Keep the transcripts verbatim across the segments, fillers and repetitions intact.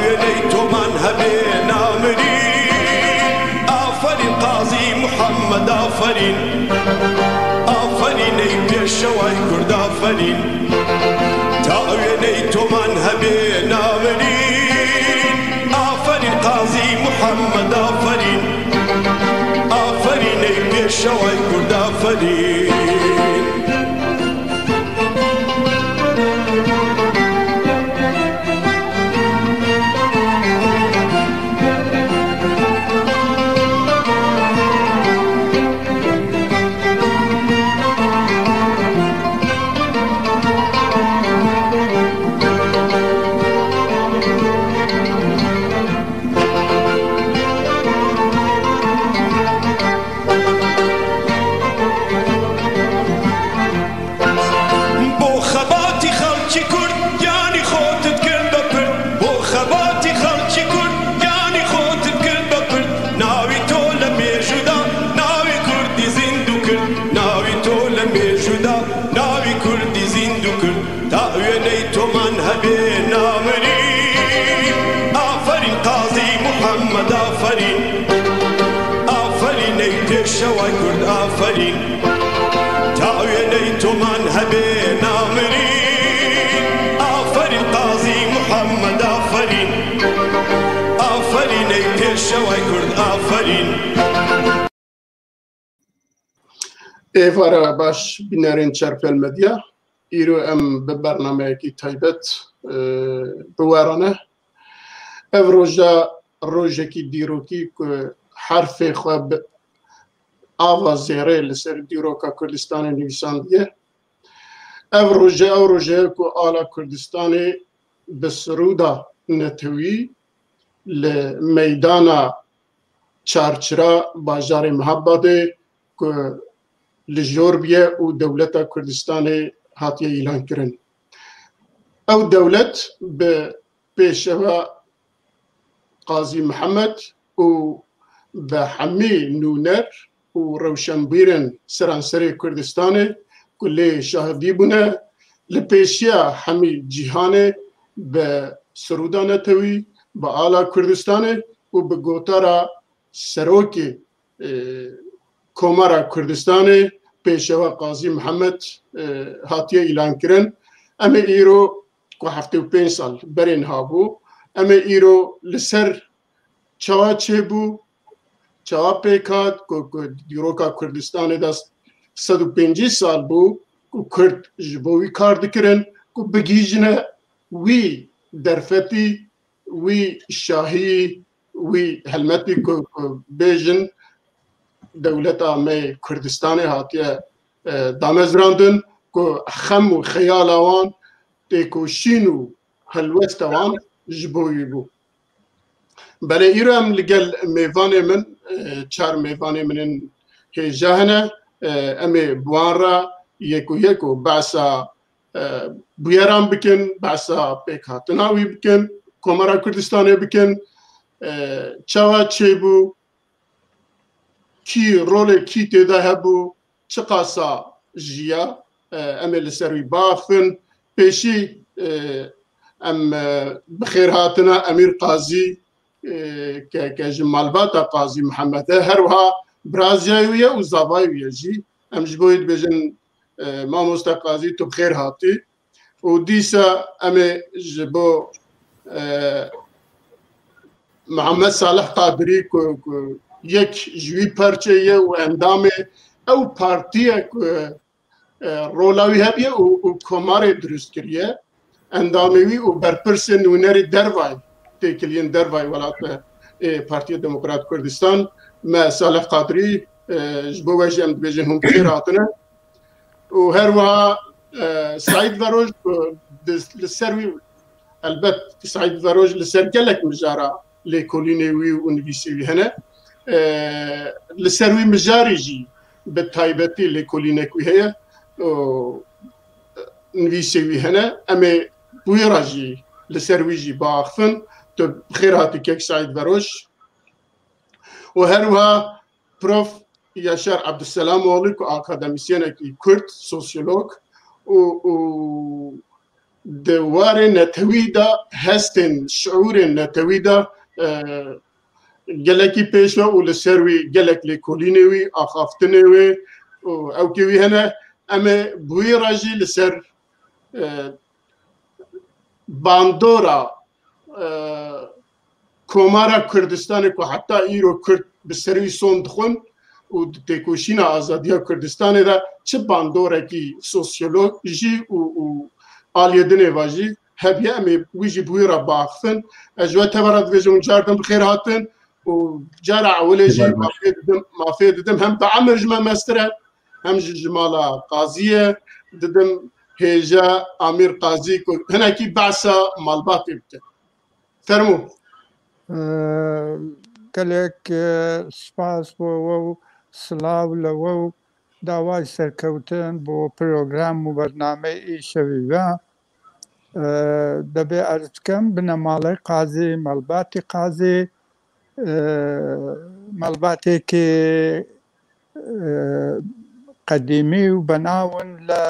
Wêney toman hebê namirî. Aferîn Qazî Muhammed, aferîn. Aferîn ey pêşeway Kurd, aferîn. Ta wêney toman hebê namirî. Aferîn Qazî Muhammed, aferîn. Aferîn ey pêşeway Kurd, aferîn. Bo xebatî xelkî Kurd, yanî xwe tu dikir bepir. Bo xebatî xelkî Kurd, yanî xwe tu dikir bepir. Navî to li mêjû da, navî Kurdî zîndû kir. Navî to li mêjû da, navî Kurdî zîndû kir. Ta wêney toman hebê namirî. Aferîn Qazî Muhammed, aferîn. Aferîn ey pêşeway Kurd, aferîn. Ta wêney toman hebê namirî. Aferîn Qazî Muhammed, aferîn. Aferîn ey pêşeway Kurd, aferîn. Êvara baş, bînerên Çerpel Medya. Îro em bi bernameyekî taybet, e, bi we re ne. Ev roja rojekî dîrokî ku herfê xwe bi ava zêrê li ser dîroka Kurdistanê nivîsandiye. Ev roje, ew roje ye ku ala Kurdistanê bi sirûda netewî li meydana Çarçira bajarê Mihabadê ku li jor bûye û dewleta Kurdistanê hatiye îlankirin. Ew dewlet bi pêşewa Qazî Mihemed û bi hemî nûner û rewşenbîrên seranserê Kurdistanê ku lê şahidî bûne, li pêşiya hemî cîhanê bi sirûda netewî, bi ala Kurdistanê û bi gotara serokê, e, Komara Kurdistanê, pêşewa Qazî Mihemed, e, hatiye îlankirin. Em ê îro ku heftê û pênc sal berê niha bû, em ê îro li ser çawa çêbû, çawa pêk hat, ku, ku dîroka Kurdistanê de sed û pêncî sal bû, ku Kurd ji bo wî kar dikirin, ku bigihîjine wî derfetî, wî şahî, wî helmetî ku, ku bêjin dewleta me Kurdistanê hatiye, e, damezrandin, ku xem û xeyala wan, têkoşîn û helwesta wan ji bo wî bû. Belê îro em li gel mêvanê min, e, çar mêvanê min ên hêja hene, e, em ê bi wan re yek û yek û behsa, e, bûyeran bikin, behsa pêkhatina wî bikin, Komara Kurdistanê bikin, e, çawa çêbû, kî rolê kî tê de hebû, çiqasa jiya, e, em ê li ser wî biaxivin. Pêşî, e, em, e, bi xêr hatina Emîr Qazî, e, ke, ke ji malbata Qazî Mihemed e, her wiha biraziyayê wî ye û zavayê wî ye jî. Em ji bo wî dibêjin, e, Mamoste Qazî, tu bi xêr hatî. Û dîsa em ê ji bo, e, Mihemed Salih Qadirî ku, ku yek ji wî parçe ye û endamê ew partiye ku, e, rola wî hebiye û, û komarê dirust kiriye, endamê wî û berpirsên nûnerê dervayî, têkiliyên dervayî welat e, ê Partiya Demokrat Kurdistan, me Salih Qadirî, e, ji bo we jî em dibêjin hûn bi xêr hatine. Û her wiha, e, Saîd Veroj, e, di, li ser wî, elbet Saîd Veroj li ser gelek mijara lêkolînê wî û nivîsê wî hene. E, li ser wî mijarê jî bi taybetî lêkolînek wî heye. Û nivîsê wî hene. Em ê wî re jî li ser wî jî biaxifin. Tu bi xêr hatî kek Saîd Veroj. Û her wiha Prof Yaşar Abduselamoğlu ku akademîsyenekî Kurd, sosyolog û, û di warê netewî de hestên, şiûrên netewî de, e, gelekî pêş ve û li ser wî gelek lêkolînê wî, axaftinê wê û ewkê wî hene. Em ê bi wî re jî li ser, e, bandora, e, Komara Kurdistanê ku heta îro Kurd bi ser wî son dixwin û di têkoşîna azadiya Kurdistanê de çi bandorekî sosyolojî û, û aliyê dinê ve jî hebiye, em ê wî jî bi wî re biaxifin. Ez ji we tevera dibêjim û car din bi xêr hatin û cara ewilê jî mafê didim, mafê didim hem bi emir ji me mestir e, hem jî ji mala qaziyê didim hêja Amîr Qazî ku hinekî behsa malbatê bike. Fermo. Ee, gelek, e, spas bo we û silav li we û daway serkewtin bo program û bernameyê îşevî ve. Ee, debê erz bikim, binemalê qazî, malbatê qazî, e, malbatêkê, e, qedîmî û benaw in li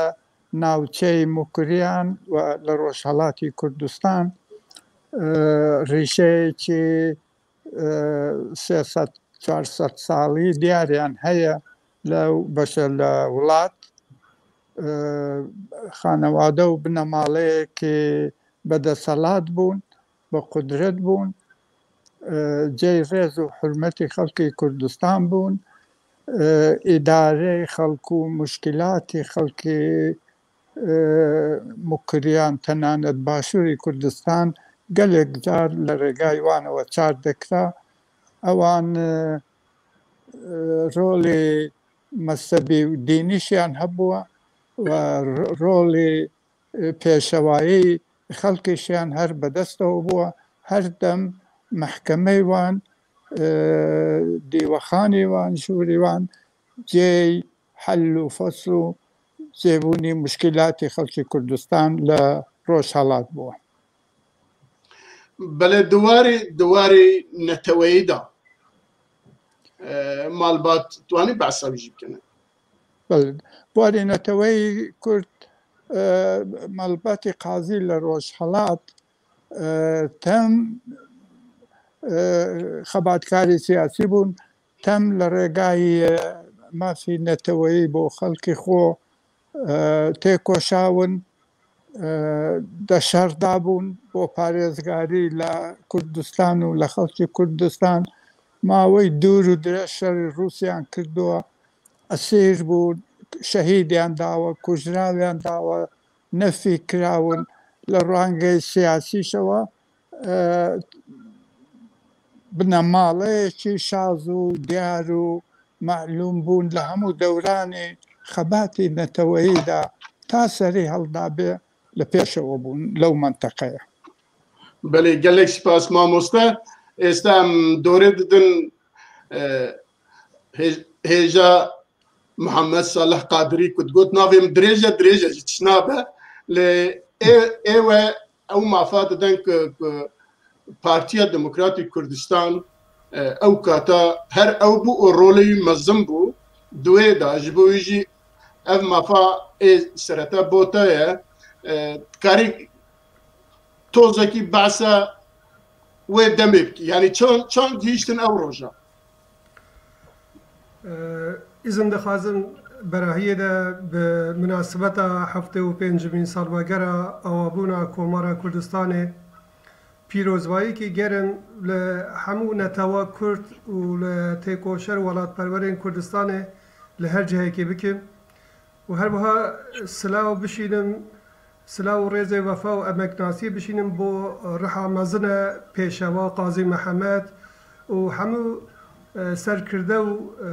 navçeyê Mukriyan û li Rojhelatê Kurdistan. E, rîşeyekî, e, sê sed çar sed salî diyariyan heye li beşe li welat. E, xanewade û binemaleyekî bedeselat bûn, bi qudret bûn. E, cey rêz û hurmetî xelkê Kurdistan bûn. E, îdareyê xelk û muşkîlatê xelkê, e, Mukiriyan, tenanet Başûrê Kurdistan gelek car li rêgay wan we çar dikira. Ewan, e, e, rolê mezhebî û dînî şiyan hebûye û ro-, rolê, e, pêşewayî xelkê şiyan her bi dest ew bûye. Her dem mehkemeyê wan, e, dîwexanê wan, jûrî wan cêy hel û fesl û cêbûnî muşkîlatê xelkê Kurdistan li Rojhelat bûye. Belê, di warê, di warê neteweyî de, e, malbat, twanî behsa wî jî bikene? Belê, di warê neteweyî Kurd, e, malbatê qazî li Rojhelat, e, tem, e, xebatkarê siyasî bûn, tem li rêgayî, e, mafî neteweyî bo xelkê xwe, e, têkoşawin, e, de şer dabûn bo parêzgarî li Kurdistan û li xelkê Kurdistan. Mawey dûr û dirêj şerê Rûsyan kirdowe, esîr bûn, şehîdiyan dawe, kujrawiyan dawe, nefî kirawin, li rengê siyasî şewa, e, binemaleyekî şaz û diyar û melûm bûn li hemû dewranê xebatê neteweyî de ta serî hildabê li pêşewe bûn lew menteqeyê. Belê, gelek spas mamoste. Êsta em dorê didin, e, hê-, hêja Muhammed Salih Qadirî ku digot, navê min dirêj e, dirêj e, ji tişt nabe. Lê ê, ê we ew mafa didin ku, ku Partiya Demokratîk Kurdistan, e, ew kata her ew bû û rolê wî mezin bû. Di wê de ji bo wî jî ev mafa ê serete bo te ye. E, dikarî tozekî behsa wê demê bikî? Yanî çend, çend gihîştin ew roja? Îzin dixwazim berahiyê de bi minasebeta heftê û pêncemîn salvegera awabûna Komara Kurdistanê pîrozbayîkî germ li hemû netewa Kurd û li têkoşer welatperwerên Kurdistanê li her cihekê bikim û her wiha silav bişînim, silav û rêzê wefa û emeknasiyê bişînim bo riha mezin e Pêşewa Qazî Mihemed û hemû, e, serkirde û, e,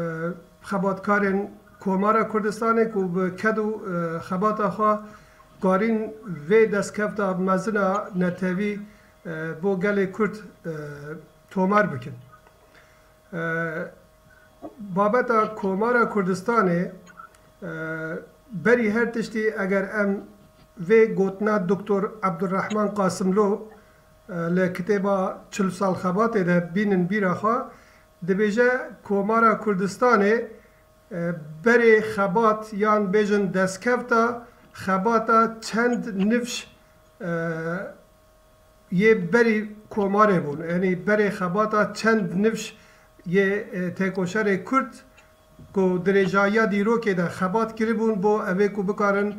xebatkarên Komara Kurdistanê ku bi ked û, e, xebata xwe karîn vê destkefta mezin a netewî, e, bo gelê Kurd, e, tomar bikin. E, babeta Komara Kurdistanê, e, berî her tiştî eger em vê gotina Doktor Ebdulrehman Qasimlo, e, li kitêba çil sal xebatê de bînin bîra xwe, dibêje Komara Kurdistanê, e, berê xebat yan bêjin destkefta xebata çend nifş e, yê berî komarê bûn. Yanî berê xebata çend nifş yê, e, têkoşerê Kurd ku dirêjayiya dîrokê de xebat kiribûn bo evê ku bikarin,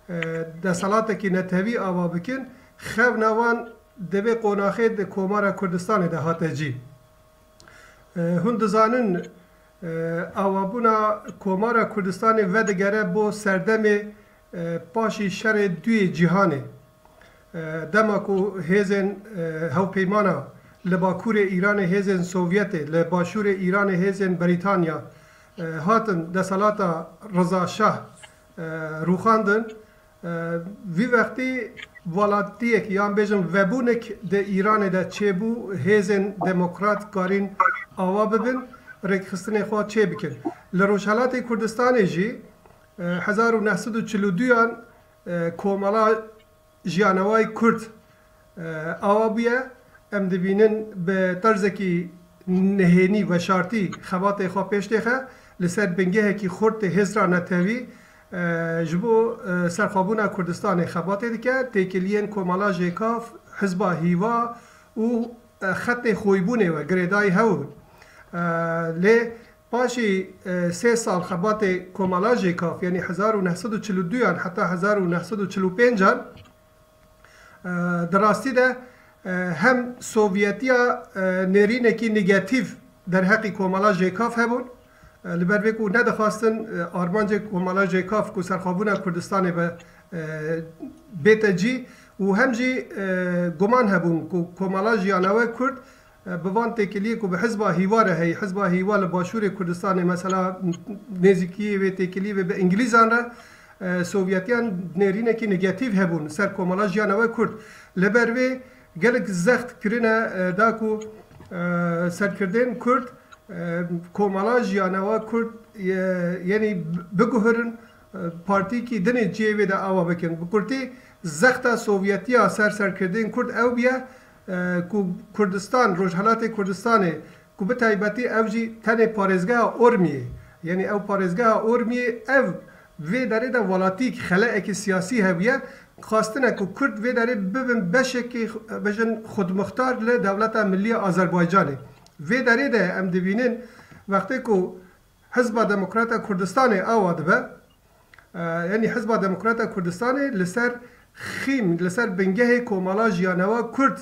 e, deselatekî netewî ava bikin, xewna wan di vê qonaxê di Komara Kurdistanê de hate cî. E, hûn dizanin, e, awabûna Komara Kurdistanê vedigere bo serdemê, e, paşî şerê duyê cîhanê. E, dema ku hêzên, e, hevpeymana li bakurê Îranê hêzên Sovyetê, li başûrê Îranê hêzên Brîtanya, e, hatin deselata Riza Şah, e, rûxandin, e, vî wextî welatiyek yan bêjin vebûnek di Îranê de çêbû, hêzên demokrat karîn awa bibin, rêkxistinê xwe çê bikin. Li Rojhelatê Kurdistanê jî, e, hezar û neh sed û çil û duyan, e, komela jiyanewayê Kurd, e, awa bûye. Em dibînin bi terzekî nehênî, veşartî xebatê xwe pêş têxe, li ser bingehekî xurt tê hêzra netewî, e, ji bo, e, serxwebûna Kurdistanê xebatê dike, têkiliyên Komela Jêkav, Hizba Hîva û, e, xetê xwîbûnê we girêdayî hew in. E, lê paşî, e, sê sal xebatê Komela Jêkav, yanî hezar û neh sed û çil û duyan heta hezar û neh sed û çil û pêncan, e, di rastî de, e, hem Sovyetiya, e, nêrînekî negatîf derheqî Komela Jêkav hebûn, e, li ber vê ku nedixwastin, e, armancê Komela Jêkav ku serxwebûna Kurdistanê be, e, bête cî û hem jî, e, guman hebûn ku Komela Jiyanewe Kurd, e, bi van têkiliyê ku bi Hizba Hîva re heye, Hizba Hîva li başûrê Kurdistanê mesela nêzîkiyê vê têkiliyê vê bi Îngilîzan re, e, Sovyetiyan nêrînekî negatîf hebûn ser Komela Jiyanewe Kurd. Li ber vê gelek zext kirine, e, da ku, e, serkirdên Kurd, e, Komela Jiyanewe Kurd, e, yenî biguhirin, e, partîkî dinê cihê vê de awa bikin. Bi kurtî zexta Sovyetiya ser serkirdên Kurd ew bûye, e, ku Kurdistan, Rojhelatê Kurdistanê, ku bi taybetî ew jî tenê parêzgeha Ormiyê, yanî ew parêzgeha Ormiyê, ev vê derê de welatîk xeleekî siyasî hebûye, xwastine ku Kurd vê derê bibin beşekî, bêjin, xudmuxtar li Dewleta Millî ya Azerbaycanê. Vê derê de em dibînin wextê ku Hizba Demokrata Kurdistanê awa dibe, e, yanî Hizba Demokrata Kurdistanê li ser xîm, li ser bingehê Komela Jiyanewa Kurd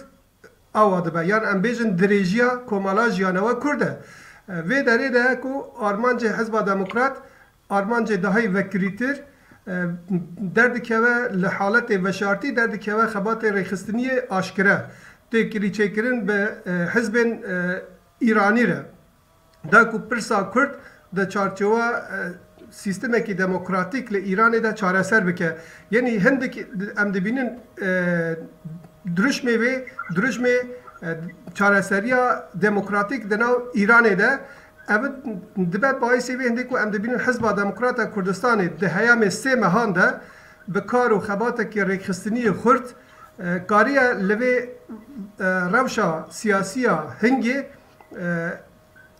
awa dibe. Yan em bêjin dirêjiya Komela Jiyanewa Kurd e. E, vê derê de ku armancê Hizba Demokrat, armancê dahî vekirîtir, e, derdikeve li haletê veşartî, derdikeve xebatê rêxistiniyê aşkere. Têkilîçêkirin bi, e, hizbên, e, Îranî re. Da ku pirsa Kurd di çarçowa, e, sîstemekî demokratîk li Îranê de çareser bike. Yenî hindik em dibînin, e, dirûşmê vê, dirûşmê, e, çareseriya demokratîk di nav Îranê de, ev dibe baîsê vê hindê ku em dibînin Hizba Demokrata Kurdistanê di heyamê sê mehan de bi kar û xebatekî rêkxistiniyê xurt, e, kariye li vê, e, rewşa siyasiya hingê, e,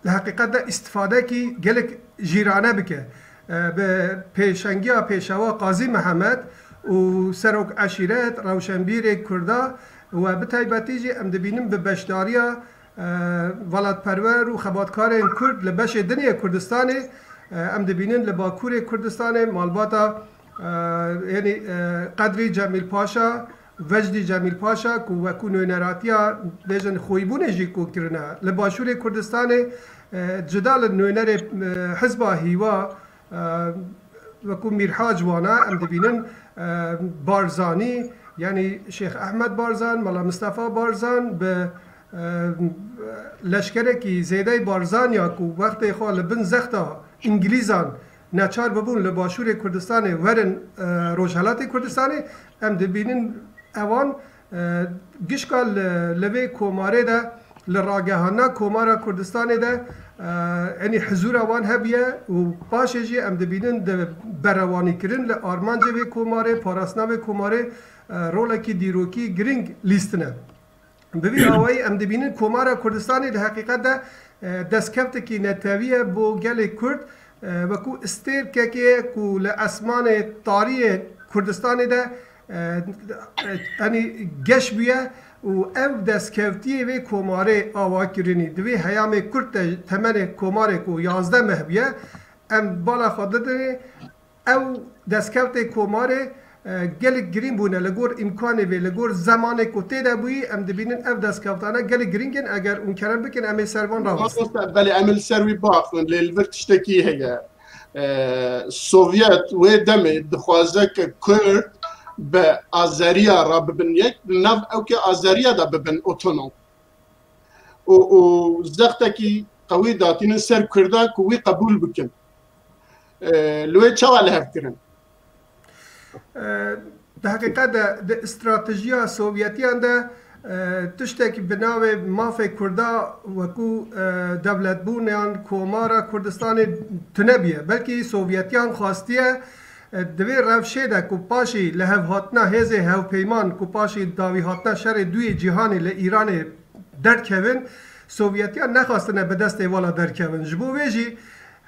li heqîqet de îstifadekî gelek jîrane bike. E, bi pêşengiya Pêşewa Qazî Mihemed û serok eşîret, rewşenbîrê Kurda we bi taybetî jî em dibînin bi beşdariya, e, welatperwer û xebatkarên Kurd li beşê din yê Kurdistanê, e, em dibînin li Bakurê Kurdistanê malbata, e, yanî, e, Qedrî Cemîl Paşa, Vecdî Cemîl Paşa ku wekû nûneratiya bêjin xwîbûnê jî ku kirine. Li Başûrê Kurdistanê, e, cida li nûnerê, e, Hizba Hîva, e, wekû Mîrhac wana em dibînin, e, Barzanî, yanî Şêx Ehmed Barzan, Mela Mistefa Barzan bi, e, leşkerekî zêdey Barzaniya ku wextê xwe li bin zexta Îngilîzan neçar bibûn li Başûrê Kurdistanê werin, e, Rojhelatê Kurdistanê, em dibînin ewan, e, gişka li, li vê komarê de, li ragihandina Komara Kurdistanê de, e, yanî hizûra wan hebûye û paşê jî em dibînin di berewanîkirin li armancê vê komarê, parastina vê komarê, e, rolekî dîrokî girîng lîstine. Bi vî awayî em dibînin Komara Kurdistanê di heqîqet de, e, destkeftekî netewî ye bo gelê Kurd, e, wekû stêrkekê ku li esmanê tarî yê Kurdistanê de e, e, yanî geş bûye û ev destkevtiyê vê komarê ava kirinî. Di vê heyamê kurt de temenê komarê ku yazdeh meh bûye, em bala xwe didinê. Ew destkevtê komarê, e, gelek girîng bûne li gor îmkanê vê, li gor zemanê ku tê de bûyî, em dibînin ev destkevtane gelek girîng in. Eger hûn kerem bikin, em ê ser van rawestin. Mamoste, belê, em ê li ser wî biaxivin, lê li vir tiştekî heye. E, Sovyet wê demê dixwaze ke Kurd bi Azeriya re bibin yek, li nav ewkê Azeriya de bibin otonom. Û, û zextekî qewî datînin ser Kurda ku wî qebûl bikin. E, li wê çawa li hev kirin? E, di heqîqet de di stratejiya Sovyetiyan de, e, tiştekî bi navê mafê Kurda wekû, e, dewletbûn yan komara Kurdistanê tune bûye. Belkî Sovyetiyan xwastiye, e, di vê rewşê de ku paşî lihevhatina hêzê hevpeyman ku paşî dawîhatina şerê duyê cîhanê li Îranê derkevin, Sovyetiyan nexwastine bi destê vala derkevin. Ji bo vê jî,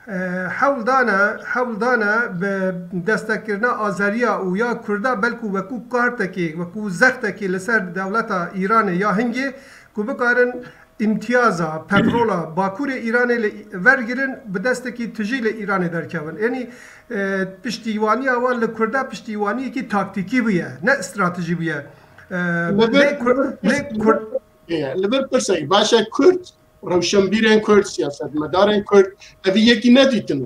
e, hewl dane, hewl dane bi destekirina Azeriya û ya Kurda belkû wekû kartekê, wekû zextekê li ser dewleta Îranê ya hingê ku bikarin îmtiyaza petrola Bakurê Îranê li vergirin, bi destekî tijî li Îranê derkevin. Yanî, e, piştîwaniya wan li Kurda piştîwaniyekî taktîkî bûye, ne stratejî bûye. E, Li vir, lê Kur-, li vir, lê Kur- Li vir pirsek, baş e, Kurd, rewşenbîrên Kurd, siyasetmedarên Kurd, evî yekî nedîtine.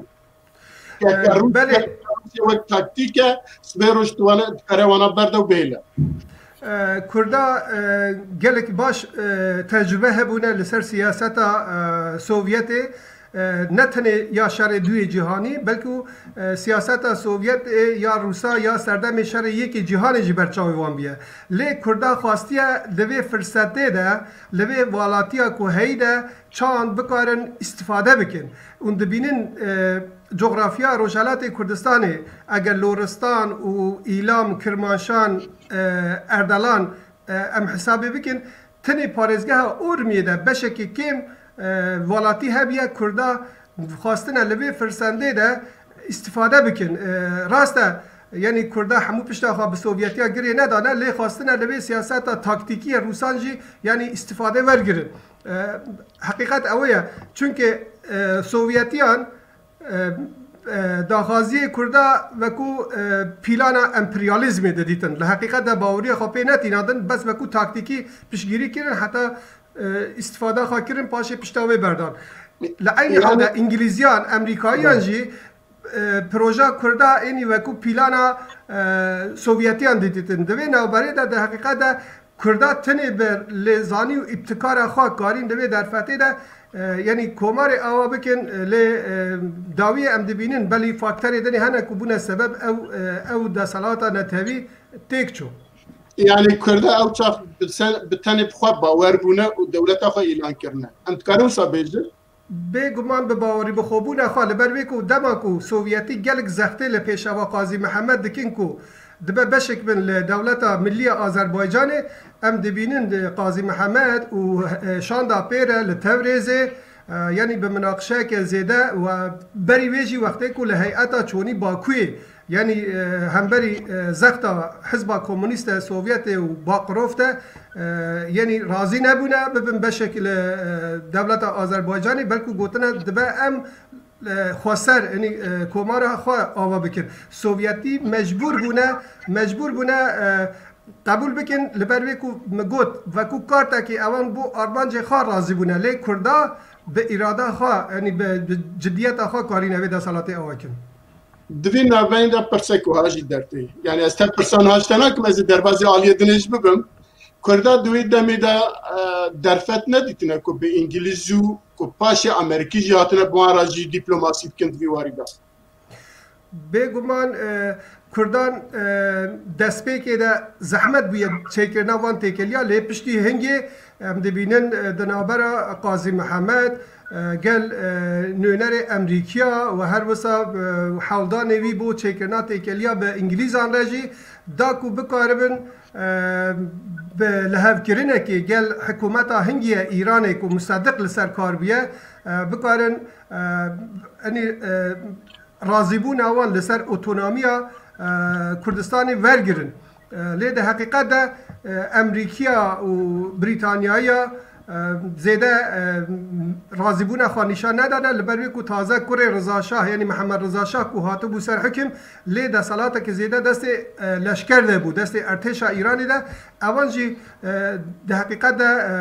Ke, ke Ee, Rûsya, belê. Rûsya wek taktîk e, sibê roj diwane, dikare wana berde û bihêle. Ee, Kurda, e, gelek baş, e, tecrube hebûne li ser siyaseta, e, Sovyetê, e, ne tenê ya şerê duyê cîhanî, belkû, e, siyaseta Sovyetê ya Rûsa ya serdemê şerê yekê cîhanê jî ber çavê wan bûye. Lê Kurda xwastiye di vê firsetê de, li vê valatiya ku heyî de çawan bikarin îstifade bikin. Hûn dibînin, e, coxrafya Rojhelatê Kurdistanê, eger Loristan û Îlam, Kirmanşan, e, Erdelan, e, em hesabê bikin, tenê parêzgeha Urmiyê de beşekî kêm, e, valatî hebiye, Kurda xwastine li vê firsendê de îstifade bikin. E, rast e, yanî Kurda hemû pişta xwe bi Sovyetiya girê nedane, lê xwastine li vê siyaseta taktîkî ya Rûsan jî, yanî îstifade wergirin. E, heqîqet ew ye. Çunke, e, Sovyetiyan, e, e, daxwaziyê Kurda wekû, e, pîlana emperyalîzmê didîtin. Li heqîqet de baweriya xwe pê netînandin, bes wekû taktîkî piştgirî kirin, heta, e, îstifada xwe kirin, paşê pişta wê berdan. Li eynî hal de Îngilîziyan, Emrîkayiyan jî, e, proja Kurda ênî wekû pîlana, e, Sovyetiyan didîtin. Di vê navberê de, di heqîqet de Kurda tenê bi lêzanî û îbtikara xwe karîn di vê derfetê de, e, yanî komarê awa bikin, e, lê, e, dawiyê em dibînin, belî faktorê dinê hene ku bûne sebeb ew, e, ew desthilata netewî têk çû. Yanî Kurda ew çax bi sen-, bi tenê bi xwe bawer bûne û dewleta xwe îlan kirine. Em dikarin wisa bêjin? Bêguman bi bawerî bi xwebûna xwe, li ber wê ku dema ku Sovyetî gelek zextê li Pêşewa Qazî Mihemed dikin ku dibe beşek bin li dewleta millî ya Azerbaycanê, em dibînin, e, Qazî Mihemed û, e, Şanda Pêre li Tewrêzê, e, yanî bi minaqişeyeke zêde û berî wê jî wextê ku li heyeta çonî Bakuyê, yanî, e, hemberî, e, zexta Hizba Komûnîst e Sovyetê û Bakurov de, e, yanî razî nebûne bibin beşek li, e, dewleta Azerbaycanê, belkû gotine dibe em, e, xweser, yanî, e, komara xwe ava bikin. Sovyetî mecbûr bûne, mecbûr bûne, e, qebûl bikin, li ber wê ku min got, wekû kartekê ewan bo armancê xwe razî bûne, lê Kurda bi îrada xwe, yanî bi, bi cidiyeta xwe karîne vê desthilatê ava kin. Di vî navberên de pirsek wiha jî dertê. Yanî ez tev pirsa niha ji te nakim, ez ê derbazî aliyê dinê jî bibim. Kurda di wê demê de, e, derfet nedîtine ku bi Îngilîz û ku paşê Amerîkî jî hatine bi wan re jî dîplomasî bikin di vî warî de. Bêguman, e, Kurdan, e, destpêkê de zehmet bûye çêkirina van têkeliya, lê piştî hingê em dibînin, e, di navbera Qazî Mihemed, e, gel, e, nûnerê Emrîkiya û her wisa, e, hewldanê wî bo çêkirina têkeliya bi Îngilîzan re jî da ku bikaribin, e, bi lihevkirinekê gel hikûmeta hingî ye Îranê ku Museddiq li ser kar bûye, e, bikarin, e, enî, e, razîbûna wan li ser otonomiya, e, Kurdistanê wergirin. Lê di heqîqet de, e, Emrîkiya û Brîtanyayiya, e, zêde, e, razîbûna xwe nîşan nedane, li ber wê ku taze kurê Riza Şah, yanî Mihemed Riza Şah ku hatibû ser hikim, lê desthilateke zêde destê, e, leşker de bû, destê ertêşa Îranê de. Ewan jî, e, di heqîqet de, e,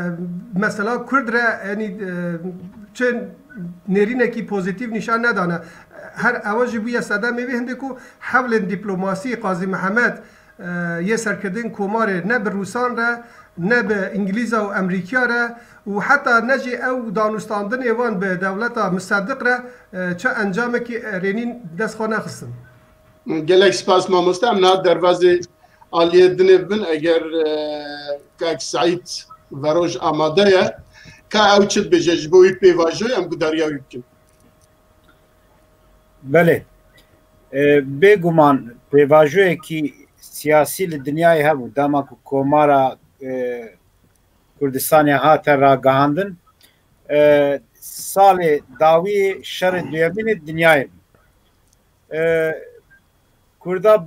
mesela Kurd re, yanî, e, çi nêrînekî pozîtîf nîşan nedane. Her ewan jî bûye sedemê vê hindê ku hewlên dîplomasî Qazî Mihemed, e, yê serkirdên Komarê ne bi Rûsan re, ne bi Îngilîza û Emrîkiya re û heta ne jî ew danûstandinê wan bi dewleta Miseddiq re, e, çi encamekî erênîn dest xwe nexistin. Gelek spas mamoste. Em niha derbazê aliyê dinê bin, eger, e, kak Seîd Veroj amade ye, ka ew çi dibêje ji bo wî pêvajoyê, em gudariya wî bikin. Belê. E, bêguman pêvajoyekî siyasî li dinyayê hebû. Dema ku Komara, e, Kurdistanê hate ragihandin, e, salê dawiyê şerê duyemîn ê dinyayê bû. E, Kurda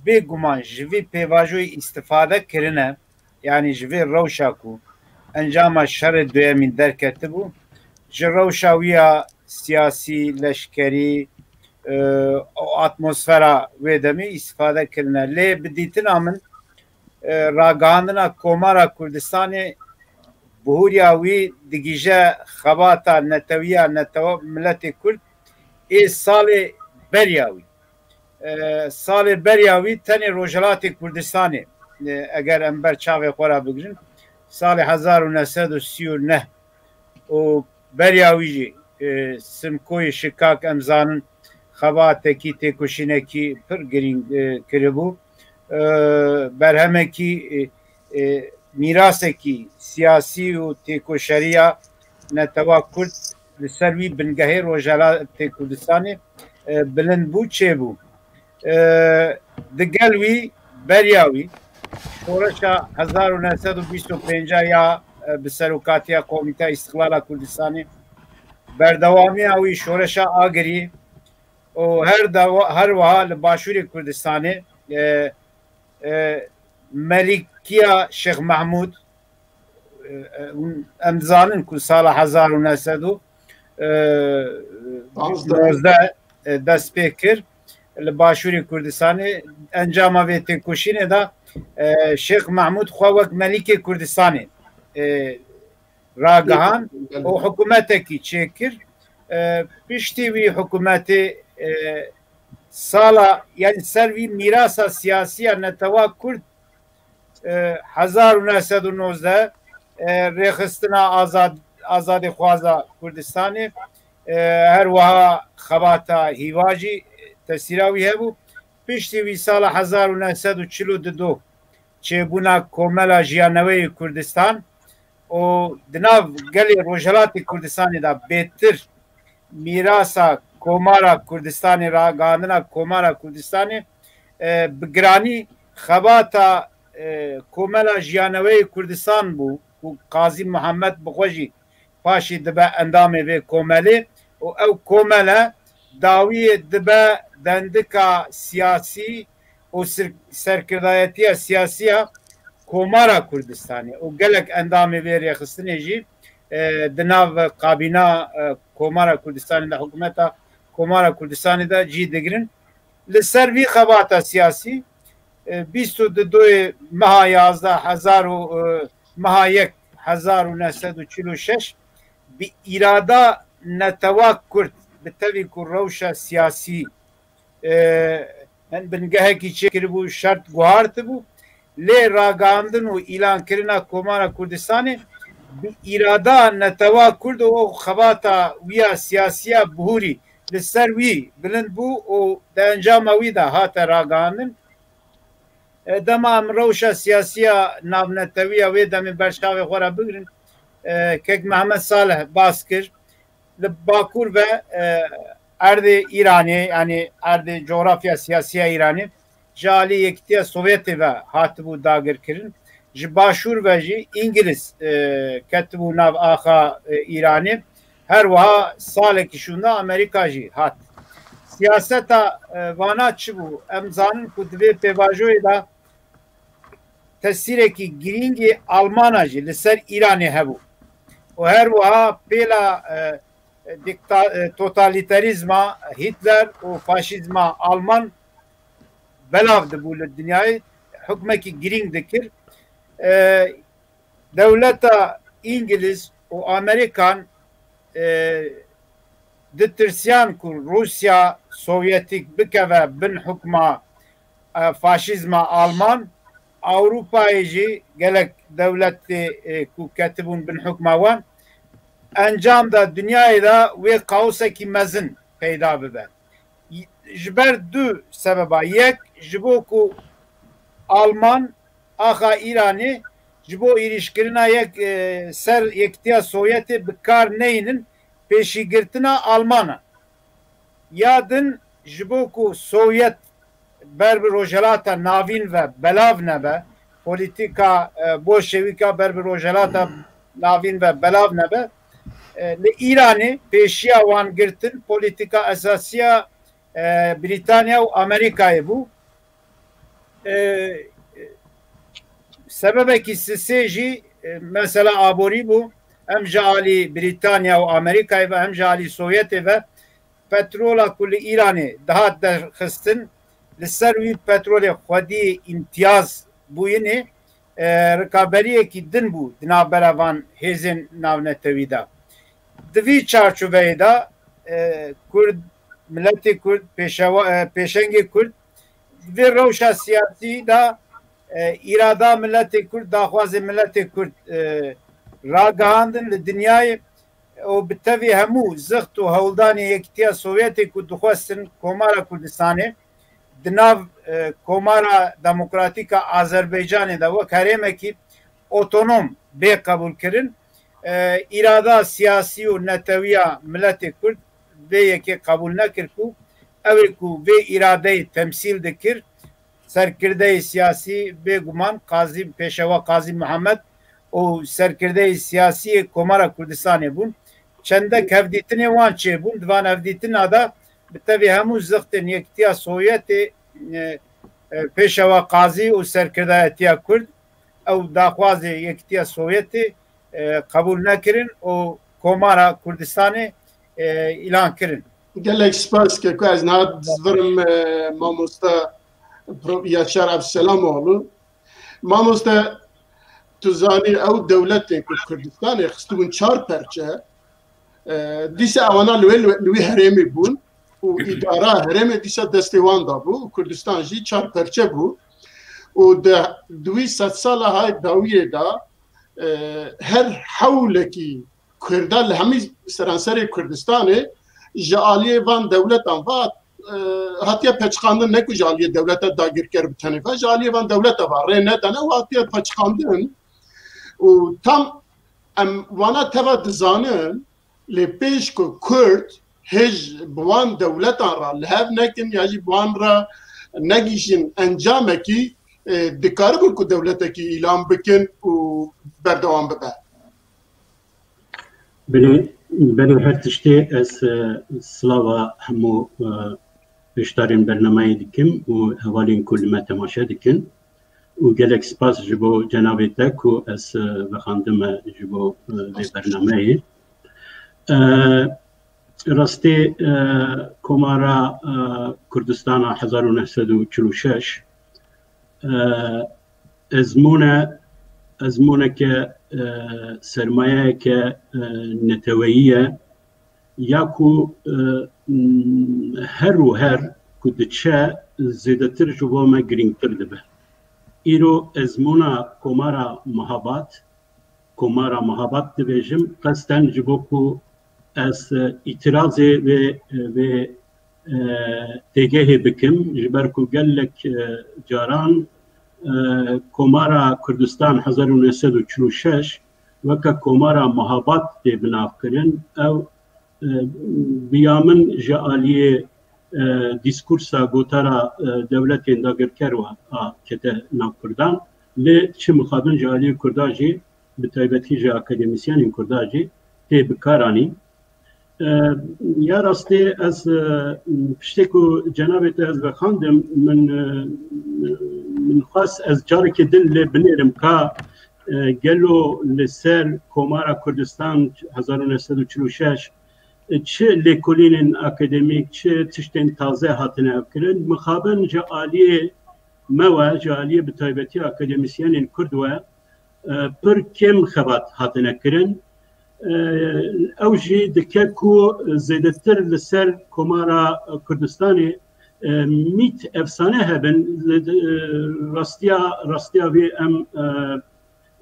bêguman ji vî pêvajoyê îstifade kirine, yanî ji vê rewşa ku encama şerê duyemîn derketibû, ji rewşa wî ya siyasî, leşkerî, e, û atmosfera wê demê îstifade kirine. Lê bi dîtina min, e, ragihandina Komara Kurdistanê bihûriya wî digihîje xebata netewiya netewa miletê Kurd ê salê beriya wî. E, salê beriya wî tenê Rojhilatê Kurdistanê, e, eger em ber çavê xwe re bigrin, salê hezar û neh sed û sî û neh û beriya wî jî, e, Simkoyê Şikak, em zanin, xebatekî, têkoşînekî pir girîng, e, kiribû. E, berhemekî, e, e, mîrasekî siyasî û têkoşeriya netewa Kurd li ser wî bingehê Rojhilatê Kurdistanê, e, bilind bû, çêbû. E, digel wî, beriya wî, şoreşa hezar û neh sed û bîst û pênc ya, e, bi serokatiya Komîteya Îstiqlala Kurdistanê, berdewamiya wî şoreşa Agirî û her dewa-, her wiha li Başûrê Kurdistanê, e, e, Melîkiya Şêx Mehmûd, e, e, em dizanin ku sala hezar û neh sed û, e, nozdeh, e, dest pê kir li Başûrê Kurdistanê. Encama vê têkoşînê de, e, Şêx Mehmûd xwe wek Melîkê Kurdistanê, e, ragihand û hikûmetekî çêkir. E, piştî wî hikûmetê, e, sala, yanî ser vî mîrasa siyasî ya netewa Kurd, e, hezar û neh sed û nozdeh, e, rêxistina azad-, azadîxwaza Kurdistanê, e, her wiha xebata Hîva jî tesîra wî hebû. Piştî wî sala hezar û neh sed û çil û du çêbûna Komela Jiyaneweyê Kurdistan û di nav gelê Rojhilatê Kurdistanê de bêtir mîrasa Komara Kurdistanê, ragihandina Komara Kurdistanê, e, bi giranî xebata, e, Komela Jiyaneweyê Kurdistan bû ku Qazî Muhammed bi xwe jî paşî dibe endamê vê komelê û ew komele dawiyê dibe dendika siyasî û sir-, serkirdayetiya siyasî ya Komara Kurdistanê û gelek endamê vê rêxistinê jî, e, di nav kabîna, e, Komara Kurdistanê de, hikûmeta Komara Kurdistanê de cî digirin. Li ser vî xebata siyasî, e, bîst û du meha yazdeh hezar û, e, meha yek hezar û neh sed û çil û şeş bi îrada netewa Kurd, bi tevî ku rewşa siyasî, e, hin bingehekî çêkiribû, şert guhartibû, lê ragihandin û îlankirina Komara Kurdistanê bi îrada netewa Kurd û xebata wî ya siyasî ya bihûrî li ser wî bilind bû û di encama wî de hate ragihandin. E, dema em rewşa siyasî ya navnetewî ya wê demê ber çavê xwe re bigirin, e, kek Mehmet Salih bas kir, li Bakur ve, e, erdê Îranê, yanî erdê coğrafya siyasî ya Îranê, ji alî Yekîtiya Sovyetê ve hatibû dagirkirin. Ji Başûr ve jî Îngiliz, e, ketibû nav axa, e, Îranê. Her wiha salekî şûnde Amerîka jî hat. Siyaseta, e, vana çi bû? Em zanin ku di vê pêvajoyê de tesîrekî girîngî Almana jî li ser Îranê hebû û her wiha pêla, e, dikta-, e, totalîterîzma Hitler û faşîzma Alman belav dibû li dinyayê, hukmekî girîng dikir. E, dewleta Îngiliz û Amerîkan, e, ditirsiyan ku Rûsya Sovyetîk bikeve bin hukma, e, faşîzma Alman, Ewropayê jî gelek dewletê, e, ku ketibûn bin hukma wan, encam da dinyayê de wê kaosekî mezin peyda bibe. Ji ber du sebeba. Yek, ji bo ku Alman axa Îranê ji bo êrîşkirina yek, e, ser Yekitiya Sovyetê bi kar neynin pêşîgirtina Almana. Ya din, ji bo ku Sovyet ber bi Rojhelata Navîn ve belav nebe, polîtîka, e, bolşewîka ber bi Rojhelata Navîn ve belav nebe, e, li Îranê pêşiya wan girtin polîtîka esasiya, e, Brîtanya û Amerîkayê bû. E, sebebekî sisê jî, e, mesela aborî bû. Em ji alî Brîtanya û Amerîkayê ve, em ji alî Sovyetê ve petrola ku li Îranê dihat derxistin, li ser wî petrolê xwedî îmtiyaz bûyînê, e, rikaberiyekî din bû di navbera van hêzên navnetewî de. Di vî çarçoveyê de, e, Kurd, miletê Kurd, pêşewa-, e, pêşengê Kurd, di vê rewşa siyasî de, e, îrada miletê Kurd, daxwazê miletê Kurd, e, ragihandin li dinyayê û bi tevî hemû zixt û hewldanê Yekitiya Sovyetê ku dixwestin Komara Kurdistanê di nav, e, Komara Demokratîk a Azerbaycanê de wek herêmekî otonom bê qebûlkirin. E, îrada siyasî û netewiya miletê Kurd vê yekê qebûl nekir ku ew ê ku vê îradeyê temsîl dikir, serkirdeyê siyasî bêguman Qazî, Pêşewa Qazî Mihemed û serkirdeyê siyasî yê Komara Kurdistanê bûn. Çendek hevdîtinê wan çêbûn. Di van hevdîtina de bi tevî hemû zixtên Yekitiya Sovyetê, e, e, Pêşewa Qazî û serkirdayetiya Kurd ew daxwazê Yekitiya Sovyetê, e, qebûl nekirin û Komara Kurdistanê, e, îlan kirin. Gelek spas ke ku ez niha dizivirim, e, mamoste Pro-, Yaşar Abselamoğlu. Mamoste, tu zanî ew dewletê ku Kurdistanê xistibûn çar perçe, e, dîsa ewana li wê, li wî herêmê bûn û îdara herêmê dîsa destê wan da bû û Kurdistan jî çar perçe bû û di, di wî sedsala hay dawiyê de, e, her hewlekî Kurda li hemî seranserê Kurdistanê ji aliyê van dewletan ve, e, hatiye peçqandin, ne ku ji aliyê dewleta dagirker bi tenê ve, ji aliyê van dewleta ve rê nedane û hatiye peçqandin. Û tam em wana teva dizanin, lê pêş ku Kurd hêj bi wan dewletan re li hev nekin ya jî bi wan re negihîşin encamekî, e, dikaribin ku dewletekî îlan bikin û berdewam bibe. Belê, belê her tiştê ez, e, silava hemû, e, beşdarên bernameyê dikim û hevalên ku li me temaşe dikin. Û gelek spas ji bo cenabê te ku ez, e, vexandime ji bo, e, vê bernameyê. E, rastî, e, Komara, e, Kurdistana hezar û neh sed û çil û şeş, e, ezmûne, ezmûneke, e, sermayeyeke, e, neteweyî ye, ya ku, e, m, her û her ku diçe zêdetir ji bo me girîngtir dibe. Îro ezmûna Komara Mehabad, Komara Mehabad dibêjim, qesten ji bo ku ez, e, îtirazê vê, vê, e, têgehê bikim, ji ber ku gelek, e, caran, e, Komara Kurdistan hezar û neh sed û çil û şeş weke Komara Mehabad tê binavkirin. Ew, e, bi ya min ji aliyê, e, dîskursa gotara, e, dewletên dagirker wa a kete nav Kurdan. Lê çi mixabin ji aliyê Kurda jî, bi taybetî ji akademîsyenên Kurda jî tê bikaranîn. E, ya rastî ez, e, piştê ku cenabê te ez vexandim, min, e, min xwest ez carekê din lê binêrim ka, e, gelo li ser Komara Kurdistan hezar û neh sed û çil û şeş, e, çi lêkolînên akademîk, çi tiştên taze hatine evkirin. Mixabin ji aliyê me we, ji aliyê bi taybetî akademîsyenên Kurd we, e, pir kêm xebat hatine kirin. E, ew jî dike ku zêdetir li ser Komara Kurdistanê, e, mît, efsane hebin, li, e, rastiya, rastiya vê em, e,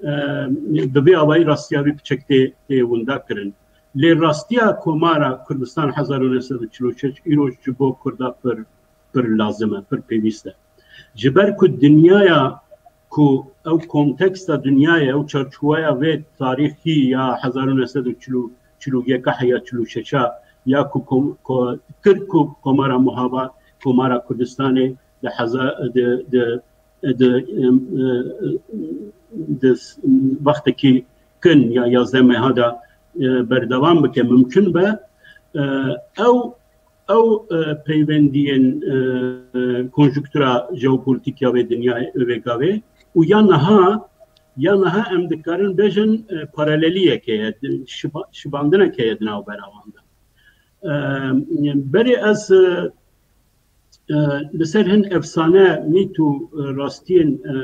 e, bi vê awayî rastiya vê piçek tê, tê winda kirin. Lê rastiya Komara Kurdistan hezar û neh sed û çil û şeş îro ji bo Kurda pir, pir lazim e, pir pêwîst e. Ji ber ku dinyaya ku ew konteksta dinyayê, ew çarçoweya vê tarîxî ya hezar û neh sed û çil û, çil û yek heya çil û şeş ya ku kom-, ko-, kir ku Komara Muhaba-, Komara Kurdistanê di heza-, di, di, di, em, e, di s-, wextekî kin ya yazdeh meha de, e, berdewam bike, mimkun be, e, ew ew, e, peywendiyên, e, konjunktura jeopolitîk ya vê dinyayê, vê gavê û ya niha, ya niha em dikarin bêjin, e, paraleliyek heye, di-, şiba-, şibandineke heye di navbera wan de. E, berê ez, e, e, li ser hin efsane, mît û, e, rastiyên, e,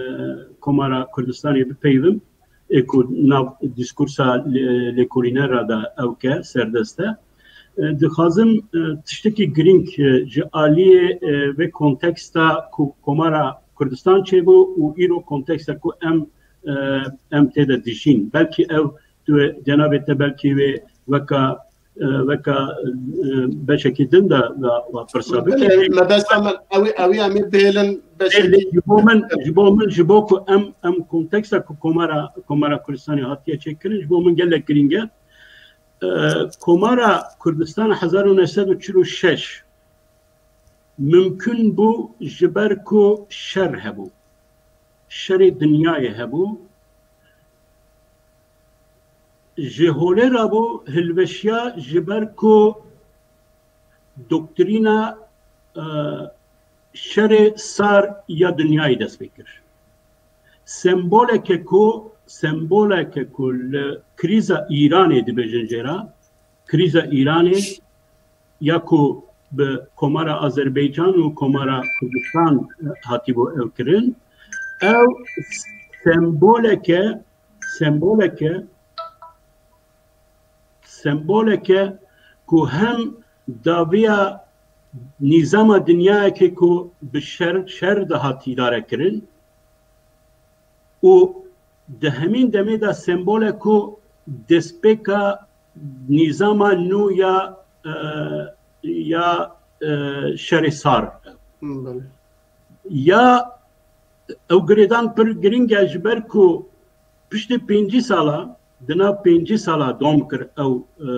Komara Kurdistanê bipeyivim, ê ku nav diskursa lê-, lêkolîne re de ew ke serdest e. E, dixwazim, e, tiştekî girîng, e, ji aliyê, e, vê konteksta ku Komara Kurdistan çêbû û îro konteksta ku em, e, em tê de dijîn. Belkî ew tu cenabê te belkî wê weka, e, weka, e, beşekî din de ve, ve pirsa bike. Belê, mebesta min ew ê, ew ê em ê bihêlin beşekî. Ji bo min, ji bo min, ji bo ku em, em konteksta ku Komara, Komara Kurdistanê hatiye çêkirin, ji bo min gelek girîng e. E, Komara Kurdistan hezar û neh sed û çil û şeş mimkun bû ji ber ku şer hebû. Şerê dinyayê hebû. Ji holê re bû, hilweşiya ji ber ku doktrîna, e, şerê sar ya dinyayê dest pê kir. Semboleke ku, semboleke ku li krîza Îranê dibêjin jê re, krîza Îranê ya ku bi Komara Azerbaycan û Komara Kurdistan, e, hatibû ew kirin, ew semboleke, semboleke, semboleke ku hem daviya nîzama dinyayekê ku bi şer, şer dihat îdare kirin û di hemîn demê de sembol e ku destpêka nîzama nû ya, e, ya, e, şerê sar. Hmm, belê. Ya ew girêdan pir girîng e ji ber ku piştî pêncî sala, di nav pêncî sala dom kir ew, e,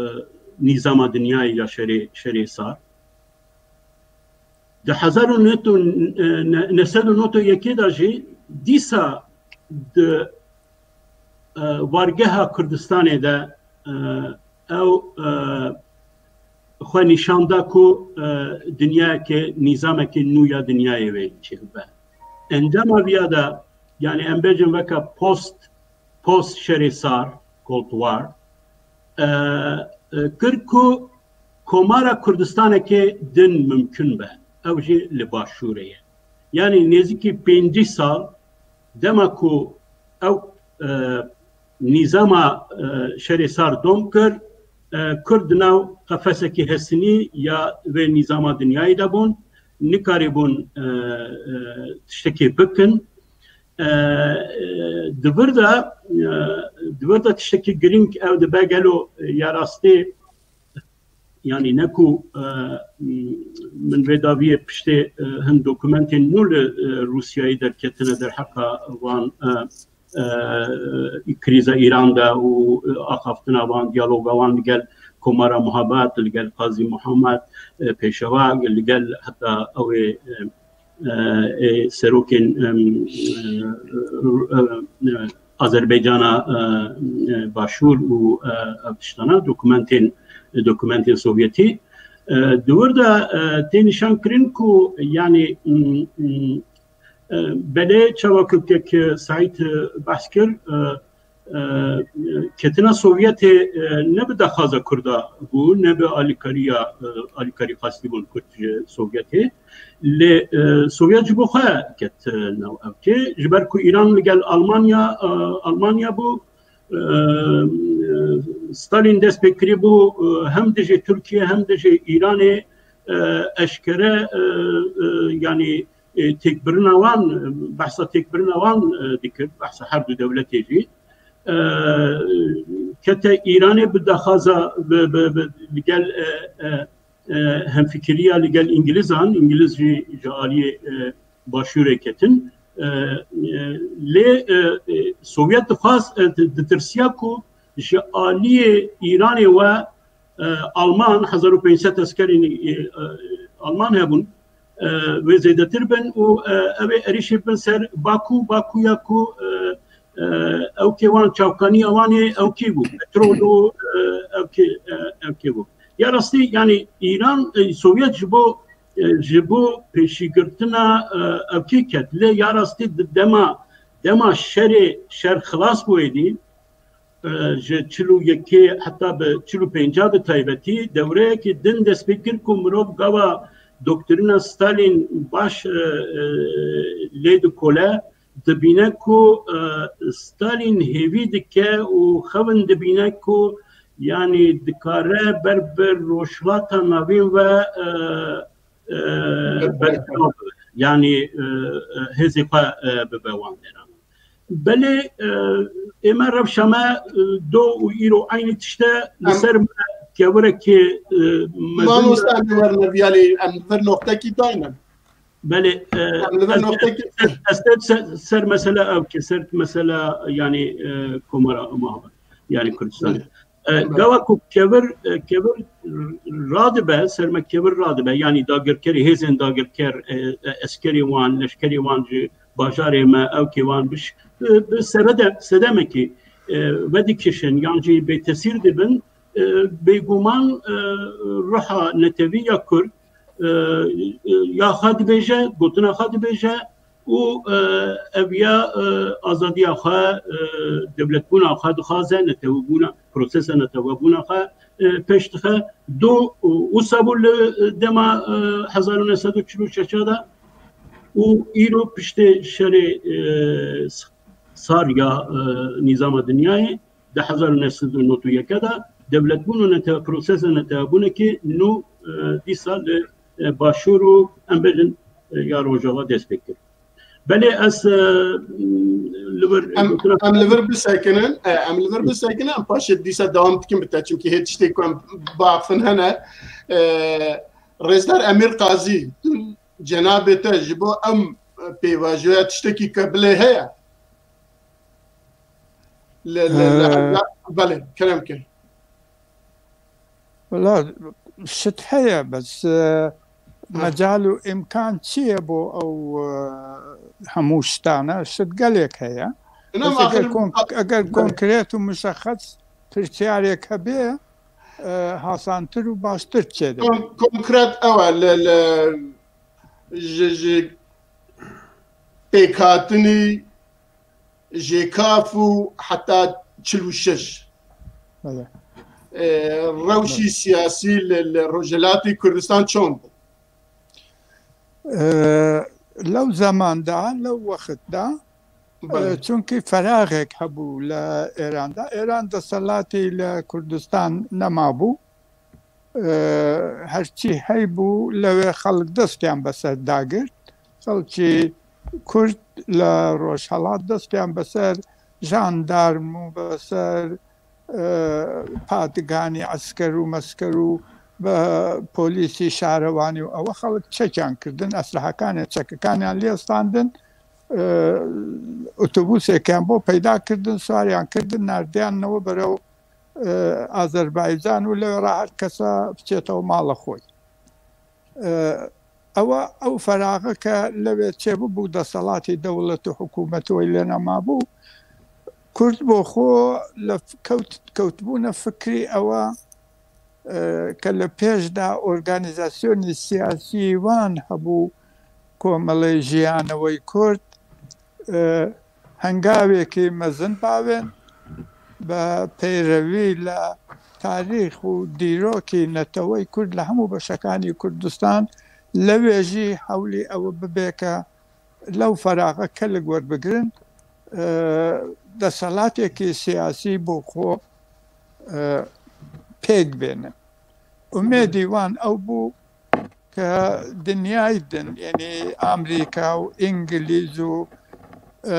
nîzama dinyayê ya şerê, şerê sar. Di hezar û neh sed û nod û yekê de jî dîsa di, e, wargeha Kurdistanê de, e, ew, e, xwe nîşan da ku, e, dinyayeke, nîzameke nû ya dinyayê wê çêbibe. Encama viya de, yani em bêjin weke post, post şerê sar, Cold War, e, e, kir ku Komara Kurdistanekê din mimkun be. Ew jî li Başûrê ye. Yani nêzîkî pêncî sal dema ku ew, e, nîzama, e, şerê sar dom kir, e, Kurd di nav qefesekî hesinî ya vê nîzama dinyayê de bûn, nikarîbûn, e, e, tiştekê bikin. E, e, di vir de, e, di vir de tiştekî girîng ew dibe gelo, e, ya rastî, yani ne ku, e, min vê daviyê piştê, e, hin dokumentên nû li, e, Rûsyayê derketine derheqa van, e, e, krîza Îran de û, e, axaftina wan, diyaloga wan li gel Komara Muhabet, li gel Qazî Muhammed, e, Pêşewa, li gel heta ew ê, e, e, ê serokên, em, e, e, e, Azerbaycana, e, e, Başûr û, e, ev tiştana dokumentên, dokumentên Sovyetî. E, di wir de, e, tê nîşan kirin ku, yanî, m, m, e, belê çawa ku kek Seîd, e, behs kir, e, e, ketina Sovyetê, e, ne bi daxwaza Kurda bû, ne bi alîkariya, e, alîkarî xwestî bûn Kurd ji Sovyetê. Lê, e, Sovyet ji bo xwe ket, e, nav ewkê. Ji ber ku Îran li gel Almanya, e, Almanya bû, e, Stalin dest pê kirî bû, e, hem dijî Tirkiye hem dijî Îranê, e, eşkere, e, e, yanî, e, têkbirina wan, e, behsa têkbirina wan, e, dikir, behsa her du dewletê jî. E, kete Îranê bi daxwaza, bi, bi, bi, li gel, e, e, e, hemfikiriya li gel Îngilizan, Îngiliz jî ji aliyê, e, başûrê ketin. E, e, lê, e, e, Sovyet dixwaz, e, di-, ditirsiya ku ji aliyê Îranê we, e, Alman, hezar û pênc sed eskerên, e, e, Alman hebûn, e, wê zêdetir bin û, e, ew ê êrîşê bin ser Baku, Bakuya ku, e, e, ewkê wan, çavkaniya wan ê ewkê bû, petrol û, e, ewkê, e, ewkê bû. Ya rastî, yanî Îran, e, Sovyet ji bo, e, ji bo pêşîgirtina, e, ewkê ket. Lê ya rastî di dema, dema şerê, şer xilas bû êdî, e, ji çil û yekê heta bi çil û pênca bi taybetî, dewreyekî din dest pê kir ku mirov gava doktrîna Stalin baş, e, e, lê dikole, dibîne ku, e, Stalin hêvî dike û xewin dibîne ku, yanî, dikare ber bi Rojhilata Navîn ve, e, e, berfireh bibe. Yanî, e, e, hêzê xwe, e, bibe wan deran. Belê, e, ême rewşa me, e, do û îro eynî tişt e, li ser me kevirekê, e, mezin Mamoste, em li vir neviyalî, em li vir noqtekî daynin. Belê, e, Em li vir ez, noqtekî ez, ez ser, ser, ser mesela ew ke, ser mesela, yanî, e, Komara Mavi, yanî Kurdistan. Belê. E, Belê. Gava ku kevir, e, kevir radibe, ser me kevir radibe, yanî dagirkerî, hêzên dagirker, e, e, eskerê wan, leşkerê wan ji bajarê me, ewkê wan bi ş-, bi, bi serede-, sedemekî, e, vedikişin, yan jî bêtesîr dibin, e, bêguman, e, ruha netewî ya Kurd, e, e, ya xwe dibêje, gotina xwe dibêje û, e, ev ya, e, azadiya xwe, e, dewletbûna xwe dixwaze, netewebûna, prosesa netewebûna xwe, e, pêş dixe. Do, û, wisa bû li dema, e, hezar û neh sed û çil û şeş de û îro piştê şerê, e, s-, sar ya, e, nîzama dinyayê, di hezar û neh sed û nod û yek de dewletbûn û nete-, prosesa netewebûnekê nû, e, dîsa li, e, Başûr û em bêjin, e, ya Rojava dest pê kir. Belê ez, e, li vir Em, gotina em li vir bisekinin, e, em li vir bisekinin, em paşê dîsa dewam dikin bi te, çimkî hê tiştê ku em bafin hene. E, Rêzdar Emîr Qazî, cenabê te ji bo em, e, pêvajoya tiştekî kebilê heye? Li, li, li, Ee, li, belê, kerem ke. Wala, şit heye, bes, e, Ha. mecal û îmkan çi ye bo ew, e, hemû şitane? Şit gelek heye. Ina Bes eger axirim kon-, a-, eger belê. konkret û muşexxes pirsiyarek hebe, e, hasantir û baştir çêdibe. Kon-, konkret ew e, li, li, ji, ji pêkhatinî J K F û heta çil û şeş. Belê. E, rewşî Belê. siyasî li, li Rojhilatê Kurdistan çond bû? E, lew zeman de, lew wext de, Belê. e, çunkî feraxek hebû li Êran de. Êran deselatî li Kurdistan nemabû. E, herçî heybû lewê xelk destiyan beser dagirt. Xelkî Kurd li Rojhelat destiyan beser jandarm û beser, e, patiganî esker û mesker û be polîsî şarewanî û ewe xelk çekiyan kirdin, eslihekanê çekekaniyan lê standin, e, otobusêkiyan bo peyda kirdin, swariyan kirdin, nardiyan newe berew, e, Azerbaycan û lewê re her kesa biçêtewe mala xwe. E, ewa, ew feraxe ke lewê çêbûbû, deselatî dewlet û hikûmet wê lê nemabû. Kurd bo xwe li f-, kewt-, kewtbûne fikrî ewa e, کە لە پێشدا ئۆرگانیزاسیۆنی سیاسی وان هەبوو، کۆمەڵەی ژیانەوەی کورد، e, هەنگاوێکی مەزن باوێن بە پەیڕەوی لە تاریخ و دیرۆکی نەتەوەی کورد لە هەموو بەشەکانی کوردستان. لەوێژی هەولی ئەوە ببێ کە لەو فەراغە کەلک وەربگرن، e, دەسەڵاتێکی سیاسی بۆ خۆ, e, پێک بێنن. ئومێدی وان ئەو بوو کە دنیای دن، یعنی ئامریکا و ئینگلیز و, e,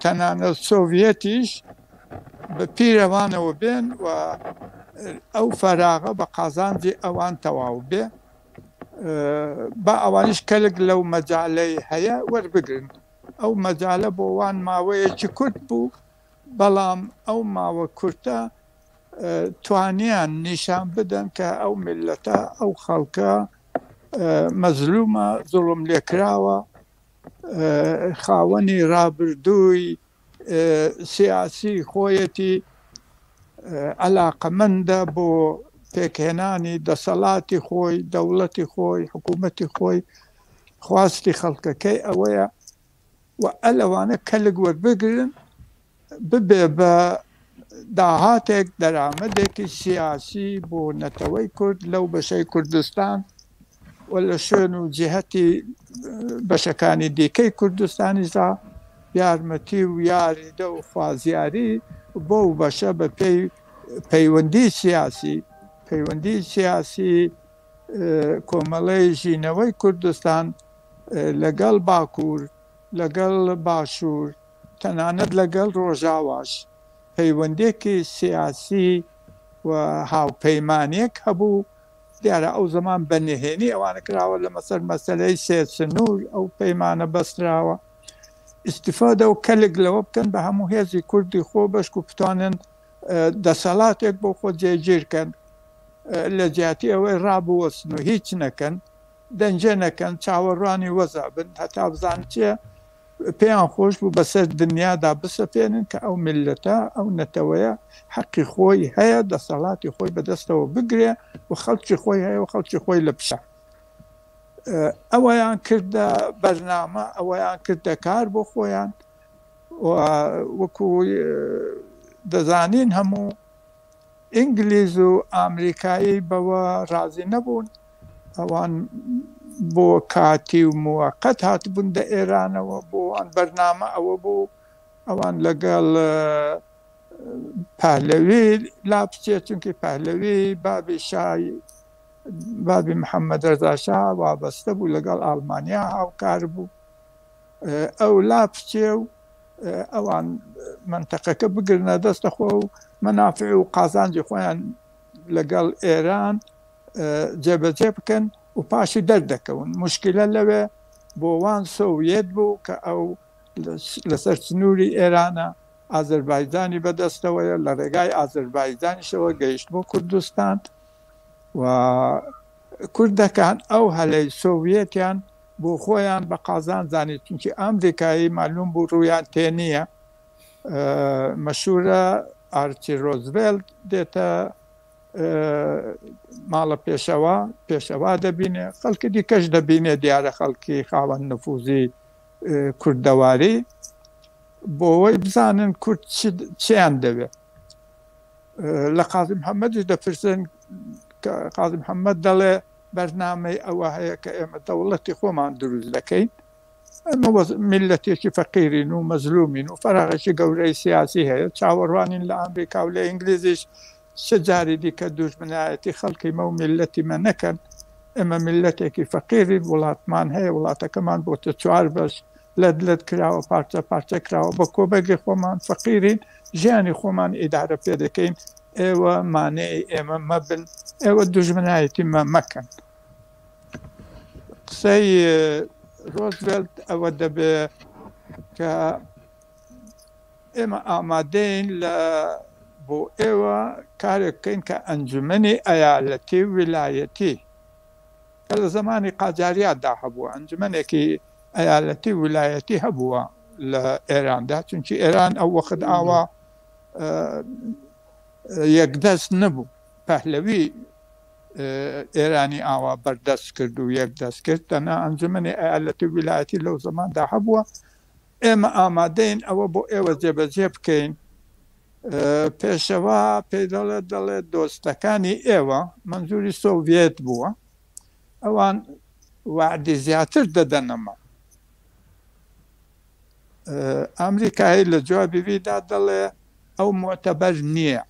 تەنانەت سۆڤیەتیش بە پیرەوانەوە بێن و ئەو فەراغە بە قازانجی ئەوان تەواو بێ. E, با ئەوانیش کەلک لەو مەجالەی هەیە وەربگرن. ئەو مەجالە بۆ وان ماوەیەکی کورت بوو، بەڵام ئەو ماوە کورتە, e, توانیان نیشان بدەن کە ئەو میللەتە، ئەو خەڵکە, e, مەزلومە، زوڵم لێکراوە, e, خاوەنی ڕابردووی, e, سیاسی خۆیەتی, e, عەلاقەمەندە بۆ پێکهێنانی دەسەڵاتی خۆی، دەوڵەتی خۆی، حکوومەتی خۆی، خواستی خەڵکەکەی ئەوەیە و ئەلەوانە کەلک وەربگرن، ببێ بە داهاتێک، دەرامەدێکی سیاسی بۆ نەتەوەی کورد لەو بەشەی کوردستان و لە شوێن و جیهەتی بەشەکانی دیکەی کوردستانیشدا یارمەتی و یاریدە و خوازیاری بۆ بەشە بە پێی پەیوەندی سیاسی، پەیوەندی سیاسی, e, کۆمەڵەی ژینەوەی کوردستان, e, لەگەڵ باکوور، لەگەڵ باشوور، تەنانەت لەگەڵ ڕۆژاواش پەیوەندێکی سیاسی و هاوپەیمانیەک هەبوو. دیارە ئەو زەمان بە نهێنی ئەوانە کراوە، لە مەسەر مەسەلەی سێ سنوور ئەو پەیمانە بەستراوە. ئیستیفادە و کەلک لەوە بکەن بە هەموو هێزی کوردی خۆ بەشک و بتوانن, e, دەسەڵاتێک بۆ خۆ جێگیر کەن, e, لە جیاتی ئەوەی ڕابوەستن و هیچ نەکەن، دەنجە نەکەن، چاوەڕوانی وەزع بن، هەتا بزان چیە پێیان خۆش بوو بەسەر دنیادا بسەپێنن کە ئەو میللەتە، ئەو نەتەوەیە حەقی خۆی هەیە دەسەڵاتی خۆی بەدەستەوە بگرێ و خەڵکی خۆی هەیە و خەڵکی خۆی لە پیشە. ئەوەیان کردە بەرنامە، ئەوەیان کردە کار بۆ خۆیان و وەکو دەزانین هەموو ئینگلیز و ئامریکایی بەوە ڕازی نەبوون. ئەوان بۆ کاتی و موەقەت هاتبوون دە ئێرانەوە، بۆ ئەوان بەرنامە ئەوە بوو ئەوان لەگەڵ پەهلەوی لا بچێت، چونکی پەهلەوی بابی شای بابی محەممەد ڕەزا شا وابەستە بوو، لەگەڵ ئاڵمانیا هاوکار بوو. ئەو لا بچێ و ئەوان منتەقەکە بگرنە دەستە خۆ و مەنافع و قازانجی خۆیان لەگەڵ ئێران جێبەجێ بکەن و پاشی دەردەکەون. مشکلە لەوێ بۆ وان سۆویەت بوو کە ئەو لەسەر سنووری ئێرانە، ئازەربایجانی بەدەستەوەیە، لە ڕێگای ئازەربایجانیشەوە گەیشت بۆ کوردستان و کوردەکان ئەو هەلەی سۆڤیەتیان بۆ خۆیان بە قازان زانی، چونکی ئەمریکایی مەلوم بوو ڕوویان تێ نییە. مەشورە ئارچی ڕۆزڤێلت دێتە ماڵە پێشەوا، پێشەوا دەبینێ، خەڵکی دیکەش دەبینێ، دیارە خەڵکی خاوەن نفوزی کوردەواری، بۆ ئەوەی بزانن کورد چیان دەوێ. لە قازی محەممەدیش دەپرسن، قازی محەممەد دەڵێ بەرنامەی ئەوە هەیە کە ئێمە دەوڵەتی خۆمان دروست دەکەین. ئەمە میلەتێکی فەقیرین و مەزلومین و فەراغێکی گەورەی سیاسی هەیە. چاوەڕوانین لە ئەمریکا و لە ئینگلیزیش چ جاری دیکە دوژمنایەتی خەڵکی مە و میلەتی مە نەکەن. ئێمە میلەتێکی فەقیرین، وڵاتمان هەیە، وڵاتەکەمان بۆتە چوار بەش، لەت لەت کراوە، پارچە پارچە کراوە، بە کۆمەگی خۆمان فەقیرین، ژیانی خۆمان ئیدارە پێ دەکەین. ئێوە مانەی ئێمە مەبن، ئێوە دوژمنایەتی مە مەکەن. قسەی ڕۆزڤێلت ئەوە دەبێ کە ئێمە ئامادەین لە بۆ ئێوە کارێک بکەین کە ئەنجومەنی ئەیالەتی و ویلایەتی کە لە زەمانی قاجاریاتدا هەبووە، ئەنجومەنێکی ئەیالەتی و ویلایەتی هەبووە لە ئێراندا، چونکی ئێران ئەو وەخت ئاوا یەکدەست نەبوو. پەهلەوی e, Êranî awa berdest kir û yek dest kir. Tena Encûmenê Eyaleti Wîlayetî lew zemanî de hebû. Ême amadeyin ewe bo êwe cêbecê bikeyin. E, Pêşewa pê dele dele dostekanî êwe, menzûrî Sovyet bû. Ewan we'dî ziyatî didene me. E, Amerîkayê li cewabî vî de dile ew mu'teber niye.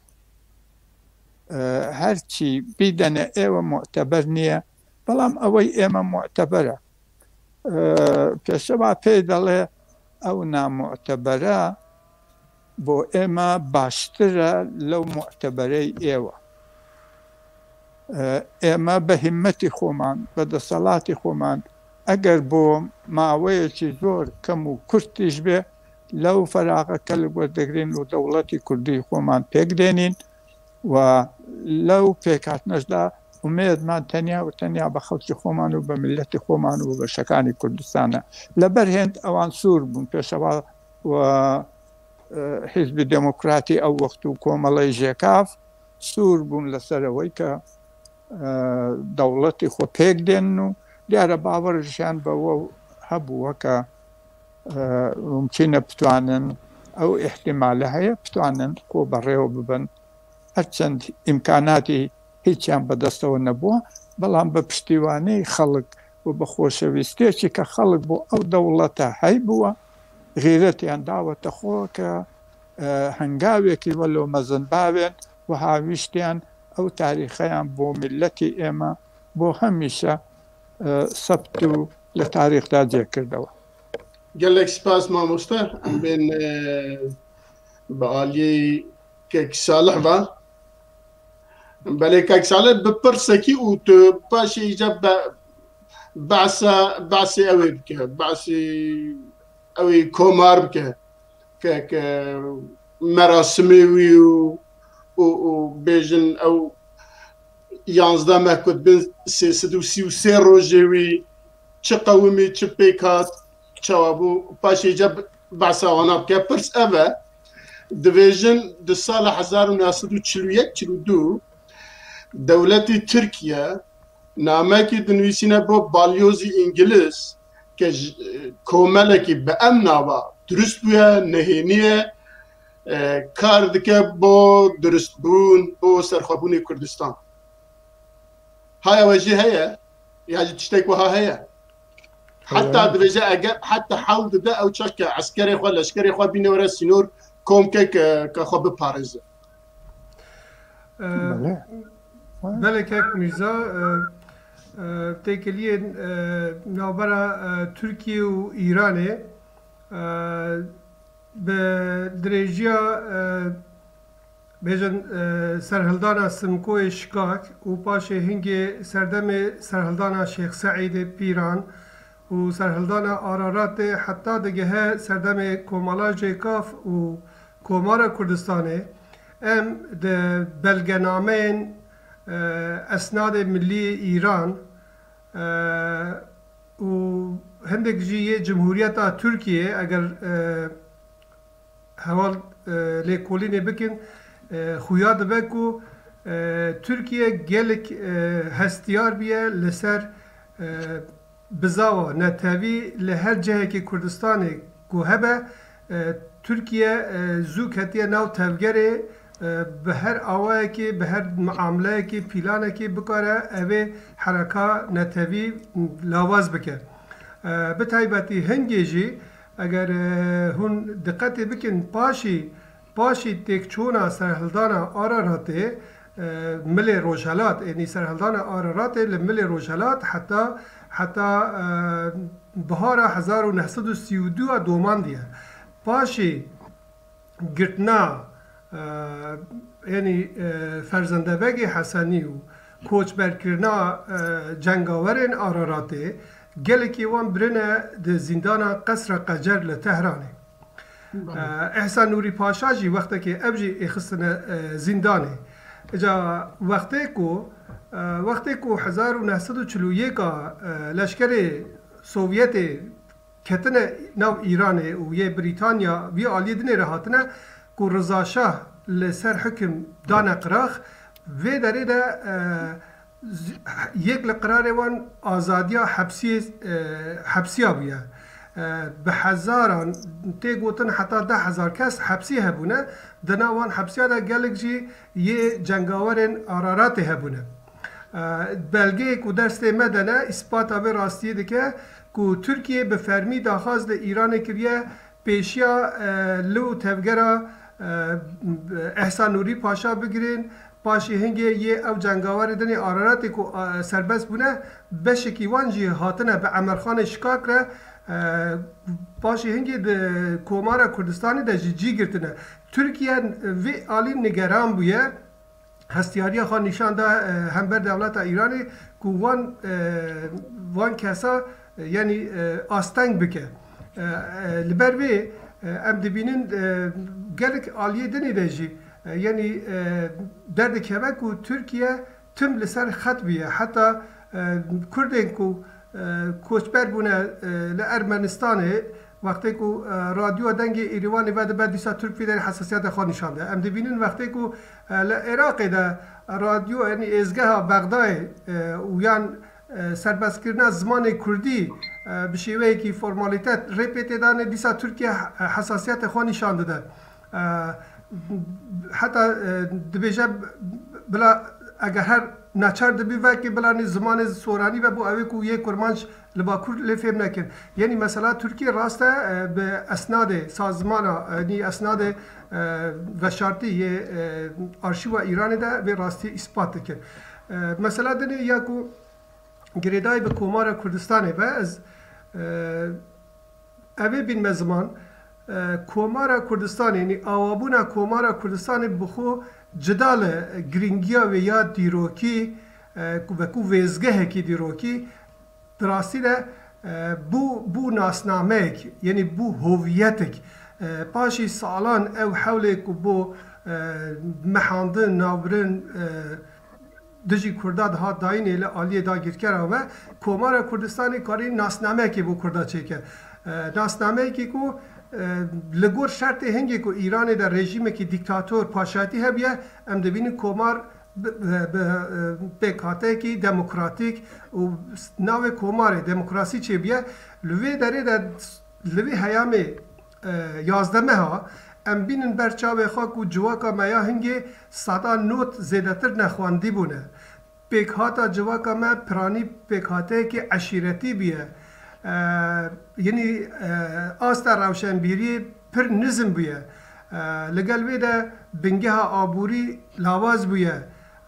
E, her çî bîdene êwe mu'teber niye. Belam ewey ême mu'teber e. E, Pêşewa pê dile ew namu'tebere bo ême baştir e lew mu'teberey êwe. E, ême bi himmetî xoman, bi deselatî xoman, eger bo maweyekî zor kem û kurt tîj bê, lew feraxeke li werdegrîn û dewletî kurdî xoman pêk dênîn, و لەو پێکهاتنەش دا ئومێدمان تەنیا و تەنیا بە خەڵکی خۆمان و بە میللەتی خۆمان و بە بەشەکانی کوردستانە. لەبەر هێند ئەوان سوور بوون، پێشەوا و، ئە، حیزبی دێموکراتی ئەو وەخت و کۆمەڵەی ژێکاف سوور بوون لەسەر ئەوەی کە، ئە، دەوڵەتی خۆ پێک دێن و دیارە باوەڕیشیان بەوە هەبووە کە، ئە، ممکنە بتوانن، ئەو ئیحتیمالە هەیە، بتوانن خۆ بەڕێوە ببن. هەرچەند ئیمکاناتی هیچیان بەدەستەوە نەبووە، بەڵام بە پشتیوانەی خەڵک و بە خۆشەویستیەکی کە خەڵک بۆ ئەو دەوڵەتە هەیبووە، غیرەتیان داوەتە خۆ کە، ئە، هەنگاوێکی وەلۆ مەزن باوێن و هاویشتیان ئەو تاریخەیان بۆ میللەتی ئێمە بۆ هەمیشە، ئە، سەبت و لە تاریخدا جێ کردەوە. Gelek spas mamoste. Em bên, e, bi aliyê Kek Salih ve. Belê Kek Salih bi pirsekî û tu paşê îca be-, behsa, behsê ew ê bike, behsê ew ê komar bike. Ke, ke merasimê wî û, û, û bêjin ew yanzdeh meh ku dibin sê sed û sî û sê rojê wî çi qewimî, çi pêk hat, çawa bû, paşê ca behsa wana bike. Pirs ev e, dibêjin di sala hezar û neh sed û çil û yek çil û du dewletî Tirkiye namekî dinivîsîne bo balyozî Îngiliz ke ji, komelekî bi em nava dirust bûye, nehêniye, e, kar dike bo dirustbûn, bo serxwebûnê Kurdistan. Haya we jî heye, ya jî tiştek wiha heye. Heta Heye. Dibêje eger heta hewl dide ew çax ke eskerê xwe, leşkerê xwe bîne were sînor, kom ke, ke, ke xwe biparêze. Ee, Belê. Belê kek Mîrza, e, e, têkiliyên, e, navbera, e, Tirkiye û Îranê, e, bi dirêjiya, e, bêjin, e, serhildana Simkoyê Şikak û paşê hingê serdemê serhildana Şêx Seîdê Pîran û serhildana Araratê heta digihe serdemê Komala Jêkaf û Komara Kurdistanê, em di belgenameyên, e, esnadê milî yê Îran, e, û hindek jî yê Cumhuriyeta Tirkiyê, eger, e, heval, e, lêkolînê bikin, e, xuya dibe ku, e, Tirkiye gelek, e, hestiyar bûye li ser, e, bizava netewî li her cihekî Kurdistanê ku hebe, e, Tirkiye, e, zû ketiye nav tevgerê, e, bi her awayekî, bi her miamleyekî, planekî bikare evê hereka netewî lawaz bike. E, bi taybetî hingê jî, eger, e, hûn diqetê bikin, paşî, paşî têkçûna serhildana Araratê, e, milê Rojhelat, ênî serhildana Araratê li milê Rojhelat heta, heta, e, bihara hezar û neh sed û sî û du a domandiye. Paşî girtina, e, ênî, e, ferzendevegê Hesenî û koçberkirina, e, cengawerên Araratê, gelekî wan birine di zîndana Qesra Qecer li Tehranê. Belê. E, Ehsan Nûrî Paşa jî wextekê ev jî êxistine, e, zîndanê. Îca wextê ku, e, wextê ku hezar û neh sed û çil û yek a, e, leşkerê Sovyetê ketine nav Îranê û yê Brîtanya vî aliyê dinê re hatine ku Riza Şah li ser hikim dane qirax, vê derê de, e, Yek li qirarê wan azadiya hepsiyê, e, hepsiya bûye. E, bi hezaran, tê gotin heta deh hezar kes hepsî hebûne. Di nav wan hepsiya de gelek jî yê cengawerên Araratê hebûne. E, belgeyê ku destê me de ne, îspata vê rastiyê dike ku Tirkiye bi fermî daxwaz li Îranê kiriye, pêşiya, e, li û tevgera, e, Ehsan Nûrî Paşa bigirin, paşê hingê yê ew cengawerê dinê Araratê ku, e, serbest bûne, beşekî wan jî hatine bi Emerxanê Şikak re, e, paşê hingê di Komara Kurdistanê de jî cî girtine. Tirkiye vê alî nigeran bûye, hestiyariya xwe nîşan da, e, hember dewleta Îranê ku wan, e, van kesa, e, yanî, e, asteng bike. E, e, li ber vê, e, em dibînin, e, gelek aliyê dinê de jî, e, yanî, e, derdikeve ku Tirkiye tim li ser xet bûye. Heta, e, Kurdên ku, e, koçber bûne, e, li Ermenistanê, wextê ku, e, radyoya Dengê Êrîwanê vedibe, dîsa Tirk vî derê hesasiyeta xwe nîşan de. Em dibînin wextê ku, e, li Iraqê de radyo, yanî êzgeha Bexdayê, e, û yan, e, serbestkirina zimanê kurdî, e, bi şêweyekî formalîte rê pê tê danê, dîsa Tirkiye he-, hesasiyeta xwe nîşan dide. E, heta, e, dibêje bila eger her naçar dibî vekê bilanî zimanê soranî ve bo ew ê ku yê kurmanc li Bakur lê fêm nekin. Yanî mesela Tirkiye rast e, e, bi esnadê sazmana, e, nî esnadê, e, veşartî yê, e, arşîva Îranê de vê rastî îspat dikin. E, mesela dinê ya ku girêdayî bi Komara Kurdistanê be, ez, e, Ev ê bînme ziman, e, Komara Kurdistanê, yanî awabûna Komara Kurdistanê bi xwe cida li girîngiya wê ya dîrokî, e, ku, wekû wêzgehekî dîrokî, di rastî de, e, bû, bû nasnameyek, yanî bû hoviyetek. E, paşî salan ew hewlê ku bo, e, mehandin, navbirin, e, dijî Kurda dihat dayînê li aliyê dagirkera ve, Komara Kurdistanê karî nasnameyekê bo Kurda çêke. E, nasnameyekê ku, e, li gor şertê hingê ku Îranê de rejîmekî dîktator, paşayetî hebiye, em dibînin Komar bi, bi, bi, e, pêkhateyekî demokratîk û navê Komarê demokrasî çêbiye. Li vê derê de, li vê heyamê, e, yazdeh meha, em bînin ber çavê xwe ku civaka me ya hingê seda nod zêdetir nexwendî bûne. Pêkhata civaka me piranî pêkhateyekî eşîretî bûye. E, yanî, e, asta rewşenbîriyê pir nizm bûye. E, li gel vê de bingeha aborî lawaz bûye.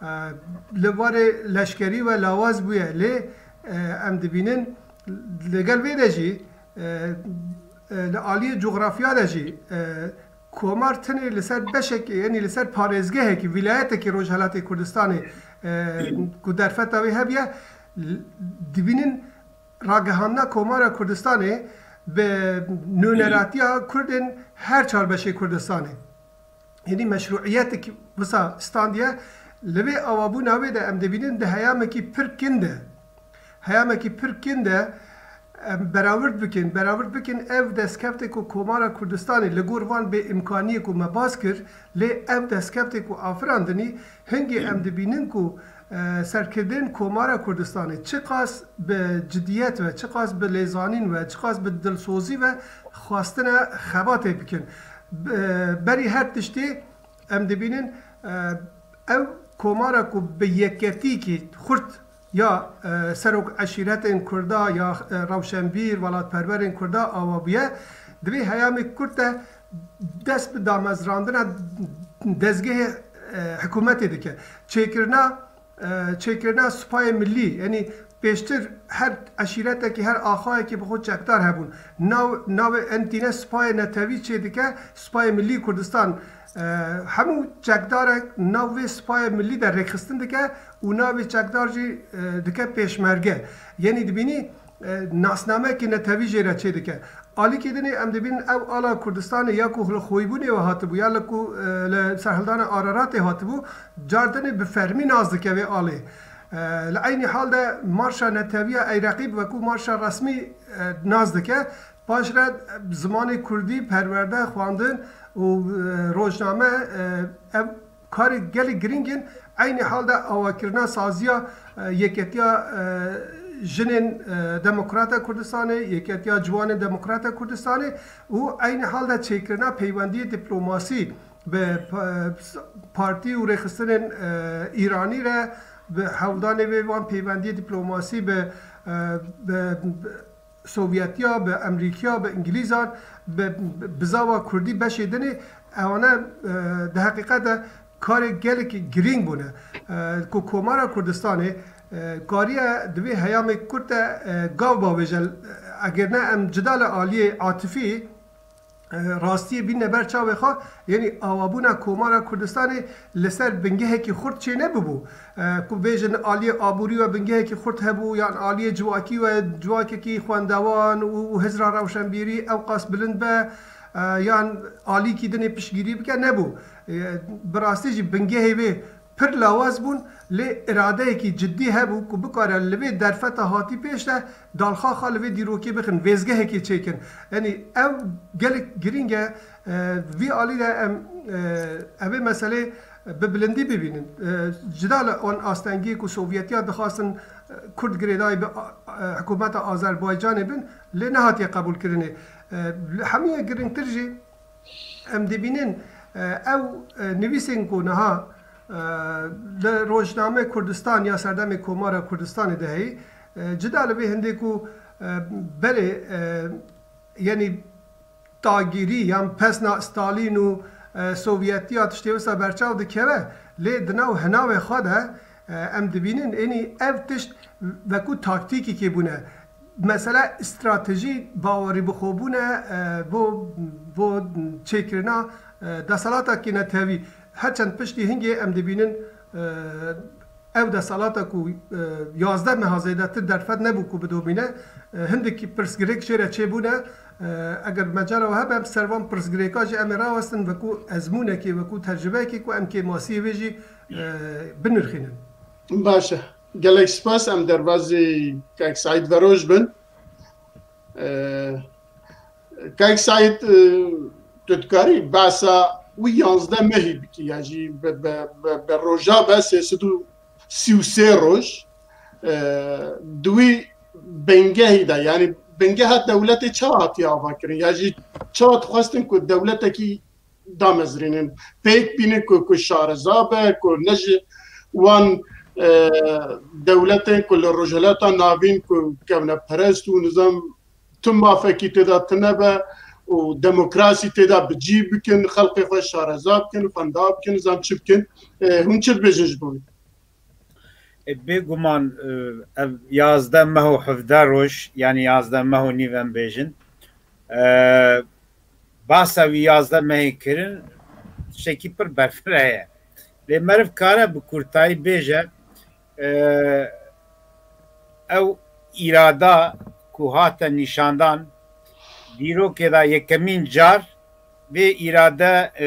E, li warê leşkerî ve lawaz bûye. Lê, e, em dibînin li gel vê de jî, e, e, li aliyê cografya de jî, e, Komar tenê li ser beşekê, yanî li ser parêzgehekî, vîlayetekî Rojhelatê Kurdistanê, e, ku derfeta wê hebiye, l-, dibînin ragihandina Komara Kurdistanê bi nûneratiya Kurdên her çar beşê Kurdistanê. Yanî meşrûiyetek wisa standiye, li vê awabûna wê de em dibînin di heyamekî pir kin de, heyamekî pir kin de em berawirt bikin, berawirt bikin ev destkeftê ku Komara Kurdistanê li gor van bêîmkaniyê ku me bas kir, lê ev destkeftê ku afirandinî, hingê em dibînin ku, e, serkirdên Komara Kurdistanê çiqas bi cidiyet ve, çiqas bi lêzanîn ve, çiqas bi dilsozî ve xwestine xebatê bikin. Bi-, berî her tiştî em dibînin, e, ev komara ku bi yeketîkî xurt ya, e, serok eşîretên Kurda ya, e, rewşenbîr, welatperwerên Kurda awa bûye, di vê heyamê kurt de dest bi damezrandina dezgehê, e, hikûmetê dike. Çêkirina, e, çêkirina Supayê Millî, yanî pêştir her eşîretekî, her axayekî bi xwe çekdar hebûn. Nav, navê en tîne Supayê Netewî çê dike, Supayê Millî Kurdistan. E, hemû çekdarek nav vê Supayê Millî de rêkxistin dike û navê çekdar jî, e, dike pêşmerge. Yanî dibînî, e, nasnameyekî netewî jê re çê dike. Alîkê dinê em dibînin ew ala Kurdistanê ya ku li xwîbûnê we hatibû, ya li ku, e, li serhildana Araratê hatibû, car dinê bi fermî nas dike vê alê. E, li eynî hal de marşa netewiya Eyreqî wekû marşa resmî, e, nas dike. Paşre zimanê kurdî, perwerde, xwendin û, e, rojname, e, ev karê gelek girîng in. Eynî halde awakirina saziya, e, Yeketiya, e, Jinên, e, Demokrata Kurdistanê, Yeketiya Ciwanên Demokrata Kurdistanê û eynî halde çêkirina peywendiyê diplomasî bi pa-, partî û rêxistinên, e, Îranî re, bi hewldanê vê van peywendiyê diplomasî bi, e, bi, bi Sovyetiya, bi Emerîkiya, bi Îngilîzan, bi, bi bizava Kurdî beşê dinê, ewane, e, di heqîqet de karê gelekî girîng bûne, e, ku Komara Kurdistanê, e, kariye di vê heyamê kurt de, e, gav bavêje. Eger ne em cida li aliyê atifî, e, rastiyê bîne ber çavê xwe, yanî awabûna Komara Kurdistanê li ser bingehekî xurt çê nebibû. E, ku bêjin aliyê aborî we bingehekî xurt hebû, yan aliyê civakî we civakekî xwendewan û, û hizra rewşenbîrî ewqas bilind be, e, yan alîkî dinê piştgirî bike, nebû. E, bi rastî jî bingehê wê pir lawaz bûn, lê iradeyekî cidî hebû ku bikare li vê derfeta hatî pêş de dalxaxa li vê dîrokê bixin, vêzgehekê çêkin. Yanî ev gelek girîng e, e, vî alî de em, e, evê meselê bi bilindî bibînin. E, cida li wan astengiyê ku Sovyetiya dixwastin, e, Kurd girêdayî bi, e, hikûmeta Azerbaycanê bin, lê nehatiye qebûlkirinê. E, li hemûyê girîngtir jî, em dibînin, e, ew, e, nivîsên ku niha, e, li rojname Kurdistan ya serdemê Komara Kurdistanê de heyî, e, cida li vê hindê ku, e, belê, e, yanî tagîrî yan pesna Stalîn û, e, Sovyetiya tiştê wisa berçav dikeve, lê di nav hinavê xwe de, e, em dibînin, ênî ev tişt wekû taktîkekê bûne. Mesele stratejî, bawerî bi xwe bûne, e, bo, bo çêkirina, e, deselatekî netewî. Her çend piştî hingê em dibînin, e, ew deselata ku, e, yazdeh meha zêdetir derfet nebû ku bidomîne, e, hindekî pirsgirêk jê re çêbûne. E, eger mecala we hebe, em ser van pirsgirêka jî em ê rawestin wekû ezmûnekê, wekû tecrubeyekê ku em kêmasiyê vê jî, e, binirxînin. Baş e. Gelek spas, em derbazî Kak Seîd Veroj bin. E, Kak Seîd, e, tu dikarî behsa wî yanzdeh mehî bikî, ya jî bi, bi, bi, bi roja be sê sed û sî û sê roj, e, di wî bingehî de, yanî bingeha dewletê çawa hatiye avakirin? Ya jî çawa dixwestin ku dewletekî damezrînin, pêk bînin ku, ku şareza be, ku ne ji wan, e, dewletên ku li Rojhilata Navîn ku kevneperest û nizam tu mafekî tê de tune be û demokrasî tê de bi cî bikin, xelkê xwe şareza bikin, xwenda bikin, nizam çi bikin. E, hûn çi dibêjin ji bo wî? E, bêguman, e, ev yazdeh meh û hevdeh roj, yanî yazdeh meh û nîv em bêjin, e, bahsa wî yazdeh mehê kirin, tiştekî pir berfireh ye. Lê meriv kare bi kurtayî bêje, e, ew îrada ku hate nîşandan, dîrokê de yekemîn car vê îrade, e,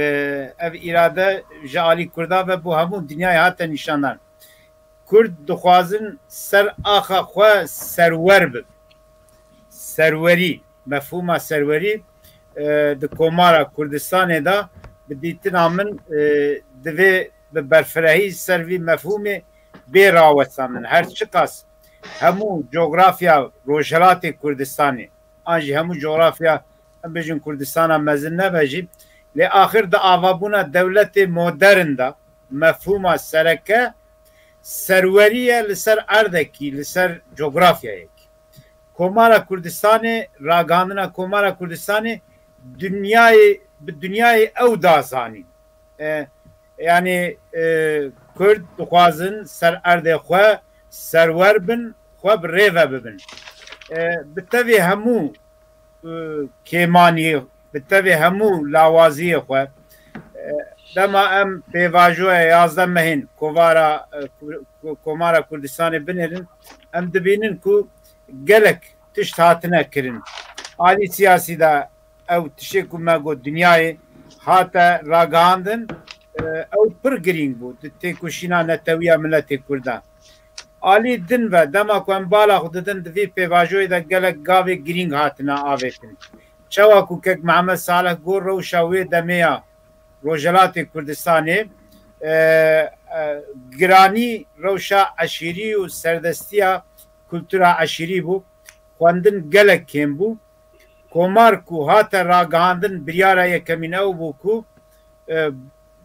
ev îrade ji alî Kurda ve bo hemû dinyayê hate nîşandan. Kurd dixwazin ser axa xwe serwer bin. Serwerî, mefhûma serwerî, e, di Komara Kurdistanê de bi dîtina min, e, divê bi berfirehî ser vî mefhûmê bê rawestandin. Her çiqas hemû cografya Rojhilatê Kurdistanê, an jî hemû cografya, em bêjin Kurdistana mezin nebe jî, lê axir di avabûna dewletê modern de mefhûma sereke serwerî ye li ser erdekî, li ser cografyayekî. Komara Kurdistanê, ragihandina Komara Kurdistanê dinyayê, bi dinyayê ew da zanîn. E, yanî, e, Kurd dixwazin ser erdê xwe serwer bin, xwe bi rê ve bibin. E, bi tevê hemû, e, kêmaniyê, bi tevê hemû lawaziyê xwe, e, dema em pêvajoya yazdeh mehên kovara, e, ku-, ku-, Komara Kurdistanê binêrin, em dibînin ku gelek tişt hatine kirin. Alî siyasî de ew tiştê ku me got dinyayê hate ragihandin, e, ew pir girîng bû di têkoşîna netewiya miletê Kurdan. Alî din ve dema ku em bala xwe didin di vî pêvajoyê de gelek gavê girîng hatine avêtin. Çawa ku kek Mihemed Salih got rewşa wê demê ya Rojhilatê Kurdistanê, e, e, giranî rewşa eşîrî û serdestiya kultura eşîrî bû. Xwendin gelek kêm bû. Komar ku hate ragihandin, biryara yekemîn ew bû ku, e,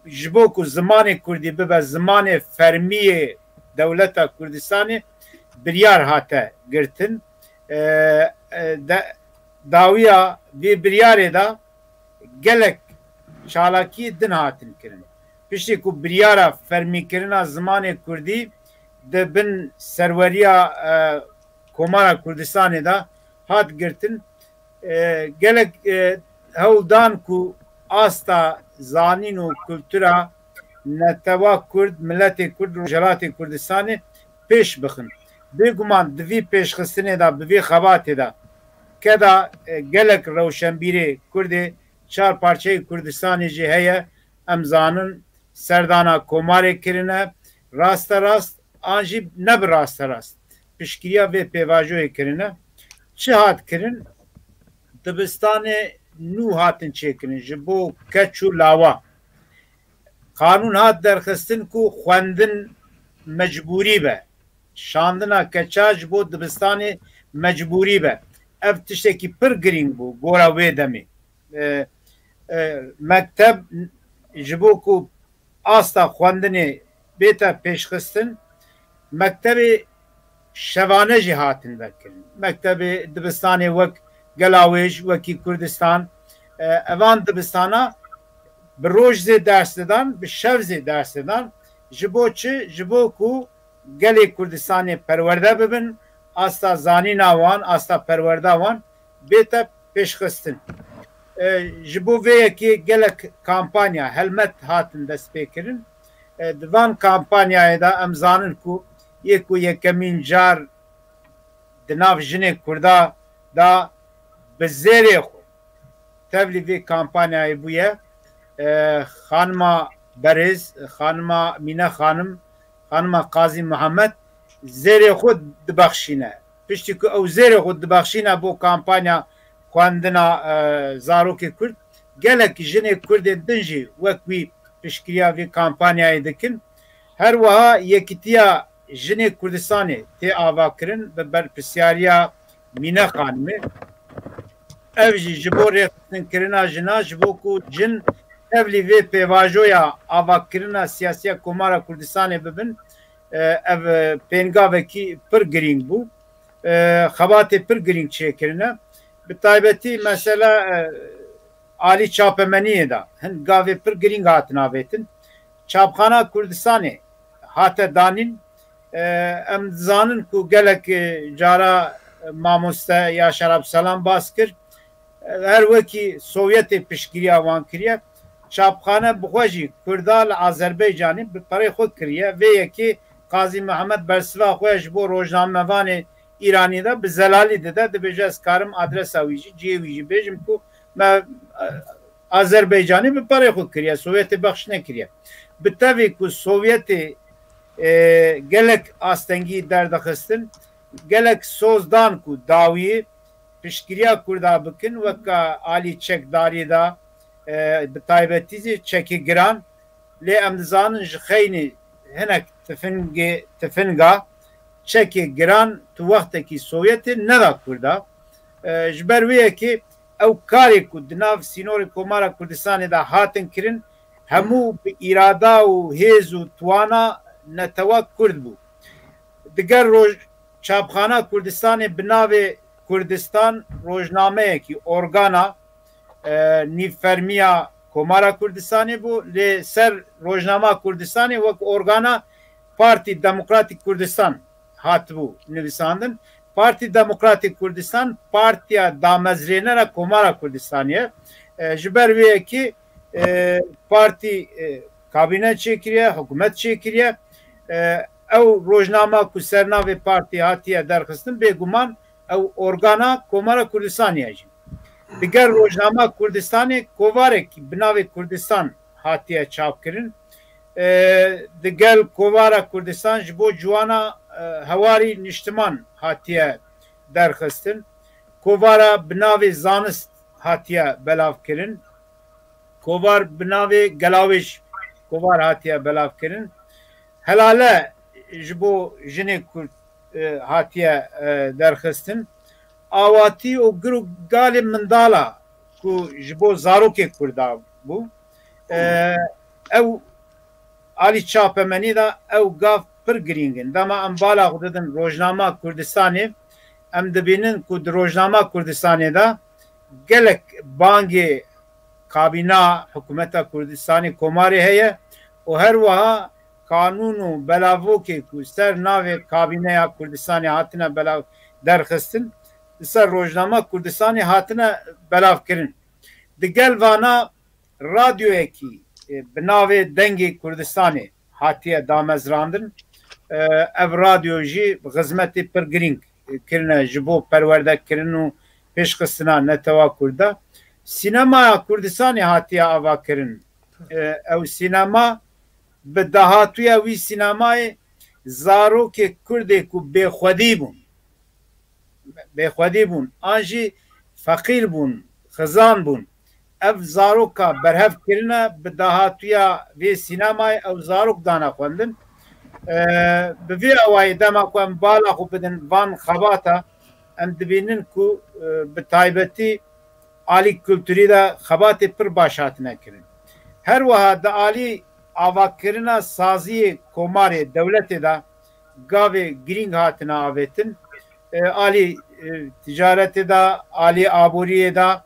ji bo ku zimanê kurdî bibe zimanê fermî yê dewleta Kurdistanê, biryar hate girtin. E, e, de, dawiya vê biryarê de gelek çalakiyê din hatin kirin. Piştî ku biryara fermîkirina zimanê kurdî di bin serweriya, e, Komara Kurdistanê de hat girtin, e, gelek, e, hewl dan ku asta zanîn û kultura netewa kurd, miletê kurd, Rojhelatê Kurdistanê pêş bixin. Bêguman di vî pêşxistinê de, bi vî xebatê de, keda, e, gelek rewşenbîrê kurdê çar parçeyê Kurdistanê jî heye. Em zanin serdana komarê kirine, rasterast an jî ne bi rasterast piştgiriya vê pêvajoyê kirine. Çi hat kirin? Dibistanê nû hatin çêkirin ji bo keç û lawa. Qanûn hat derxistin ku xwendin mecbûrî be. Şandina keça ji bo dibistanê mecbûrî be. Ev tiştekî pir girîng bû gora wê demê. E, e, mekteb ji bo ku asta xwendinê bête pêşxistin, mektebê şevane jî hatin vekirin. Mektebê dibistanê wek Gelawêj, wekî Kurdistan, e, evan dibistana bi roj zê ders didan, bi şev zê ders didan. Ji bo çi? Ji bo ku gelê Kurdistanê perwerde bibin, asta zanîna wan, asta perwerda wan bête pêşxistin. E, ji bo vê yekê gelek kampanya, helmet hatin destpêkirin. E, di van kampanyayê de em zanin ku yê ku yekemîn car di nav jinê Kurda de bi zêrê xwe tevlî vê kampanyayê bûye, e, xanima berêz, xanima Mîne Xanim, xanima Qazî Mihemed zêrê xwe dibexşîne. Piştî ku ew zêrê xwe dibexşîne bo kampanya xwendina, e, zarokê Kurd, gelek jinê Kurdên din jî wek wî piştgiriya vê kampanyayê dikin. Her wiha Yekîtiya Jinê Kurdistanê tê avakirin bi berpirsyariya Mîne Xanimê. Ev jî ji bo rêxistinkirina jina, ji bo ku jin tevlî vê pêvajoya avakirina siyasiya Komara Kurdistanê bibin, e, ev, e, pêngavekî pir girîng bû. E, xebatê pir girîng çêkirine. Bi taybetî mesela, e, alî çapemeniyê de hin gavê pir girîng hatin avêtin. Çapxana Kurdistanê hate danîn. E, em dizanin ku gelek, e, cara, e, mamoste Yaşar Abselam bas kir. E, her wekî Sovyetê piştgiriya wan kiriye. Çapxane bi xwe jî Kurda li Azerbaycanê bi perê xwe kiriye. Vê yekê Qazî Mihemed bersiva xwe ji bo rojnamevanê Îranî de bi zelalî dide, dibêje, ez karim adresa wî jî, cihê wî jî bêjim ku me, e, Azerbaycanê bi perê xwe kiriye, Sovyetê bexş nekiriye. Bi tevî ku Sovyetê, e, gelek astengî derdixistin, gelek soz dan ku dawiyê piştgiriya Kurda bikin, weka alî çekdarî de, e, bi taybetî jî çekê giran, lê em dizanin ji xeynî hinek tifingê, tifinga çekê giran tu wextekî Sovyetê neda Kurda. E, ji ber wê yekê ew karê ku di nav sînorê Komara Kurdistanê de hatin kirin, hemû bi îrada û hêz û tuwana netewa Kurd bû. Digel roj-, çapxana Kurdistanê bi navê Kurdistan rojnameyekî, organa, e, nîvfermiya Komara Kurdistanê bû. Lê ser rojnama Kurdistanê wek organa Partî Demokratîk Kurdistan hatibû nivîsandin. Partî Demokratîk Kurdistan partiya damezrênera Komara Kurdistanê ye. E, ji ber wê yekê, e, partî, e, kabîne çêkiriye, hikûmet çêkiriye. E, ew rojnama ku ser navê partî hatiye derxistin, bêguman ew organa Komara Kurdistanê ye jî. Digel rojnama Kurdistanê kovarekî bi navê Kurdistan hatiye çapkirin. E, digel kovara Kurdistan ji bo ciwana, e, hewarî niştiman hatiye derxistin. Kovara bi navê Zanist hatiye belavkirin. Kovar bi navê Gelawêj, kovar hatiye belavkirin. Helale ji bo jinê Kurd, e, hatiye, e, derxistin. Awatî û gir û galê mindala ku ji bo zarokê Kurda bû. E, ew alî çapemenî de ew gav pir girîng in. Dema em bala xwe didin rojnama Kurdistanê, em dibînin ku di rojnama Kurdistanê de gelek bangê kabîna hikûmeta Kurdistanê komarê heye û her wiha kanûn û belavokê ku ser navê kabîneya Kurdistanê hatine belav derxistin, li ser rojnama Kurdistanê hatine belavkirin. Digel vana radyoyekî, e, bi navê Dengê Kurdistanê hatiye damezrandin. E, ev radyo jî xizmetê pir girîng, e, kirine ji bo perwerdekirin û pêşxistina netewa Kurd de. Sînemaya Kurdistanê hatiye avakirin. E, ew sînema bi dahatûya wî sînemayê zarokê Kurdê ku bêxwedî bûn, bêxwedî bûn, an jî feqîr bûn, xizan bûn. Ev zaroka berhev kirine, bi dahatûya vê sînemayê ew zarok dane xwendin. E, bi vî awayî dema ku em bala xwe bidin van xebata, em dibînin ku, e, bi taybetî alî kulturî de xebatê pir baş hatine kirin. Her wiha di alî avakirina saziyê komarê, dewletê de gavê girîng hatine avêtin. E, alî, e, ticaretê de, alî aboriyê de,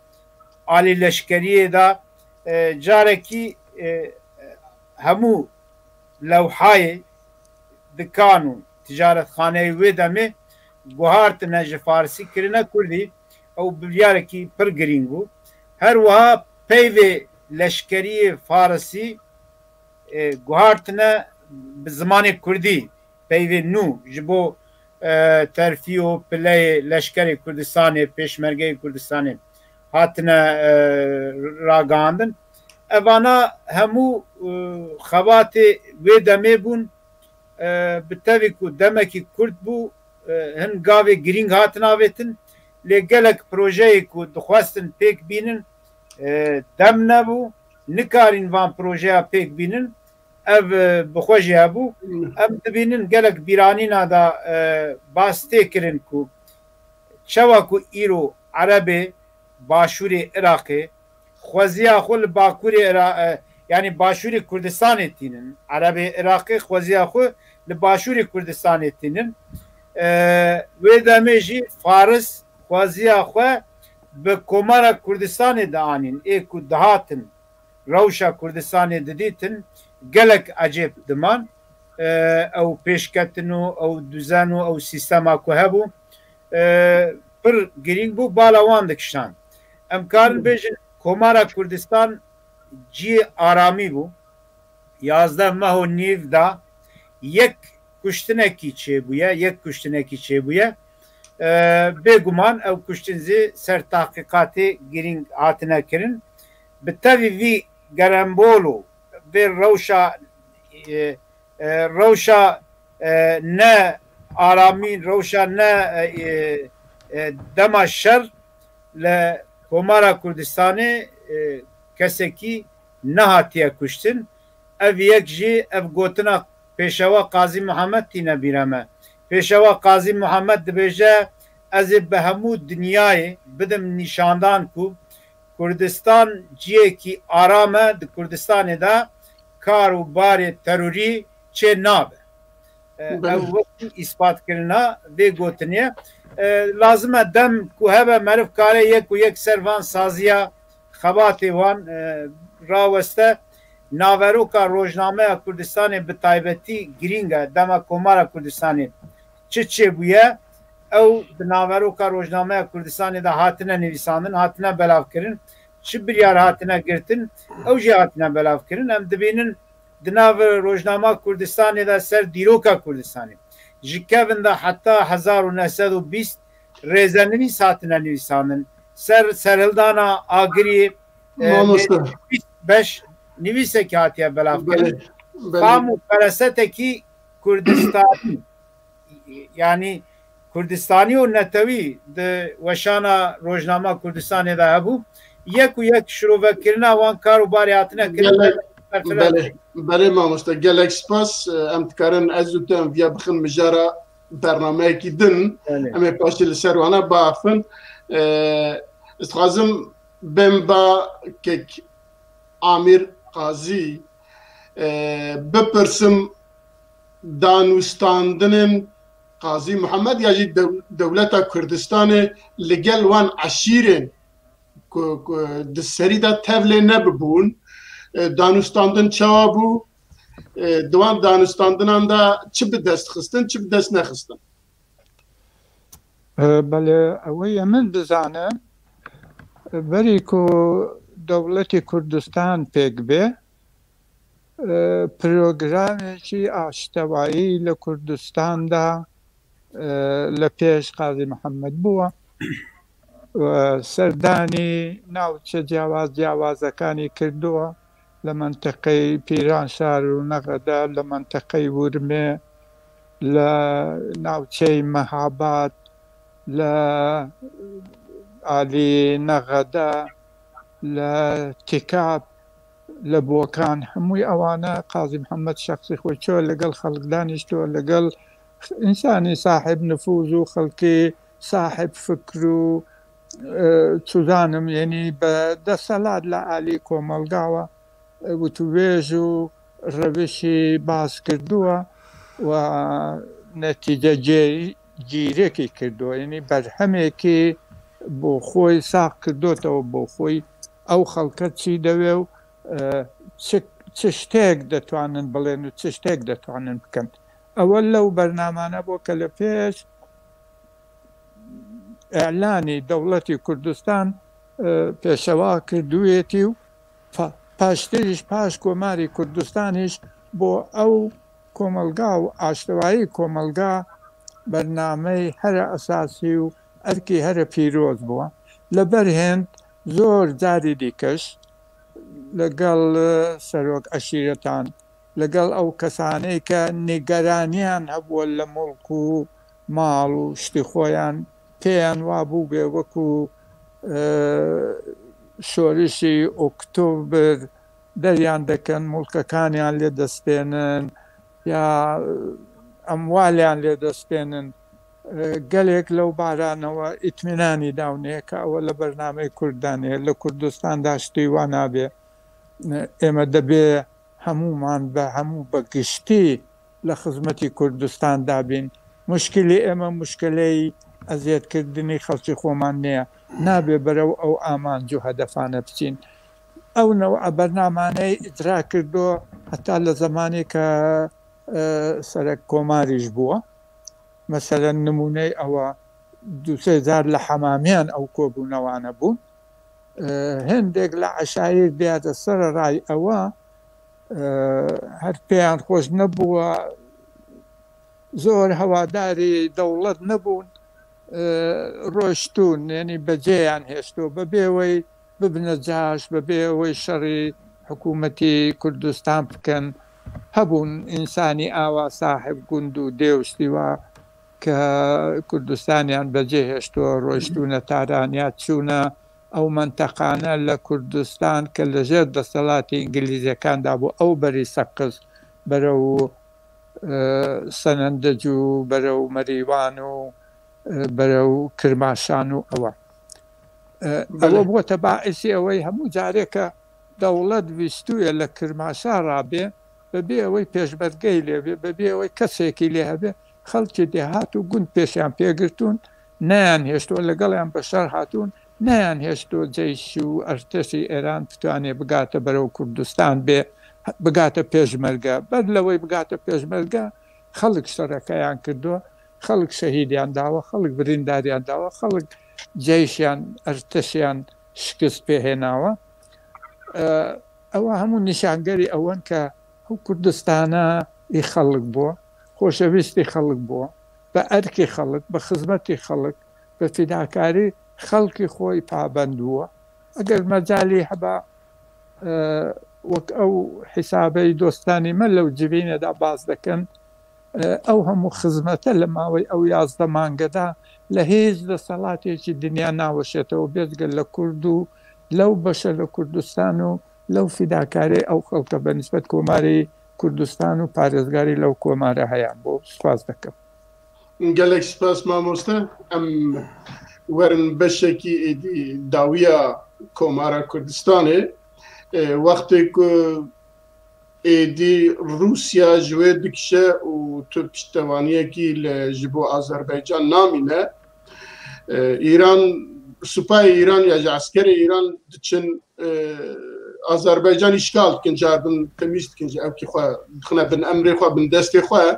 alî leşkeriyê de, e, carekî, e, hemû lewhayê dikan û ticaretxaneyê wê demê guhartine ji farisî kirine kurdî. Ew biryareke pir girîng bû. Her wiha peyvê leşkeriyê farisî, e, guhartine bi zimanê kurdî, peyvê nû ji bo, e, terfî û pileyê leşkerê Kurdistanê, pêşmergeyê Kurdistanê hatine, e, ragihandin. Evana hemû, e, xebatê wê demê bûn. E, bi tevî ku demekî kurt bû, e, hin gavê girîng hatin avêtin, lê gelek projeyê ku dixwestin pêk bînin, e, dem nebû, nikarîn van projeya pêk bînin. Ev, e, bi xwe jî hebû. Hmm. Em dibînin gelek bîranîna de, e, bas tê kirin ku çawa ku îro Erebê başûrê Iraqê xweziya xwe li bakurê Ira-, e, yanî başûrê Kurdistanê tînin. Erebê Iraqê xweziya xwe li başûrê Kurdistanê tînin. E, wê demê jî Faris xweziya xwe bi Komara Kurdistanê dianîn. Ê ku dihatin rewşa Kurdistanê didîtin, gelek ecêb diman. E, ew pêşketin û ew dizen û ew sîstema ku hebû, e, pir girîng bû, bala wan dikişand. Em karin bêjin Komara Kurdistan cihê aramî bû. Yazdeh meh û nîv da yek kuştinekî çêbûye, yek kuştinekî çêbûye. E, bêguman ew kuştin zî ser tahqîqatê girîng hatine kirin. Bi tevî vî gerembol û vê rewşa, e, e, rewşa, e, ne aramî, rewşa ne, e, e, dema şer li Komara Kurdistanê, e, kesekî nehatiye kuştin. Ev yek jî ev gotina Pêşewa Qazî Muhammed tîne bîra me. Pêşewa Qazî Muhammed dibêje, ez ê bi hemû dinyayê bidim nîşandan ku Kurdistan cihekî aram e, di Kurdistanê de kar û barê terorî çê nabe. E, Belê. Ew wekî îspatkirina vê gotinê ye. E, lazim e dem ku hebe meriv kare yek û yek ser van saziya xebatê wan, e, raweste. Naveroka rojnameya Kurdistanê bi taybetî girîng e. Dema Komara Kurdistanê çi çêbûye, ew di naveroka rojnameya Kurdistanê de hatine nivîsandin, hatine belavkirin. Çi biryar hatine girtin, ew jî hatine belavkirin. Em dibînin di nav rojnama Kurdistanê de ser dîroka Kurdistanê ji kevin de heta hezar û neh sed û bîst rêzenivîs hatine nivîsandin. Ser serhildana Agiriyê, e, Mamoste. Bîst beş nivîsekî hatiye belavkirin. Belê, belê. Fam û ferasetekî Kurdistanî, yanî Kurdistanî û netewî di weşana rojnama Kurdistanê de hebû. Yek û yek şirovekirina wan kar û barê hatine kirin. Gelek, Belê, belê mamoste, gelek spas. Em dikarin ez û tu em viya bixin mijara bernameyekî din. Belê. Em ê paşê li ser wana biaxivin. Ee, ez dixwazim bêm ba kek Amîr Qazî, ee, bipirsim danûstandinên Qazî Muhammed ya jî dew-, dewleta Kurdistanê li gel wan eşîrên ku, ku di serî de tevlê nebibûn, e, danûstandin çawa bû? E, di wan danûstandinan de çi bi dest xistin, çi bi dest nexistin? E, belê, ew ê min bizane, berî ku dewletê Kurdistan pêk bê, e, programekî aştewayî li Kurdistan de, e, li pêş Qazî Mihemed bû. E, serdanî navçe ciyawaz ciyawazekanî kirduwa, li menteqey Pîranşar û Nexede, li menteqey Urmê, li navçey Mehabad, li alî Nexede, li Tikab, li Bokan, hemû ewana Qazî Mihemed şexsî xwe çû, li gel xelk danîşto, li gel însanî sahib nifûz û xelkî sahib fikr û, e, çûzanim, yenî bi desthilat li alî komelgawa, e, witûbêj û rewişî baz kirduwa û netîce cê-, cîrekî kirduwa. Yenî berhemekî bo xwe sax kirdotewe bo xwe. Ew xelke çi dewê û, e, çi, çi ştêk detwanin bilên û çi ştêk detwanin bikin. Ewe lew bernamane bo ke li pêş îlanî dewletî Kurdistan, e, pêşewa kirdûyêtî û pa-, paştir jî paş Komarî Kurdistan jî bo ew komelga û aştewayî komelga bernameyê here esasî û erkî here pîroz bû. Li ber hênd zor carî dîkeş li gel, e, serok eşîretan, li gel ew kesanê ke nîgeraniyan hebû li mulk û mal û ştî xweyan, pêyan wa bûbê wekû, e, şorişî Oktobir deriyan dekin, mulkekaniyan lê destênin ya, e, emwaliyan lê destênin. E, gelek lew baranewe îtmînanî dawnê ke ewe li bernameyê Kurd danê, li Kurdistan de ştî wa nabê. E, ême dibê hemûman be, hemû be giştî li xizmetî Kurdistan dabîn. Muşkilî ême muşkileyî eziyetkirdinî xelkî xweman neye. Nabê berew ew amanc û hedefane biçîn. Ew new'a bernamaneyê îcra kirdo heta li zemanê ke, e, serek komarî ji bû. Meselen nimûney ew e, du sê car li hemamiyan ew kobûnewane bûn. E, hindek li eşayîr diyate sereray ew e, e, her pêyan xweş nebûwe, zor hewadarî dewlet nebûn, e, roştûn, yanî becêyan hêşto, bebê wey bibine caş, bebê wey şerî hikûmetî Kurdistan bikin. Hebûn însanî awa sahib gund û dê û ştî wa ke Kurdistaniyan becê hêşto, roştûne taran ya çûne ew menteqane li Kurdistan ke li jêr desthilatê Îngilîzekan de bû, ew berî Seqiz, berew, e, Senendic û berew Merîwan û, e, berew Kirmaşan û ewa. E, Belê. Ewe bûte baisî ewey hemû careke dewlet vîstûye li Kirmaşa rabê, bebê ewey pêşmergeyî lê bê, bebê ewey kesekî lê hebe, xelkê dêhat û gund pêşiyan pê girtûn, neyan hêşto, li gel yan bi şer hatûn, neyan hêşto ceyş û erteşî Êran bitwanê bigate berew Kurdistan bê, bigate pêşmerge. Ber lewey bigate pêşmerge, xelk şerekeyan kirdo, xelk şehîdiyan dawe, xelk birîndariyan dawe, xelk ceyşiyan, erteşiyan şikist pê hênawe. E, ewa hemû nîşangerî ew in ke ew Kurdistana î xelk bû, xoşewîstî xelk bû, bi erkî xelk, bi xizmetî xelk, bi fîdakarî xelkî xwe î pabend bû. Eger mecalî heba, e, wek ew hîsabeyî dostanî me lew civînê de baz dikin, e, ew hemû xizmete li mawey ew yazdeh mange de li hêz desthilatê jî dinya naweşêtewe, bêzge li Kurd û lew beşe li Kurdistan û لەو فیداکاری ئەو خەڵکە بە نسبەت کۆماری کوردستان و پارێزگاری لەو کۆمارە هەیان بۆ. سوپاس دەکەم. Gelek spas mamoste. Em werin beşekî êdî dawiya Komara Kurdistanê. E, wextê ku êdî Rûsya ji wê dikişe û tu piştevaniyekî li ji bo Azerbaycan namîne, e, Îran, supayê Îran ya ji eskerê Îran diçin, e, Azerbaycan îşgal dikin, cardin temîz dikin, ji ewkî xwe dixine bin emrê xwe, bin destê xwe.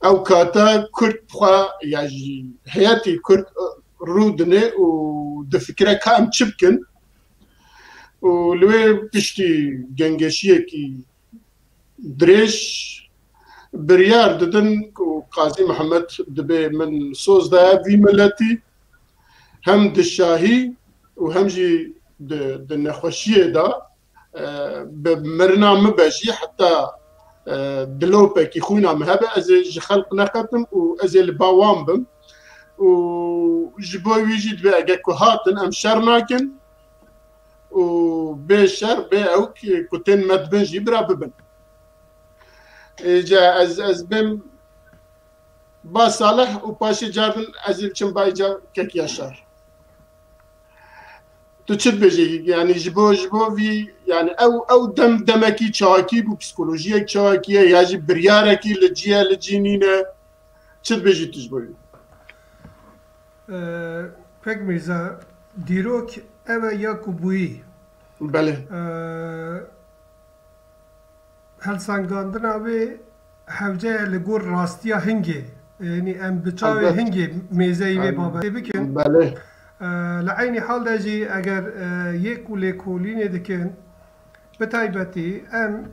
Ew kata Kurd xwe ya jî heyetî Kurd, e, rû dinê û difikire ka em çi bikin. Û li wê piştî gengeşiyekî dirêj biryar didin ku Qazî Mihemed dibê min soz daye vî miletî, hem di şahî û hem jî di, di nexweşiyê de, e, bi mirina min be jî heta, e, dilopekî xwîna min hebe, ez ê ji xelq neqetim û ez ê li ba wan bim. Û ji bo wî jî dibê ege ku hatin em şer nakin û bê şer, bê ew ki, ku tên me dibin jî bira bibin. Êca ez, ez bêm ba Salih û paşê cardin ez ê biçim ba îca kek Yaşar. Tu çi dibêjî? Yani ji bo, ji bo vî, yani ew, ew dem demekî çawakî bû, psikolojiyek çawakî ye ya jî biryarekî li cî ye, li cî nîne? Çi dibêjî tu ji bo wî? Ee, Pek Mîrza, dîrok ev e ya ku bûyî. Belê. Ee, helsengandina wê hewce ye li gor rastiya hingê. Yanî em bi çavê Elbet. hingê mêzeyî vê Em, babetê bikin. Belê. Ee, Li eynî hal de jî eger, e, yê ku lêkolînê dikin, bi taybetî em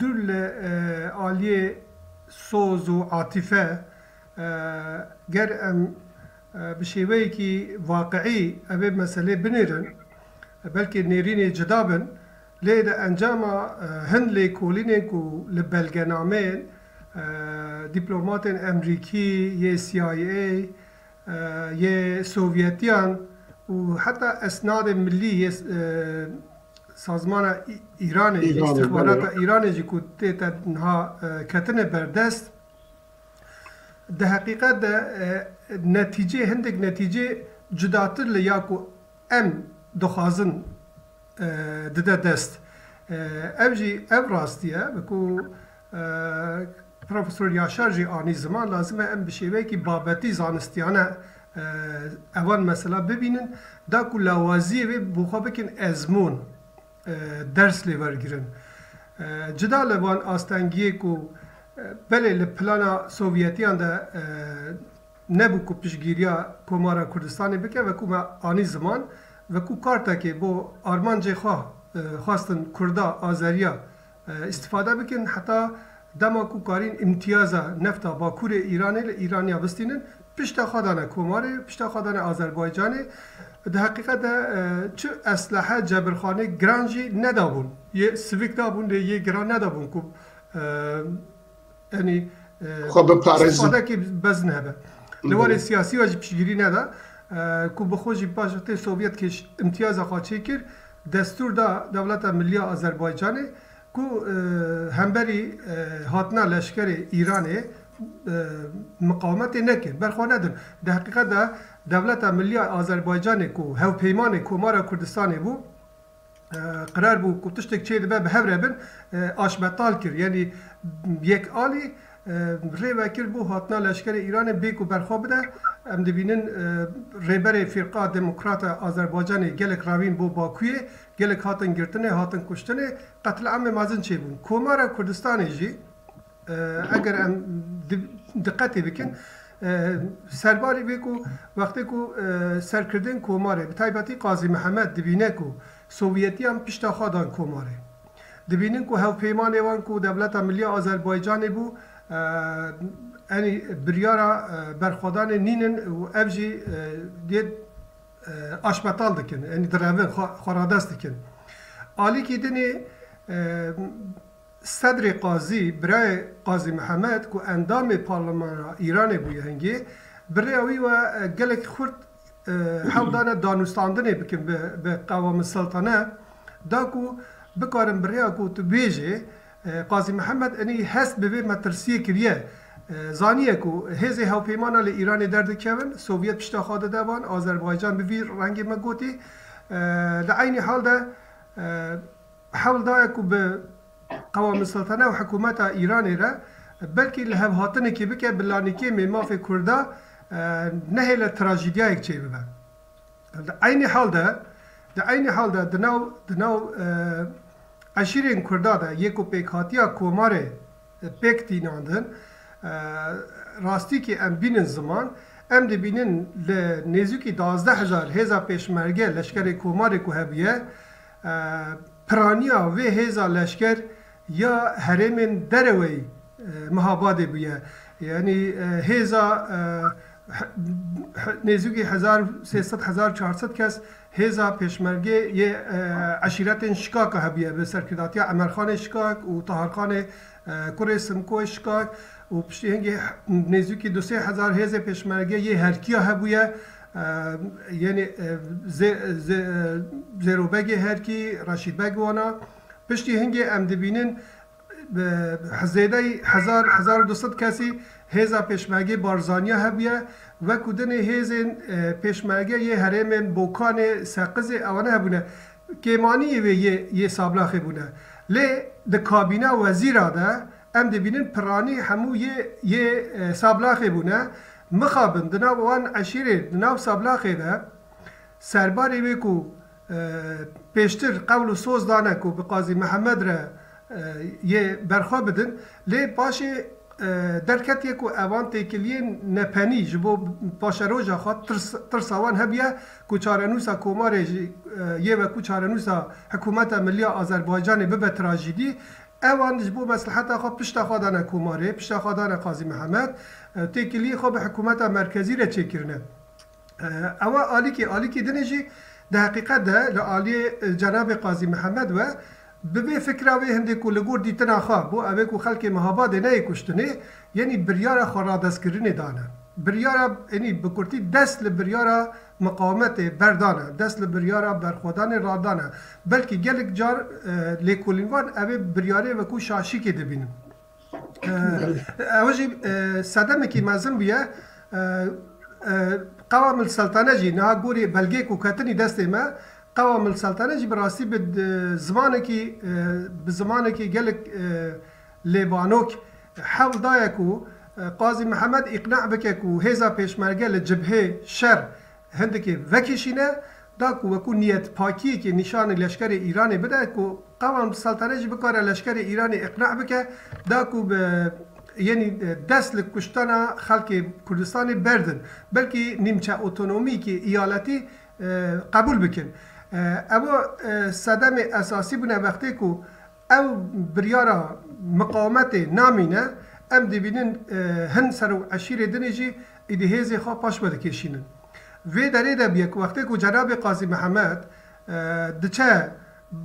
dûr li, e, aliyê soz û atîfe, e, ger em, e, bi şêweyekî waqiî evê meselê binêrin, belkî nêrînê cida bin, lê di encama, e, hin lêkolînên ku li belgenameyên, e, dîplomatên Emrîkî, yê C I A, e, yê Sovyetiyan û heta esnadên millî yê, e, Sazmana Î-, Îranê, Îranê, îstixbarata belê. Îranê jî ku tê te niha, e, ketine berdest, di heqîqet de, e, netîcê, hindik netîcê cudatir li ya ku em dixwazin, e, dide dest. E, ev jî ev rastî ye, bi ku, e, Profesor Yaşar jî anî ziman, lazim e em bi şêweyekî babetî zanistiyane, e, evan mesela bibînin, da ku lawaziyê wê bi xwe bikin ezmûn, e, ders lê wergirin. E, cida li van astengiyê ku, e, belê li plana Sovyetiyan de, e, nebû ku piştgiriya Komara Kurdistanê bike, veku me anî ziman, veku kartekê bo armancê xwe, e, xwestin Kurda, Azeriya, e, îstifade bikin, heta dema ku karîn îmtiyaza nefta Bakurê Îranê li Îraniya bistînin, pişta xwe dane Komarê, pişta xwe dane Azerbaycanê. Di heqîqet de, e, çi eslehe, cebirxanê giran jî nedabûn. Yê sivik dabûn, lê yê giran nedabûn ku, e, Yanî, e, Xwe biparêzin. Îstifadekî bezin hebe. Li warê siyasî ve jî piştgirî neda, e, ku bi xwe jî paş wextê Sovyet kêş imtiyaza xwe çêkir, destûr da Dewleta Milliya Azerbaycanê ku, e, hemberî, e, hatina leşkerê Îranê, e, miqawemetê nekir, berxwe nedin. Di heqîqet de Dewleta Milliya Azerbaycanê ku hevpeymanê Komara Kurdistanê bû, e, qerar bû ku tiştek çê dibe bi hev re bin, e, aşbetal kir. Yanî yek alî, e, rê vekir bû hatina leşkerê Îranê bê ku berxwe bide. Em dibînin, e, rêberê Fîrqa Demokrata Azerbaycanê gelek revîn bo Bakuyê, gelek hatin girtinê, hatin kuştinê, qetliamê mezin çêbûn. Komara Kurdistanê jî, E, eger em di-, diqetê bikin, e, serbarî vê ku wextê ku, e, serkirdên komarê, bi taybetî Qazî Mihemed dibîne ku Sovyetiyan pişta xwe dan komarê. Dibînin ku hevpeymanê wan ku Dewleta Milliya Azerbaycanê bû, e, enî biryara, e, berxwedanê nînin û ev jî, e, dê, e, aşbetal dikin, enî direvin, xwe, xwe radest dikin. Alîkî dinê, e, Sedrê Qazî, birayê Qazî Mihemed ku endamê parlemana Îranê bûye hingê, bi rêya wî ve, e, gelek xurt, e, hewl dane danûstandinê bikin bi, bi Qewamê Seltane, da ku, bikarim bi rêya ku tu bêjê, e, Qazî Mihemed enî hest bi vê metirsiyê kiriye. E, zaniye ku hêzê hevpêmana li Îranê derdikevin, Sovyet pişta xwe dide van, Azerbaycan bi vî rengê me gotî. E, li eynî hal de, e, hewl daye ku bi Qewamilseltene û hikûmeta Îranê re belkî lihevhatinekê bike, bi lanîkêmê mafê Kurda, e, nehêle trajîdiyayek çêbibe. Di eynî hal de, di eynî hal de di nav, di nav, e, eşîrên Kurda de yê ku pêkhatiya komarê, e, pêk tînandin, e, rastî ki em bînin ziman, em dibînin li nêzîkî duwazdeh hezar hêza pêşmerge leşkerê komarê ku hebûye, e, piraniya vê hêza leşker ya herêmên dereweyî, e, Mihabadê bûye. Yanî, e, hêza, e, he-, he-, nêzîkî hezar sê sed, hezar çar sed kes hêza pêşmergê yê, e, eşîretên Şikaka hebûye, bi serkirdatiya Emerxanê Şikak û Taharxanê, e, kurê Simkoyê Şikak û piştî hingê nêzîkî du sê hezar hêzê pêşmergê yê Herkiya hebûye. E, yenî, e, Zê-, Zê-, e, Zêrobegê Herkî, Reşîd Beg wana. Piştî hingê em dibînin, e, zêdeyî hezar, hezar du sed kesî hêza pêşmergê Barzaniya hebûye. Wekû dinê hêzên, e, pêşmerge yê herêmên Bokanê, Seqizê, ewane hebûne. Kêmaniyê wê yê, yê Sablaxê bûne. Lê di kabîna wezîra de em dibînin piranî hemû yê, yê, e, Sablaxê bûne. Mixabin di nav wan eşîrê, di nav Sablaxê de serbarê wê ku, e, pêştir qewl û soz dane ku bi Qazî Mihemed re, e, yê berxwe bidin, lê paşê, e, derketiye ku evan têkiliyên nepenî ji bo paşeroja xwe tirs, tirsa wan hebûye ku çarenûsa komarê jî, e, yê wekû çarenûsa Hikûmeta Millî ya Azerbaycanê bibe trajîdî. Ewan ji bo mesleheta xwe pişta xwe dane komarê, pişta xwe dane Qazî Mihemed, e, têkiliyê xwe bi hikûmeta merkezî re çêkirine. E, ewa alîkî, alîkî dinê jî di heqîqet de li aliyê, e, cenabê Qazî Mihemed we bi vê fikra wê hindê ku li gor dîtina xwe bû, ew ê ku xelkê Mihabadê neyê kuştinê, yenî biryara xwe radestkirinê dane. Biryara, enî bi kurtî dest li biryara miqawametê berdane, dest li biryara berxwedanê radane. Belkî gelek car, e, lêkolînvan ev ê biryarê wekû şaşîkê dibînin. E, ew jî, e, sedemekî mezin bûye. E, e, Qewamil Seltane jî niha gorî belgeyê ku ketinî destê me, Qewamil Seltane jî bi rastî bi, e, zimanekî, e, bi zimanekî gelek, e, lêbanok hewl daye ku, e, Qazî Mihemed îqna bike ku hêza pêşmerge li cibhê şer hindikê vekişîne, da ku wekû niyetpakiyekê nîşanî leşkerê Îranê bide ku Qewamil Seltane jî bikare leşkerê Îranê îqna bike, da ku bi, yenî, e, dest li kuştana xelkê Kurdistanê berdin. Belkî nîmçe otonomîkî îyaletî, e, qebûl bikin. E, evo, e, sedemê esasî bûne wextê ku ew biryara miqawametê namîne, em dibînin, e, hin serok eşîrê dinê jî êdî hêzê xwe paş ve dikêşînin. Vê derê de bûye ku wextê ku cenabê Qazî Mihemed, e, diçe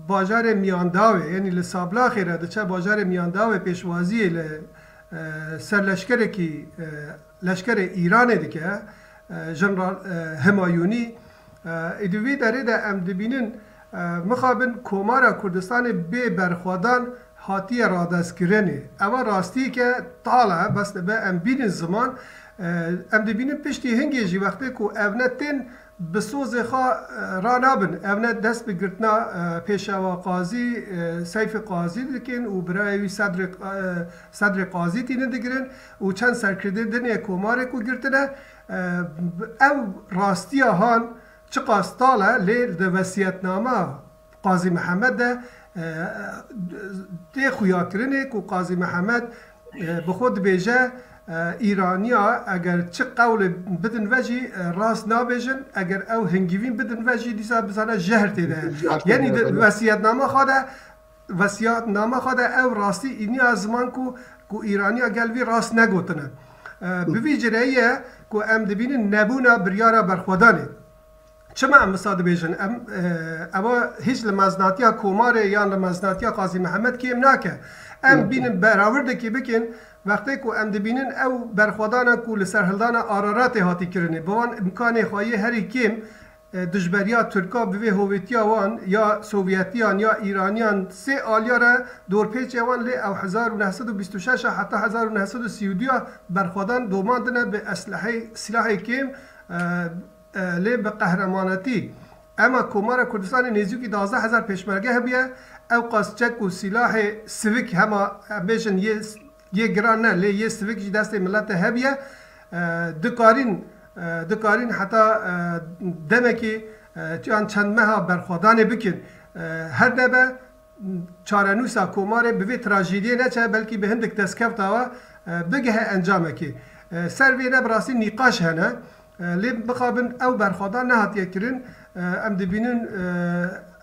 bajarê Miyandawê, yanî li Sablaxê re diçe bajarê Miyandawê pêşwaziyê li, e, serleşkerekî, e, leşkerê Îranê dike, e, Jeneral, e, Himayûnî. E, êdî vî derê de em dibînin, e, mixabin Komara Kurdistanê bê berxwedan hatiye radestkirinê. Ewa rastiyeke tal e, bes dibe em bînin ziman. E, em dibînin piştî hingê jî wextê ku evne tên bi sozê xwe, e, ranabin. Evne dest bi girtina, e, Pêşewa Qazî, e, Seyfê Qazî dikin û birayê wî Sedrê, e, Sedrê Qazî tînin digirin û çend serkirdê dinê komarê ku girtine. E, ew rastiya han çiqas tal e, lê di vesiyetnama Qazî Mihemed de, e, tê xuyakirinê ku Qazî Mihemed, e, bi xwe dibêje, e, Îraniya eger çi qewlê bidin ve jî, e, rast nabêjin, eger ew hingivîn bidin ve jî dîsa bizane jehr tê de. Jehr tê de, belê. Yenî di vesiyetnama xwe de, vesiyetnama xwe de ew rastî îniya ziman ku, ku Îraniya gel vî rast negotine. E, bi vî cireyî ye ku em dibînin nebûna biryara berxwedanê. Çima em wisa dibêjin? Em, e, ewa hîç li meznatiya komarê yan li meznatiya Qazî Mihemed kêm nake. Em bînin berawirdekî bikin, wextê ku em dibînin ew berxwedana ku li serhildana Araratê hatî kirinê, bi wan imkanê xwe yê herî kêm, e, dijberiya Tirka bi vê hovêtiya wan ya Sovyetiyan ya Îraniyan sê aliya re dorpêçê wan lê ew hezar û neh sed û bîst û şeş a heta hezar û neh sed û sî û du a berxwedan domandine bi eslehey, silahê kêm, e, e, lê bi qehremanetî. Ema Komara Kurdistanê nêzîkî duwazdeh hezar pêşmerge hebûye. Ew qas çek û silahê sivik hema, em bêjin, yê, yê giran ne, lê yê sivik jî destê milete hebûye. E, dikarîn, e, dikarîn heta, e, demekî, e, yan çend meha berxwedanê bikin. E, her nebe, çarenûsa Komarê bi vê trajediyê neçe, belkî bi hindik destkefta we, e, bigihe encamekê. E, ser vê ne bi rastî nîqaş hene. E, lê mixabin ew berxwedan nehatiye kirin. E, em dibînin, e,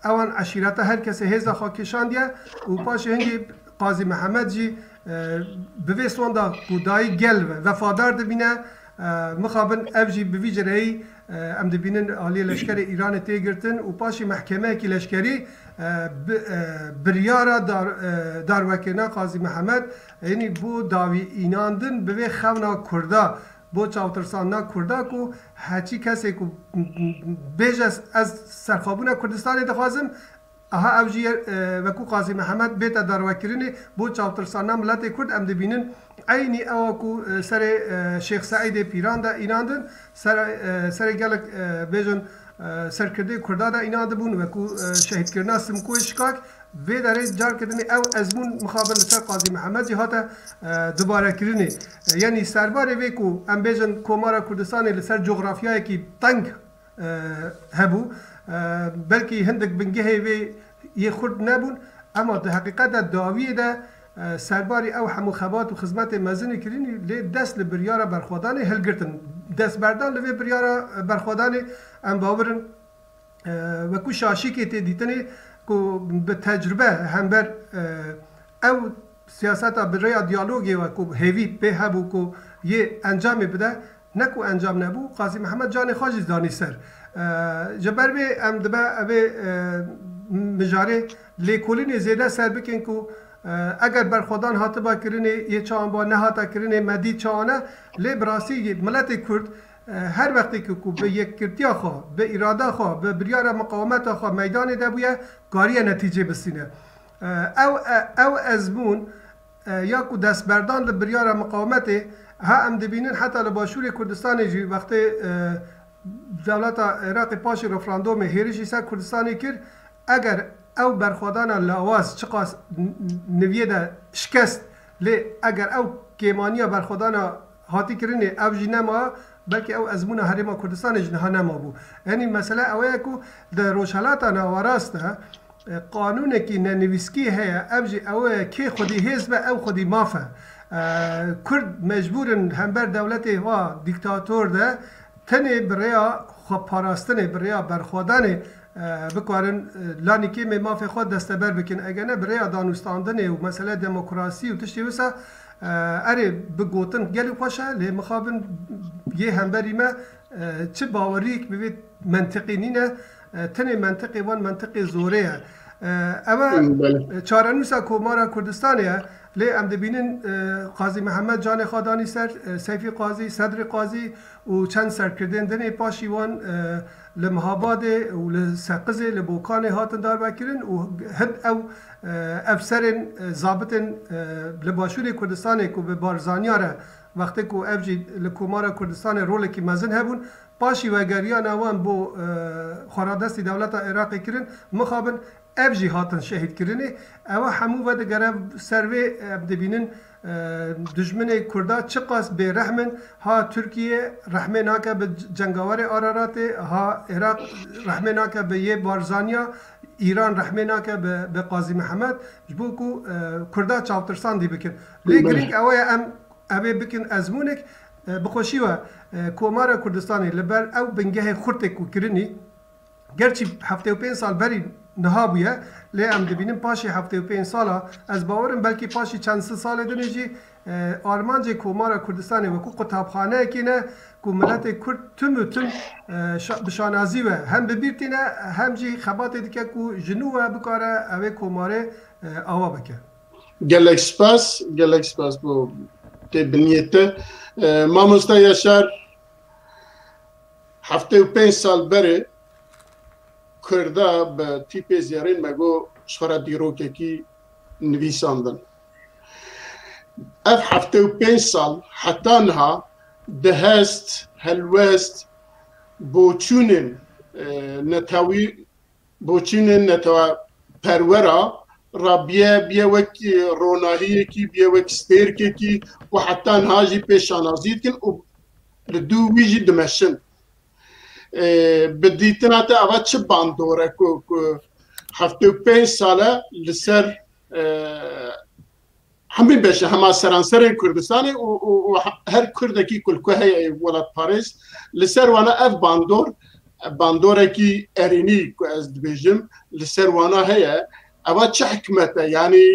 ewan eşîreta her kesê hêza xwe kêşandiye û paşê hingê Qazî Mihemed jî, e, bi vê sonda ku dayî gel ve-, vefadar dibîne. E, mixabin ev jî bi vî cireyî, e, em dibînin aliyê leşkerê Îranê tê girtin û paşî mehkemeyekî leşkerî, e, bi, e, biryara dar-, e, darwekirina Qazî Mihemed, yanî bo dawî înandin bi vê xewna Kurda, bo çavtirsandina Kurda ku heçî kesê ku bêje ez, ez serxwebûna Kurdistanê dixwazim, aha ev jî, e, wekû Qazî Mihemed bête darwekirinê bo çavtirsandina miletê Kurd, em dibînin eynî ewa ku, e, serê, e, Şêx Seîdê Pîran de înandin, serê, e, serê gelek, e, bêjin, e, serkirdê Kurda de înandibûn, wekû, e, şehîdkirina Simkoyê Şikak. Vê derê careke din ew ezmûn mixabin li ser Qazî Mihemed jî hate, e, dubarekirinê. E, yanî serbarê vê ku em bêjin Komara Kurdistanê li ser cografyayekî teng, e, hebû. E, belkî hindik bingehê vê yê xurt nebûn, ema di heqîqet de dawiyê de, e, serbarî ew hemû xebat û xizmetê mezinî kirinî, lê dest li biryara berxwedanê hilgirtin. Destberdan li vê biryara, e, berxwedanê em bawer in, e, wekû şaşîkê tê dîtinê ku bi tecrube hember, e, ew siyaseta bi rêya diyalogê we ku hêvî pê hebû ku yê encamê bide, ne ku encam nebû, Qazî Mihemed canê xwe jî danî ser. E, ji ber vê em dibe evê, e, mijarê lêkolînê zêde ser bikin ku, e, eger berxwedan hatiba kirinê, yê çawan ba nehata kirinê, me dît çawan e, lê bi rastî miletê Kurd, e, her wextê ku, ku bi yekgirtiya xwe, bi îrada xwe, bi biryara miqawemeta xwe meydanê de bûye, kariye netîcê bistîne. E, ew, e, ew ezmûn, e, ya ku destberdan li biryara miqawemetê, ha em dibînin heta li Başûrê Kurdistanê jî wextê, e, dewleta Iraqê paşê referandomê hêrişî ser Kurdistanê kir, eger ew berxwedana lawaz çiqas n-, n-, niviyê de şikest, lê eger ew kêmaniya berxwedana hatî kirinê ev jî nema, belkî ew ezmûna Herêma Kurdistanê jî niha nemabû. Yanî mesele ew ye ku di Rojhelata Nawerast de, e, qanûnekî nenivîskî heye, ev jî ew e, kê xwedî hêz be, ew xwedî maf e. E, Kurd mecbûr in hember dewletê wa dîktator de tenê bi rêya xweparastinê, bi rêya berxwedanê, e, bikarin, e, lanî kêmê mafê xwe desteber bikin. Eger ne bi rêya danûstandinê û mesele demokrasî û tiştê wisa, e, erê bi gotin gelî xweş e, lê mixabin yê hemberî me, e, çi baweriyek bi vê mentiqî nîne, e, tenê mentiqê wan mentiqê zorê ye. E, ew e, Belê. e, çarenûsa Komara Kurdistanê ye. Lê em dibînin, e, Qazî Mihemed canê xwe danî ser, e, Seyfî Qazî, Sedrî Qazî û çend serkirdên dinê paşî wan, e, li Mihabadê û li Seqizê, li Bokanê hatin darvekirin û hin ew, e, efserên, e, zabitên, e, li Başûrê Kurdistanê ku bi Barzaniya re wextê ku ev jî li Komara Kurdistanê rolekî mezin hebûn, paşî vegeriyana wan bo, e, xweradestî dewleta Iraqê kirin, mixabin ev jî hatin şehîdkirinê. Ewa hemû vedigere ser vê, em dibînin, e, dijminê Kurda çiqas bêrehm in. Ha Tirkiye rehmê nake bi c-, cengawerê Araratê, ha Iraq rehmê nake bi yê Barzaniya, Îran rehmê nake bi, bi Qazî Mihemed. Ji bo ku, e, Kurda çavtirsandî bikin. Lê Belê. Girîng ew e em evê bikin ezmûnek, e, bi xweşî we, e, Komara Kurdistanê li ber ew bingehê xurtê ku kirinî, gerçî heftê û pênc sal berî niha bûye, lê em dibînin paşê heftê û pênc sala, ez bawer im belkî paşî çend sed salê dinê jî, e, armancê Komara Kurdistanê wekû qutabxaneyekê ne ku miletê Kurd tim û tim, e, şa-, bi şanazî ve hem bi bîr tîne, hem jî xebatê dike ku ji nû ve bikare evê komarê, e, awa bike. Gelek spas, gelek spas bo tê biniyê te. E, Mamosta Yaşar, heftê û pênc sal berê Kurda bi tîpê zêrîn me got ji xwe re dîrokekî nivîsandin. Ev heftê û pênc sal heta niha di hest, helwest, boçûnên, e, netewî, boçûnên netewe perwera rabiye, biye wek, e, ronahiyekî, biye wek stêrkekî û heta niha jî pê şanazî dikin û li dû wî jî dimeşin. E, bi dîtina te ava çi bandor e ku, ku heftê û pênc sal e li ser, e, hemî beşe, hema seranserê Kurdistanê û, û, û he-, her Kurdekî ku li ku heye, ê welatparêz, li ser wana ev bandor, bandorekî erênî ku ez dibêjim, li ser wana heye. Eva çi hikmet e? Yanî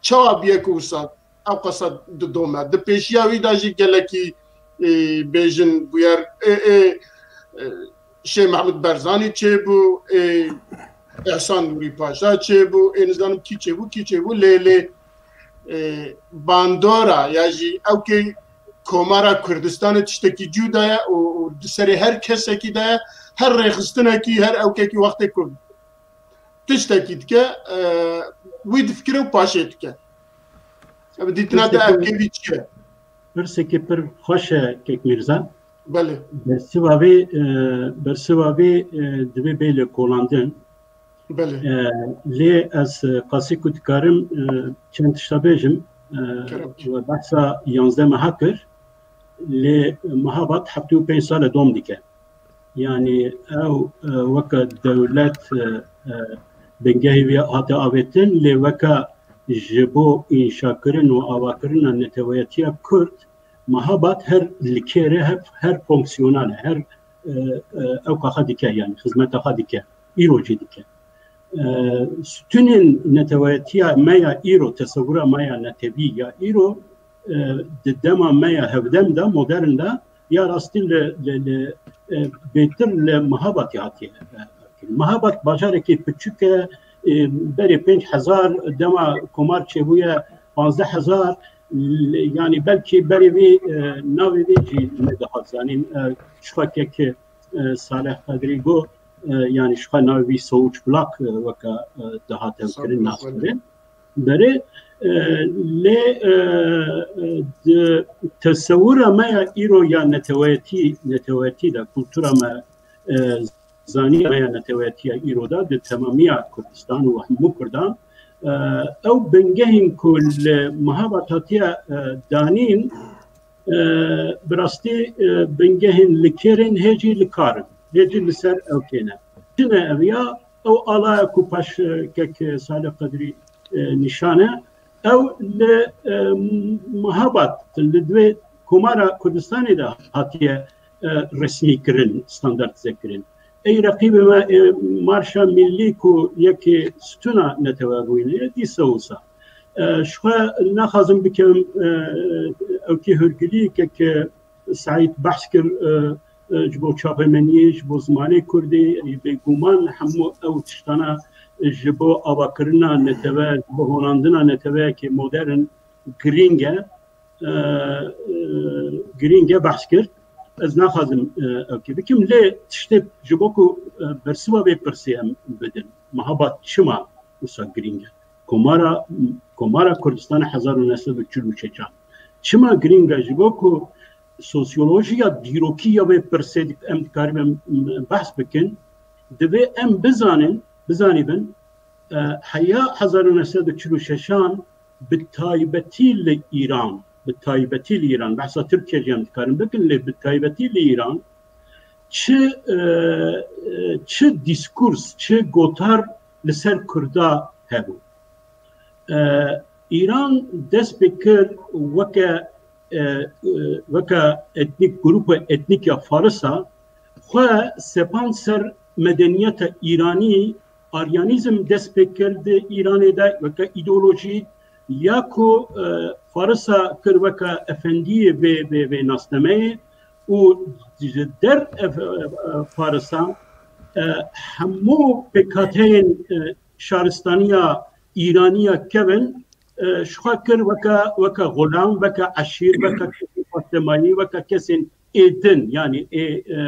çawa bûye ku wisa ew qasa didome? Di pêşiya wî de jî gelekî, e, bêjin bûyer, ê, ê, e, Şêx Mehmûd Berzanî çêbû, ê, Ehsan Nûrî Paşa çêbû, ê nizanim kî çêbû, kî çêbû, lê, lê, e, bandora ya jî ewkê Komara Kurdistanê tiştekî cuda ye û, û di serê her kesekî de ye, her rêxistinekî, her ewkekî wextê ku tiştekî dike, e, wî difikire û paşê dike. Ev dîtina te Pirseke, ev kevî çi ye? Pirseke pir xweş e, Kek Mîrza. Belê. Bersiva vê, e, bersiva vê, e, divê bê lêkolandin. Belê. E, lê ez, e, qasî ku dikarim, e, çend tişta bêjim. E, Kerem. We behsa yanzdeh meha kir. Lê meha bat heftê û pênc sal e dom dike. Yanî ew, e, weke dewlet, e, e, bingehê wî hate avêtin, lê weke ji bo înşakirin û avakirina neteweyetiya Kurd, meha bat her li kêr e, her, her fonksiyonal e, her, e, e, ewka xwe dike, yanî xizmeta xwe dike, îro jî dike. E, Stûnên neteweyetiya me ya îro, tesewira me ya netewî ya îro, e, di dema me ya hevdem de, modern de, ya rastî li, li, li, e, bêtir li Mehabatê hatiye, e, kirin. Mehabat bajarekî piçûk e, e, berê pênc hezar, dema komar çêbûye, panzdeh hezar, l-, yanî belkî berê vê, e, navê vê jî nedihat zanîn. E, ji xwe kek, e, Salih Qedrî got, e, yanî ji xwe navê vî Soğuç Bulak, e, weke, e, dihate kirin, nas kirin. Berê, e, lê, e, e, di tesewira me ya îro ya neteweyetî, neteweyetî de, kultura me, e, zanî me ya neteweyetiya îro de, di temamiya Kurdistan û hemû Kurdan, e, ew bingehên ku li Mehabat hatiye, e, danîn, e, bi rastî, e, bingehên li kêr in, hê jî li kar in, hê jî li ser ew kêne. Çi ne ev ya? Ew alaya ku paş, e, kek Salih Qedrî, e, nîşan e, ew li, e, Mehabat, li divê Komara Kurdistanê de hatiye, e, resmî kirin, standartize kirin. Ey reqîbê me, e, Marşa Millî ku yekê stûna netewebûyînê ye, dîsa wisa. E, ji xwe naxwazim bikevim, e, ewkî hûrgilî, kek Seîd behs kir, e, e, ji bo çapemeniyê, ji bo zimanê kurdî, e, bêguman hemû ew tiştana ji bo avakirina netewe, ji bo honandina neteweyekê modern girîng e, e, e, girîng e behs kir. Ez naxwazim, e, ew kê bikim, lê tiştê ji bo ku, e, bersiva vê pirsê em bidin, Mehabat çima wisa girîng e? Komara, Komara Kurdistan hezar û neh sed û çil û şeşan çima girîng e? Ji bo ku sosyolojiya dîrokî ya vê pirsê dik-, em dikaribin, em, behs bikin, divê em bizanin, bizanîbin, e, heya hezar û neh sed û çil û şeşan bi taybetî li Îran, bi taybetî li Îran, behsa Tirkiye jî em dikarin bikin, lê bi taybetî li Îran çi, e, e, çi dîskurs, çi gotar li ser Kurda hebû. E, Îran dest pê kir weke, e, e, weke etnîk, grûpa etnîk ya Farisa xwe sepand ser medeniyeta Îranî, Aryanîzm dest pê kir di Îranê de weke îdeolojî, ya ku, e, Farisa kir weke efendiyê vê, vê, vê nasnameyê û ji der ev, e, e, Farisa, e, hemû pêkhateyên, e, şaristaniya Îraniya kevin, e, ji xwe kir weke, weke xulam, weke eşîr, weke kesên xwestemayî, weke kesên ê din, yanî ê, e,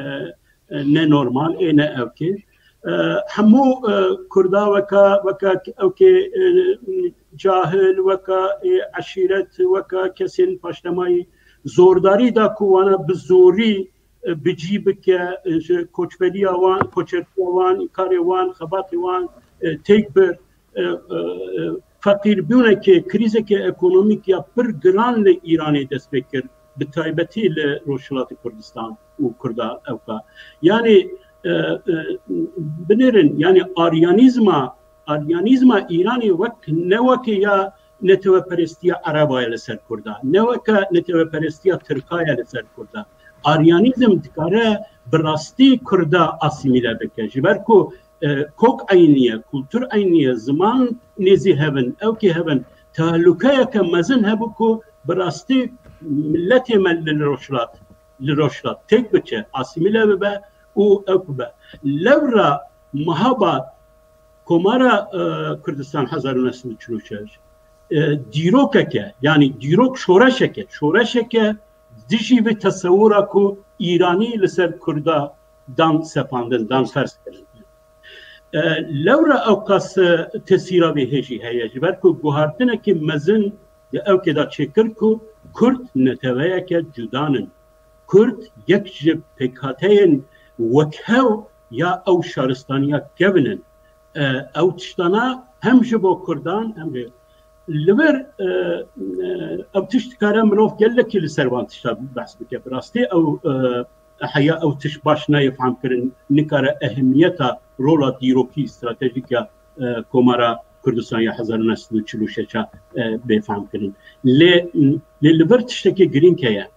e, nenormal, ê ne ewkê. E, hemû, e, Kurda weke, weke ew kê, e, cahil, weke, e, eşîret, weke kesên paştemayî zordarî da ku wana bi zorî, e, bi cî bike, e, ji koçberiya wan, koçertiya wan, karê wan, xebatê wan, e, têk bir. E, e, e, feqîrbûnekê, krîzeke ekonomîk ya pir giran li Îranê dest pê kir, bi taybetî li Rojhilatê Kurdistan û Kurda ewka. Yanî, e, e, binêrin, yanî aryanîzma, aryanîzma Îranê wek, ne wekê ya neteweperestiya Ereba ye li ser Kurda, ne weke neteweperestiya Tirka ye li ser Kurda. Aryanîzm dikare bi rastî Kurda asîmîle bike. Ji ber ku, e, kok eynî ye, kultur eynî ye, ziman nêzî hev in, ewkê hev in. Tehlukeyeke mezin hebû ku bi rastî miletê me li rojhilat, li rojhilat têk biçe, asîmîle bibe û ew bibe. Lewra Mehabad Komara, e, Kurdistan hezar û neh sed û çil û şeş, e, dîrokeke, yanî dîrok şoreşeke, şoreşeke dijî vê tesewura ku Îranî li ser Kurda dan sepandin, dan ferz kirin. E, lewra ewqas, e, tesîra vê hêjî heye, ji ber ku guhartinekî mezin di ewkê de çêkir ku Kurd neteweyeke cudan in. Kurd yek ji pêkhateyên wekhev ya ew şaristaniya kevin in. E, ew tiştana hem ji bo Kurdan, hem jî li vir, e, e, ew tişt dikare mirov gelekî li ser van tişta behs bike. Bi rastî ew, e, heya ew tişt baş nayê fehmkirin, nikare ehemiyeta rola dîrokî stratejîk ya, e, Komara Kurdistan ya hezar û neh sed û çil û şeş e, bê fehmkirin. Lê, lê li vir tiştekî girîng heye.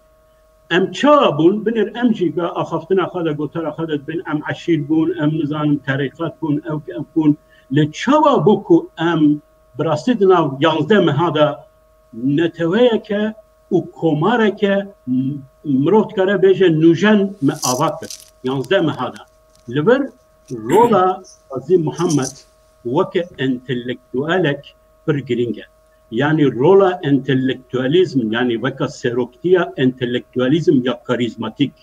Em çawa bûn? Binêr em jî ga axaftina xwe de, gotara xwe de dibên, em eşîr bûn, em nizanim terîqet bûn, ew, ew bûn. Lê çawa bû ku em bi rastî di nav yanzdeh meha de neteweyeke û komareke m-, mirov dikare bêje nûjen me ava kir. Yanzdeh meha de. Li vir rola Qazî Muhammed weke entelektuelek pir girîng e. Yanî rola entelektuelîzm, yanî weka seroktiya entelektuelîzm ya karîzmatîk.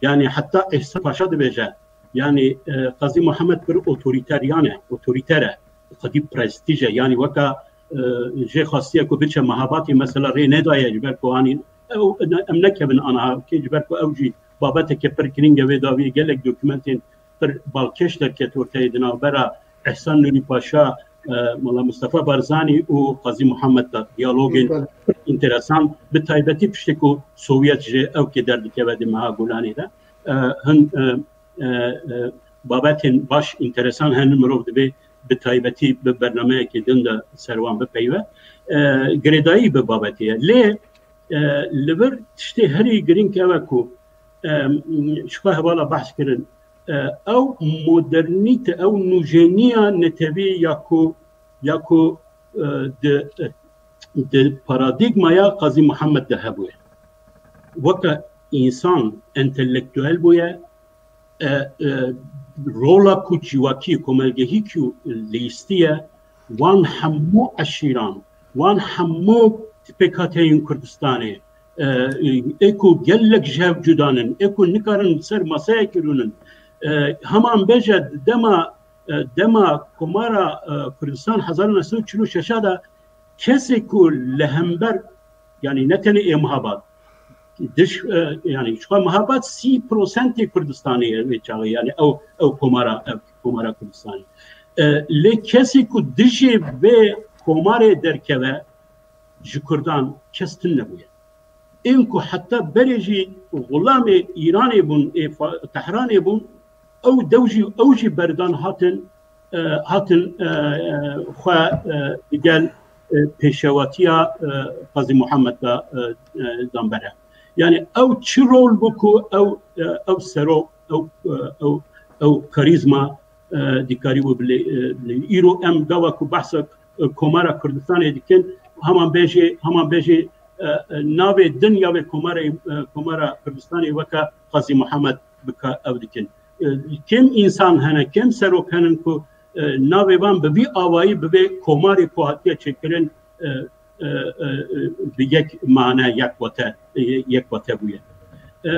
Yanî heta Îhsan Paşa dibêje, yanî, e, Qazî Muhammed pir otorîteryan e, otorîter e, xwedî prestîj e. Yanî weka, e, jê xwestiye ku biçe Mehabatê mesela rê nedaye, ji ber ku anî ew, ne, em nekevin aniha, kê ji ber ku ew jî babeteke pir girîng e, wê dawiyê gelek dokumentên pir balkêş derket orteyê di navbera Îhsan Nûrî Paşa, e, Mela Mustafa Barzanî û Qazî Muhammed de diyalogên Belê. Pir înteresan, bi taybetî piştî ku Sovyet ji ewkê derdikeve di meha Gulanê de, e, hin, e, e, e, babetên baş, înteresan hene, mirov divê bi taybetî bi bernameyekê din de ser wan bipeyve. E, girêdayî bi babetê ye. Lê, e, li vir tiştê herî girîng ew e ku, e, ji xwe hevala behs kirin, e, ew modernîte, ew nûjenîya netewî ya ku, ya ku, e, di, di paradîgmaya Qazî Muhammed de hebûye. Weke însan entelektuel bûye, e, e, rola ku civakî, komelgehî ku lîstiye, wan hemû eşîran, wan hemû pêkhateyên Kurdistanê, e, ê ku gelek ji hev cudan in, ê ku nikarin ser maseyekê rûnin, e, heman bêje dema, e, dema Komara, e, Kurdistan hezar û neh sed û çil û şeş de kesê ku li hember, yanî ne tenê ê Mehabad, diş, e, yanî ji xwe Mehabad sî prosentê Kurdistanê ye vê çaxê, yanî ew, ew komara, ev komara Kurdistanê. E, lê kesê ku dijî vê komarê derkeve ji Kurdan kes tune nebûye. Ên ku heta berê jî xulamê Îranê bûn, ê fa-, Tehranê bûn, ew dew jî, ew jî berdan hatin, e, hatin, e, e, xwe, e, digel, e, pêşewatiya, e, Qazî Muhammed de, e, e, dan bere. Yanî ew çi rol bû ku ew, e, ew serok, ew, e, ew, ew karîzma, e, dikarî û bilê, e, bilê. Îro em gava ku behsa, e, Komara Kurdistanê dikin, heman bêjê, heman bêjê, e, e, navê din ya vê komarê, e, Komara Kurdistanê weke Qazî Muhammed bika ew dikin. E, kêm însan hene, kêm serok henin ku, e, navê van bi vî awayî, bi vê komarê ku hatiye çêkirin, e, e, e, e, bi yek mane, yek wate, e, yek wate bûye. E,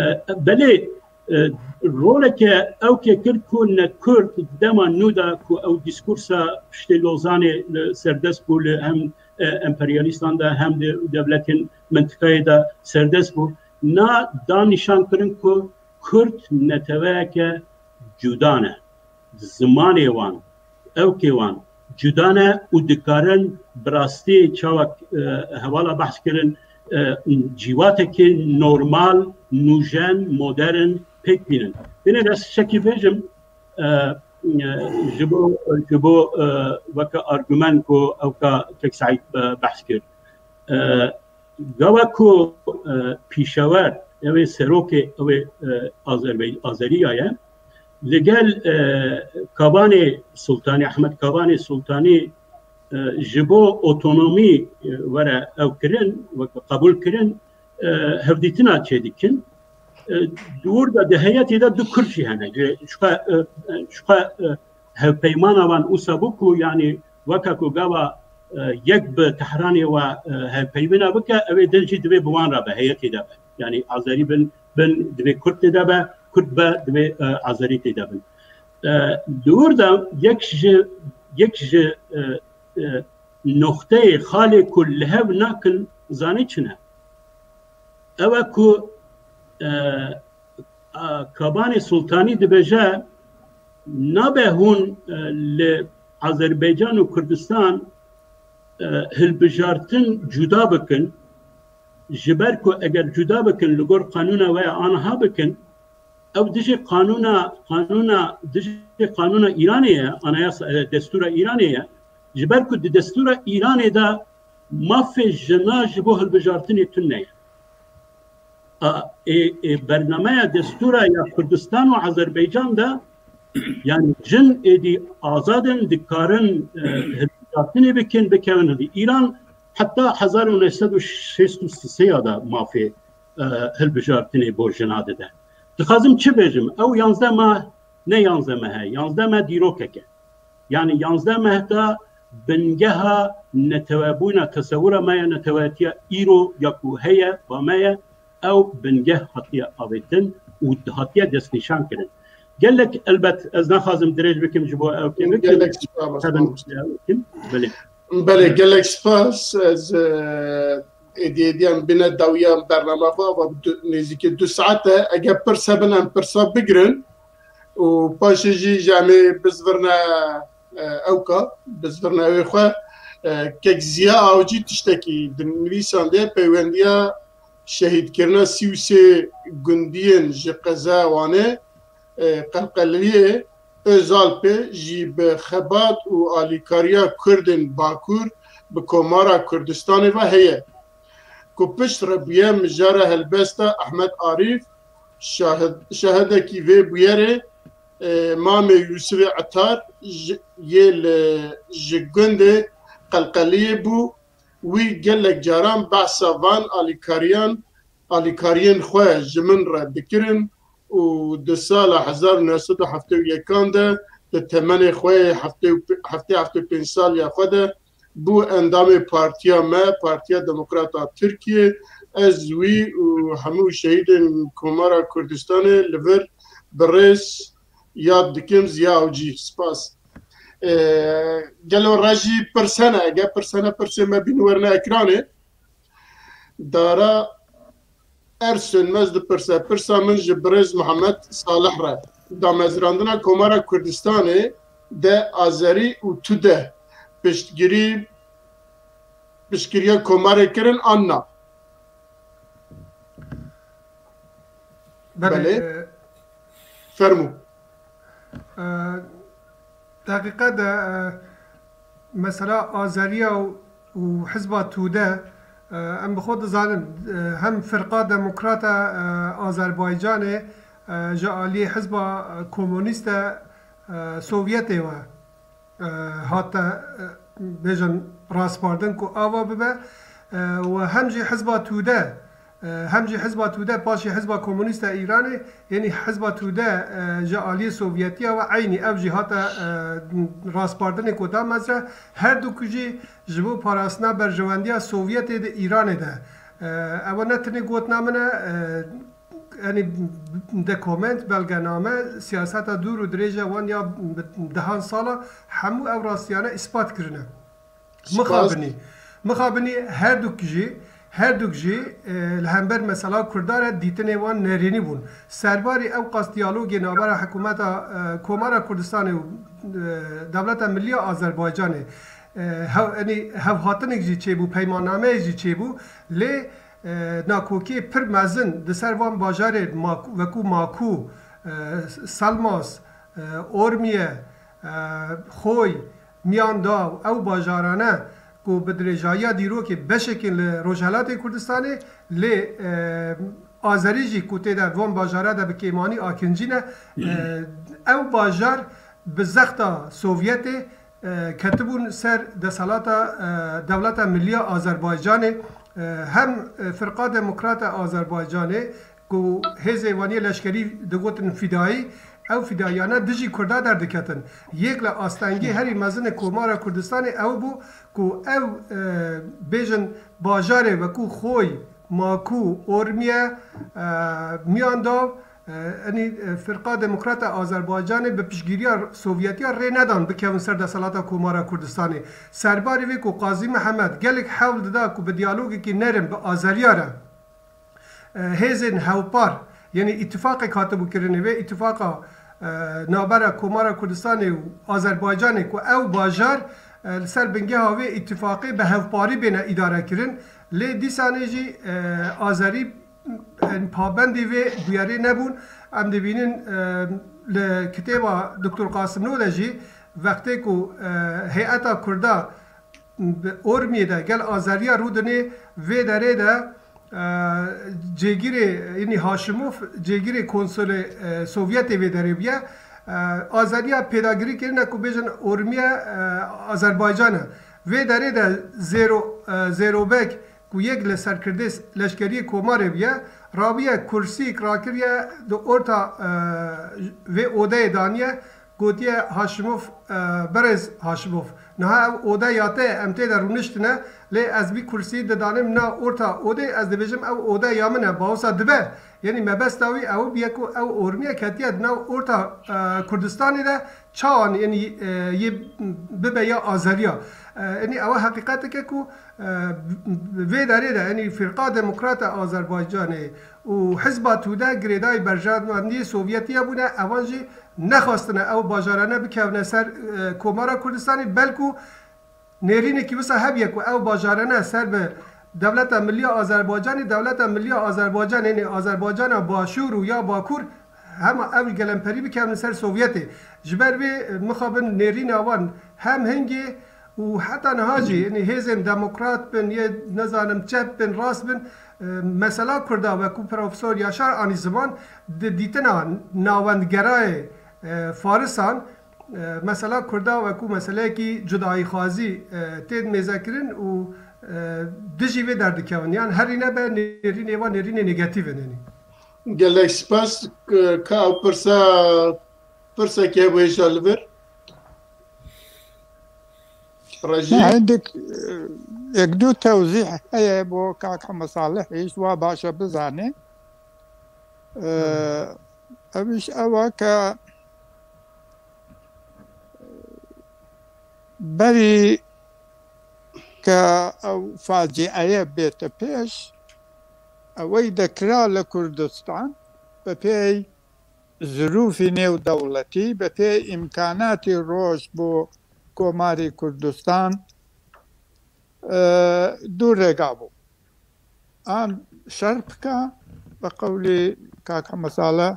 belê, E, roleke ew ke kir ku ne Kurd dema nû de ku ew dîskursa piştê Lozanê li serdest bû li hem, e, emperyalîstan de hem di dewletên mintiqeyê de serdest bû. Na da nîşan kirin ku Kurd neteweyeke cuda ne. Zimanê wan, ewkê wan cuda ne û dikarin bi rastî çawa, e, hevala behs kirin, e, cîwatekî normal, nûjen, modern pêk bînin. Binêre ez tiştekî bêjim, e, e, ji bo, ji bo, e, weke argument ku ewka kek Seîd, e, behs kir. E, Gava ku, e, pîşewer, ew ê serokê, ew ê, e, Azerbay-, Azeriya ye, li gel, e, Kabanê Sultanî, Ehmed Kabanê Sultanî, e, ji bo otonomî, e, were ew kirin, weke qebûl kirin, e, hevdîtina çêdikin. E, di wir de di heyetê de du Kurd jî hene. Ji, ji xwe, e, e, ji xwe, e, hevpeymana wan wisa bû ku, yanî, weke ku gava, e, yek bi Tehranê we, e, hevpeywina bike, ew ê din jî divê bi wan re be, heyetê de be. Yanî Azerî bin, bin divê Kurd tê de be, Kurd be divê, e, Azerî tê de bin. E, di wir de yek ji, yek ji, e, e, noxteyê, xalê ku li hev nakin, zanî çi ne? Ew e ku, e, a, Kabanê Sultanî dibêje, nabe hûn, e, li Azerbaycan û Kurdistan, e, hilbijartin cuda bikin, ji ber ku eger cuda bikin, li gor qanûna we ya aniha bikin, ew dijî qanûna, qanûna, dijî qanûna Îranê ye, anayasa, e, destûra Îranê ye. Ji ber ku di destûra Îranê de mafê jina ji bo hilbijartinê tune ye. A, ê, ê, bernameya destûra ya Kurdistan û Azerbaycan de, yanî jin êdî azad in, dikarin, e, hilbijartinê bikin, bikevin hildî. Îran heta hezar û neh sed û şêst û sê ya de mafê, e, hilbijartinê bo jina dide. Dixwazim çi bêjim? Ew yanzdeh mah, ne yanzdeh meh e, yanzdeh meh dîrokek e. Yanî yanzdeh meh de bingeha netewebûna, tesewura me ya neteweyetiya îro ya ku heye, ba me ye, ew bingeh hatiye avêtin û hatiye destnîşan kirin. Gelek, elbet, ez naxwazim dirêj bikim ji bo ew kê bikim. Gelek spas, Tabii, mamoste. Belê. Belê, gelek spas. Ez, e, êdî êdiyan bîne dawiya bername xwe, ava du, nêzîkî du saet e. Eger pirs hebin, em pirsa bigirin û paşê jî ji em ê bizvirne, e, ewka, bizvirne ewê xwe. E, kek Ziya Awcî tiştekî di nivîsandê peywendiya şehîdkirina sî û sê gundiyên ji qeza Wanê, e, Qelqeliyê, Özalpê jî bi xebat û alîkariya Kurdên Bakur bi Komara Kurdistanê ve heye, ku pişt re bûye mijara helbesta Ehmed Arîf, şahid-, şahidekî vê bûyerê, e, mamê Yûsifê Etar ji, yê li, ji gundê Qelqeliyê bû. Wî gelek caran behsa van alîkariyan, alîkariyên xwe ji min re dikirin û di sala hezar û neh sed û heftê û yekan de di temenê xwe yê heftê û pê-, heftê, heftê û pênc saliya xwe de bû endamê partiya me, Partiya Demokrata Tirkiyê. Ez wî û hemû şehîdên Komara Kurdistanê li vir bi rêz yad dikim. Ziya Awcî, spas. E, gelo re jî pirse ne? Eger pirse ne, pirsê me bîn werine ekranê. Dara Er Sönmez dipirse, pirsa min ji birêz Mihemed Salih re, damezrandina Komara Kurdistanê de azerî û tude piştgirî, piştgiriya Komarê kirin an na? Belê. Belê. E, Fermû. E, deqîqe de, e, mesela Azeriya û, û Hizba Tude, e, em bi xwe dizanin, e, hem Firqa Demokrata, e, Azerbaycanê, e, ji aliyê Hizba Komunîste, e, Sovyetê ve, e, hate, e, bêjin raspardin ku ava bibe, e, û hem jî Hizba Tude, e, hem jî Hizba Tude, paşê Hizba Komunîst a Îranê, yanî Hizba Tude, e, ji aliyê Sovyetiya ve eynî ev jî hate, e, raspardinê ku da mezre, her du ku jî ji bo parastina berjewendiya Sovyetê di Îranê de. E, ew ne tenê gotina min e, e, Yanî, dokument, belgename, siyaseta dûr û dirêj e wan ya bi dehan sala, hemû ew rastiyane îspat kirine. Spas. Mixabinî. Mixabinî her duk jî, her duk jî, e, li hember mesela Kurda re dîtinê wan nerênî bûn. Serbarî ew qas diyalogê navbera hikûmeta, e, Komara Kurdistanê û, e, Dewleta Milî ya Azerbaycanê, e, hew-, yanî hevhatinek jî çêbû, peymannameyek jî çêbû. Lê, e, nakokiyê pir mezin di ser van bajarê mak-, wekû Makû, e, Selmas, e, Ormiye, e, Xoy, Miyandaw, ew bajarane ku bi dirêjayiya dîrokê beşekîn li Rojhelatê Kurdistanê, lê, e, Azerî jî ku tê de van bajara de bi kêmanî akincî ne, e, ew bajar bi zexta Sovyetê, e, ketibûn ser desalata, e, Dewleta Milî ya Azerbaycanê, e, hem, e, Firqa Demokrat a Azerbaycanê, ku hêzê waniyê leşkerî digotin fidayî, ew fidayiyane dijî Kurda derdiketin. Yek li astengî herî mezin ê Komara Kurdistanê ew bû ku ew, e, bêjin bajarê wekû Xoy, Makû, Ormiye, e, Miyandaw, e, enî, e, Firqa Demokrat a Azerbaycanê bi piştgiriya Sovyetiya rê nedan bikevin ser desalata Komara Kurdistanê. Serbarî vê ku Qazî Mihemed gelek hewl dida ku bi diyalogekî nerin bi Azeriya re, e, hêzên hevpar, yanî îtifaqek hatibû kirinê, vê îtifaqa, e, navbera Komara Kurdistanê û Azerbaycanê ku ew bajar, e, li ser bingeha vê îtifaqê bi hevparî bêne îdare kirin. Lê dîsanê jî, e, Azerî, e, pabendî vê bûyerê nebûn. Em dibînin, e, li kitêba Doktor Qasimlo de jî wextê ku, e, heyeta Kurda bi Ormiyê de gel Azeriya rûdinê, vê derê de, e, cêgirê, yanî Haşimov, cêgirê konsolê, e, Sovyetê vê derê bûye. E, Azeriya pêdagirî kirine ku bêjin Ormiye, e, Azerbaycan e. Vê derê de Zêro-, e, Zêrobek ku yek li serkirdê leşkeriyê Komarê bûye, rabûye kursîk rakiriye di orta, e, vê odeyê daniye. Gotiye Haşimov, e, Birêz Haşimov, niha ew ode ya te ye, em tê de rûniştine, lê ez vî kursî didanim na orta odê, ez dibêjim ew ode ya min e, bawsa dibe. Yanî mebesta wî ew bûye ku ew ormiye ketiye di nav orta, e, Kurdistanê de, çawan, yanî, e, yê bibe ya Azeriya. E, yanî ew heqîqeteke ku, e, vê derê de, yanî Firqa Demokrat a Azerbaycanê û Hizba Tude girêdayî berjewendiyê Sovyetiya bûne, evan jî nexwestine ew bajarane bikevine ser, e, Komara Kurdistanê, belku nêrînekî wisa hebiye ku ew bajarane ser bi Dewleta Milî ya Azerbaycanê, Dewleta Milî ya Azerbaycanê, yanî Azerbaycana Başûr û ya Bakur, hema ew gelemperî bikevin ser Sovyetê. Ji ber vê, e, mixabin nêrîna wan hem hingê û heta niha jî, yanî hêzên demokrat bin, yê nezanim çep bin, rast bin, e, mesela Kurda wekû Profesor Yaşar anî ziman, di dîtina navendgerayê, e, Farisan, e, mesela Kurda wekû meseleyekî cudayîxwazî, e, tên mêzekirin û, e, dijî vê derdikevin. Yan herî nebe nêrînê wan nêrînê negatîf in, yanî. Gelek spas, ka, ka ew pirsa, pirsekî hebû hêja li vir. Rejî? Ne, hindik, e, yek du tewzîh heye bo kak Heme Salih, hîç wa baş e bizane. E, ev iş ew e ke berî ke ew facieye bête pêş, ewey dekira li Kurdistan bi pêy zirûfî nêwdewletî, bi pêy îmkanatî roj bo Komarê Kurdistan, e, du rêga bû. An şer bike, bi qewlî kak Heme Salih,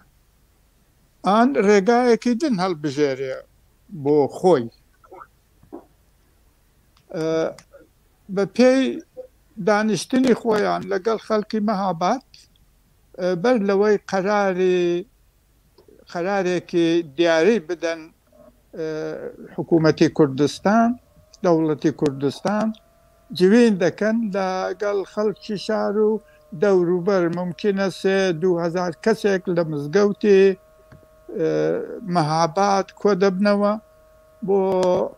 an rêgayekî din hilbijêre bo xwe. E, bi pêy daniştinî xweyan legel xelkî Mehabad, e, ber lewey qerarî, qerarekî diyarî bidin, e, hikûmetî Kurdistan, dewletî Kurdistan, civîn dekin legel xelkî şar û dewrûber, mumkîn e sê du hezar kesek li mizgewtê, e, Mehabad ko dibnewe. Bo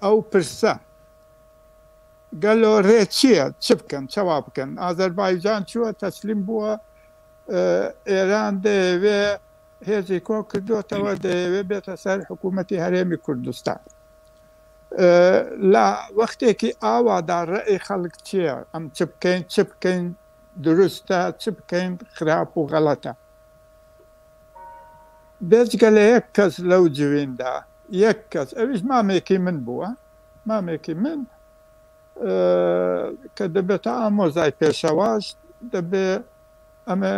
ew pirse, gelo rê çi ye? Çi bikin? Çawa bikin? Azerbaycan çûye, teslîm bûye, ئێران دەیەوێ هێزی کۆ کردوتەوە، دەیەوێ بێتە سەر حکوومەتی هەرێمی کوردستان. لە وەختێکی ئاوادا ڕێی خەڵک چییە؟ ئەم چ بکەین، چ بکەین دروستە، چ بکەین خراپ و غەڵەتە؟ بێجگە لە یەک کەس لەو جویندا، یەک کەس، ئەویش مامێکی من بووە، مامێکی من، کە دەبێتە ئامۆزای پێشەواش، دەبێ ئەمە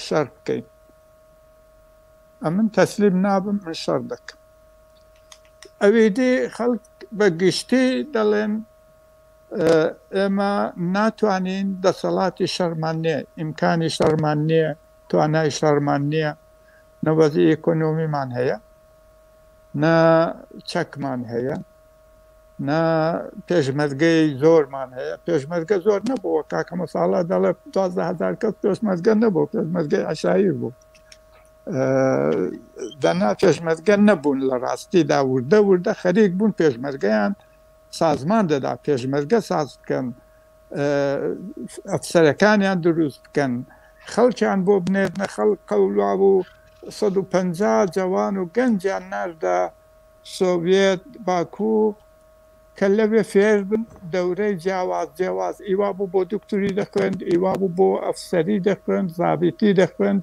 شەر بکەین. ئەمن تەسلیم نابم، من شەر دەکەم. ئەویدی خەڵک بە گشتی دەڵێن، ئێمە ناتوانین، دەسەڵاتی شەرمان نییە، ئیمکانی شەرمان نییە، توانای شەرمان نییە، نە وەزی ئیکۆنۆمیمان هەیە، نە چەکمان هەیە، نە پێشمەرگەی زۆرمان هەیە. پێشمەرگە زۆر نەبووە، کاکە مەساڵا دەڵێ دوازدە هەزار کەس پێشمەرگە نەبوو، پێشمەرگەی عەشایر بوو. دەنا پێشمەرگە نەبوون، لە ڕاستیدا وردە وردە خەریک بوون پێشمەرگەیان سازمان دەدا، پێشمەرگە ساز بکەن، ئەفسەرەکانیان دروست بکەن، خەڵکیان بۆ بنێرنە، خەڵک قەولوا بوو، سەد و پەنجا جەوان و گەنجیان ناردە سۆڤێت باکوو، کە لەوێ فێر بن دەورەی جیاواز جیاواز، ئیوا بوو بۆ دکتوری دەخوێند، ئیوا بوو بۆ ئەفسەری دەخوێند، زابیتی دەخوێند،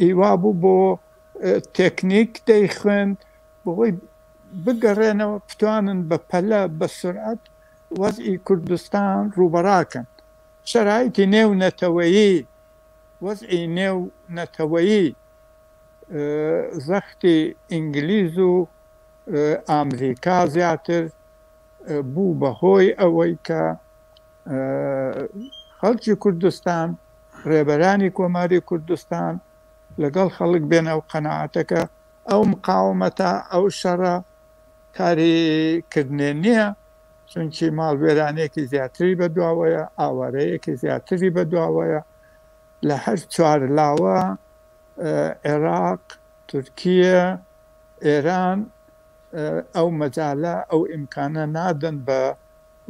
ئیوا بوو بۆ تێکنیک دەیخوێند، بۆی بگەڕێنەوە، بتوانن بە پەلە، بە سرعەت وەزئی کوردستان ڕوبەڕاکەن. شەرایتی نێو نەتەوەیی، وەزئی نێو نەتەوەیی، زەختی ئینگلیز و ئامریکا زیاتر بوو بە هۆی ئەوەی کە خەڵکی کوردستان، ڕێبەرانی کۆماری کوردستان لەگەڵ خەڵک بێنە و قەنەعاتەکە ئەو مقاومەتە، ئەو شەڕە کاری کردنێ نییە، چونکی ماڵوێرانێکی زیاتری بە دواوەیە، ئاوارەیەکی زیاتری بە دواوەیە. لە هەر چوار لاوە، عێراق، تورکیە، ئێران، ئەو مەجالە، ئەو ئیمکانە نادەن بە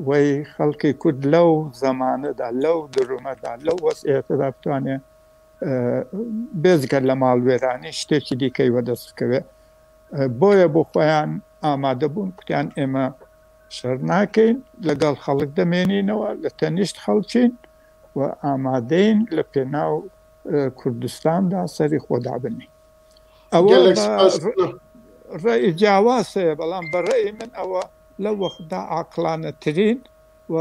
وەی خەڵکی کورد لەو زەمانەدا، لەو درومەدا، لەو وەسعەتەدا بتوانێ بێزگە لە ماڵوێرانی شتێکی دیکەی وەدەست بکەوێ. بۆیە بۆ خۆیان ئامادە بوون، کوتیان ئێمە شەر ناکەین، لەگەڵ خەڵک دەمێنینەوە، لە تەنیشت خەڵکین و ئامادەین لە پێناو کوردستاندا سەری خۆ دابنین. ئەوە ڕێی جیاواز هەیە، بەڵام بە ڕێی من ئەوە لەو وەختدا عاقلانەترین و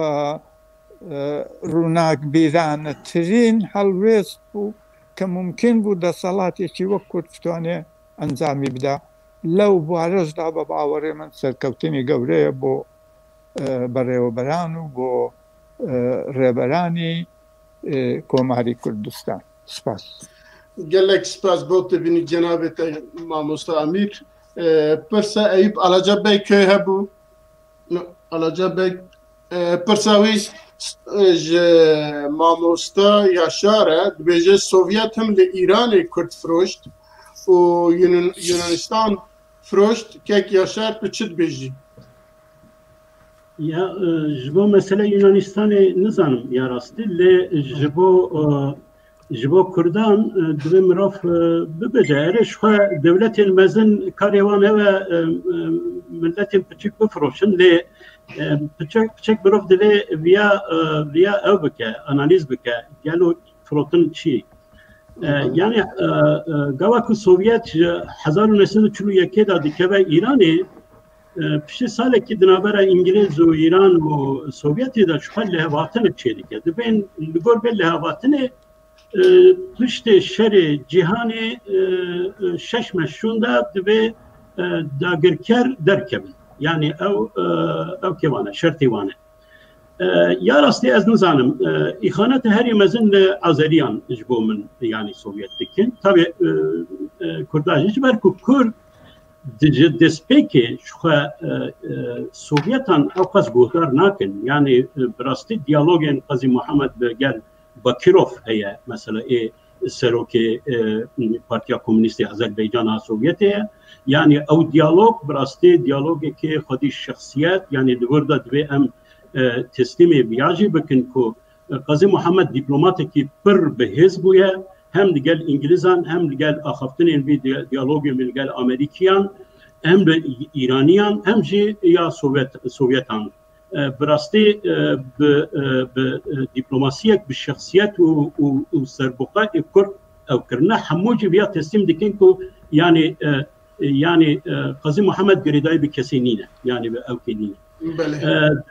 ڕووناکبیرانەترین هەڵوێست بوو کە ممکن بوو دەسەڵاتێکی وەک کورد بتوانێ ئەنجامی بدا. لەو بوارەشدا بە باوەڕێ من سەرکەوتنی گەورەیە بۆ بەڕێوەبەران و بۆ ڕێبەرانی کۆماری کوردستان. سپاس. Gelek spas bo tevînî cenabê te mamosta Emîr. Pirsa Eyûp Alaca Bey kê hebû? Alaca Bey, pirsa wî ji mamosta Yaşar e, dibêje Sovyet him li Îranê Kurd firoşt û Yunan- Yunanistan firoşt. Kek Yaşar, tu çi dibêjî? Ya, e, ji bo mesele Yunanistanê nizanim ya rastî, lê ji bo, e, ji bo Kurdan, e, divê mirov, e, bibêje, erê, ji xwe dewletên mezin karê wan ew e, e, e, miletên piçik bifiroşin, lê, e, piçek, piçek mirov divê viya, e, viya ew bike, analiz bike, gelo firotin çi ye? E, yani, e, e, gava ku Sovyet ji hezar û neh sed û çil û yekê de dikeve Îranê, e, piştî salekî di navbera Îngilîz û Îran û Sovyetê de ji xwe lihevhatine çêdike. Dibên li gor vê lihevhatinê, e, piştê şerê cîhanê, e, e, şeş meh şûnde divê, e, dagirker derkevin. Yani ew, e, ew kê wane, şertê wane. E, ya rastî ez nizanim. E, îxaneta herî mezin li Azeriyan ji bo min, yanî Sovyet dikin. Tabi, e, e, Kurda jî, ji ber ku Kurd di- ji destpêkê ji xwe, e, e, Sovyetan ewqas guhdar nakin. Yanî, e, bi rastî diyalogên Qazî Muhammed bi gel Bakirov heye, mesela ê serokê, e, Partiya Komûnîst ê Azerbaycana Sovyetê ye. Yanî ew diyalog bi rastî diyalogekê xwedî şexsiyet, yanî di vir de divê em, e, teslîmê viya jî bikin ku, e, Qazî Muhammed dîplomatekî pir bihêz bûye, Hem li gel Îngilizan, hem li gel axaftinên vî di-, diyalogên vî li gel Amerîkiyan, hem li Îraniyan, hem jî ya Sovyet, Sovyetan. E, bi rastî, e, bi, e, bi, e, dîplomasiyek, bi şexsiyet û, û, û serbixwe ê Kurd ew kirine. Hemû jî viya teslîm dikin ku, yanî, e, e, yanî, e, Qazî Muhammed girêdayî bi kesî nîne. Yanî bi ewkê nîne. Belê.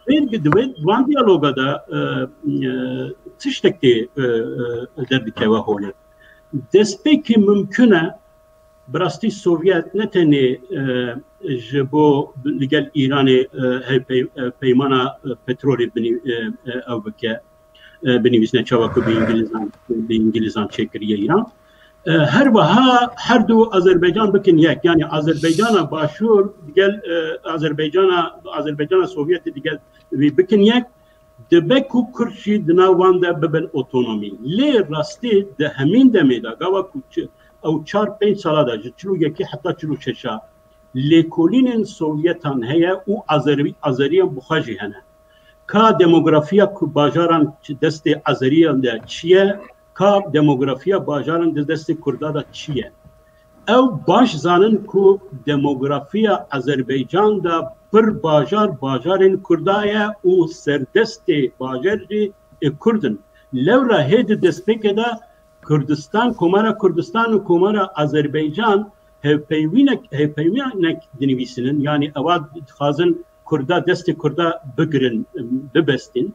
E, divê, divê van diyaloga de, e, e, tiştek tê, e, e, derdikeve holê. Destpêkê mimkun e, bi rastî Sovyet ne tenê, e, ji bo li gel Îranê, e, hevpey-, e, peymana, e, petrolê binî-, e, e, ew bike, e, binivîsine çawa ku bi Îngilizan, bi Îngilizan çêkiriye Îran. E, her wiha her du Azerbaycan bikin yek. Yanî Azerbaycana Başûr digel, e, Azerbaycana, Azerbaycana Sovyetê digel wî bikin yek. Dibe ku Kurd jî di nav wan de bibin otonomî. Lê rastî di hemîn demê de, gava ku çi-, ew çar pênc sala de, ji çil û yekê heta çil û şeşa, lêkolînên Sovyetan heye û Azerî-, Azeriyan bi xwe jî hene. Ka demografiya ku bajaran çi destê Azeriyan de çi ye, ka demografiya bajaran di destê Kurda de çi ye? Ew baş zanin ku demografiya Azerbaycan de pir bajar, bajarên Kurda ye û serdestê bajar jî ê Kurd in. Lewra hê di destpêkê de Kurdistan, Komara Kurdistan û Komara Azerbaycan hevpeyvînek, hevpeyvînek dinivîsinin, yanî ewa dixwazin Kurda, destê Kurda bigirin, bibestin.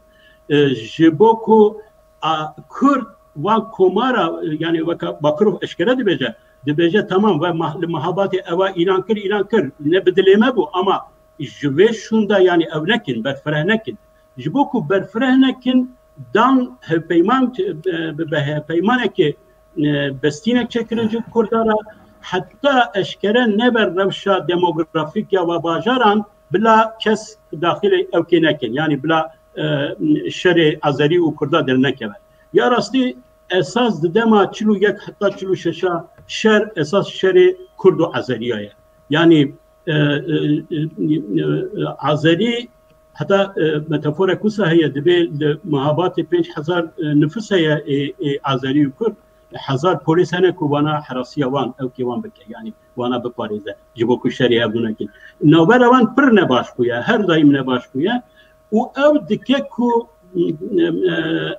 E, ji bo ku a, Kurd wan komara, e, yanî weka Bakurov eşkere dibêje, dibêje, tamam, ve mah-, li mehabatê ewa îlan kir, îlan kir. Ne bi dilê me bû, ama ji vê şûnda, yanî ew nekin, berfireh nekin. Ji bo ku berfireh nekin, dan hevpeyman, e, bi, bi hevpeymanekê, e, bestînek çêkirin ji Kurda re, heta eşkere nebe rewşa demografîk ya va bajaran, bila kes daxilê ewkê nekin. Yanî bila, e, şerê Azerî û Kurda dernekeve. Ya rastî esas di dema çil û yek heta çil û şeşa şer esas şerê Kurd û Azeriya ye. Yanî, e, e, e, e, Azerî heta, e, metaforek wisa heye, dibê li mehabatê pênc hezar, e, nifus heye ê, ê Azerî û Kurd, hezar polîs hene ku wana herasiya wan, ewkê wan bike, yanî wana biparêze, ji bo ku şerê hev nekin. Navbera wan pir nebaş bûye, her daîm nebaş bûye û ew dike ku, e,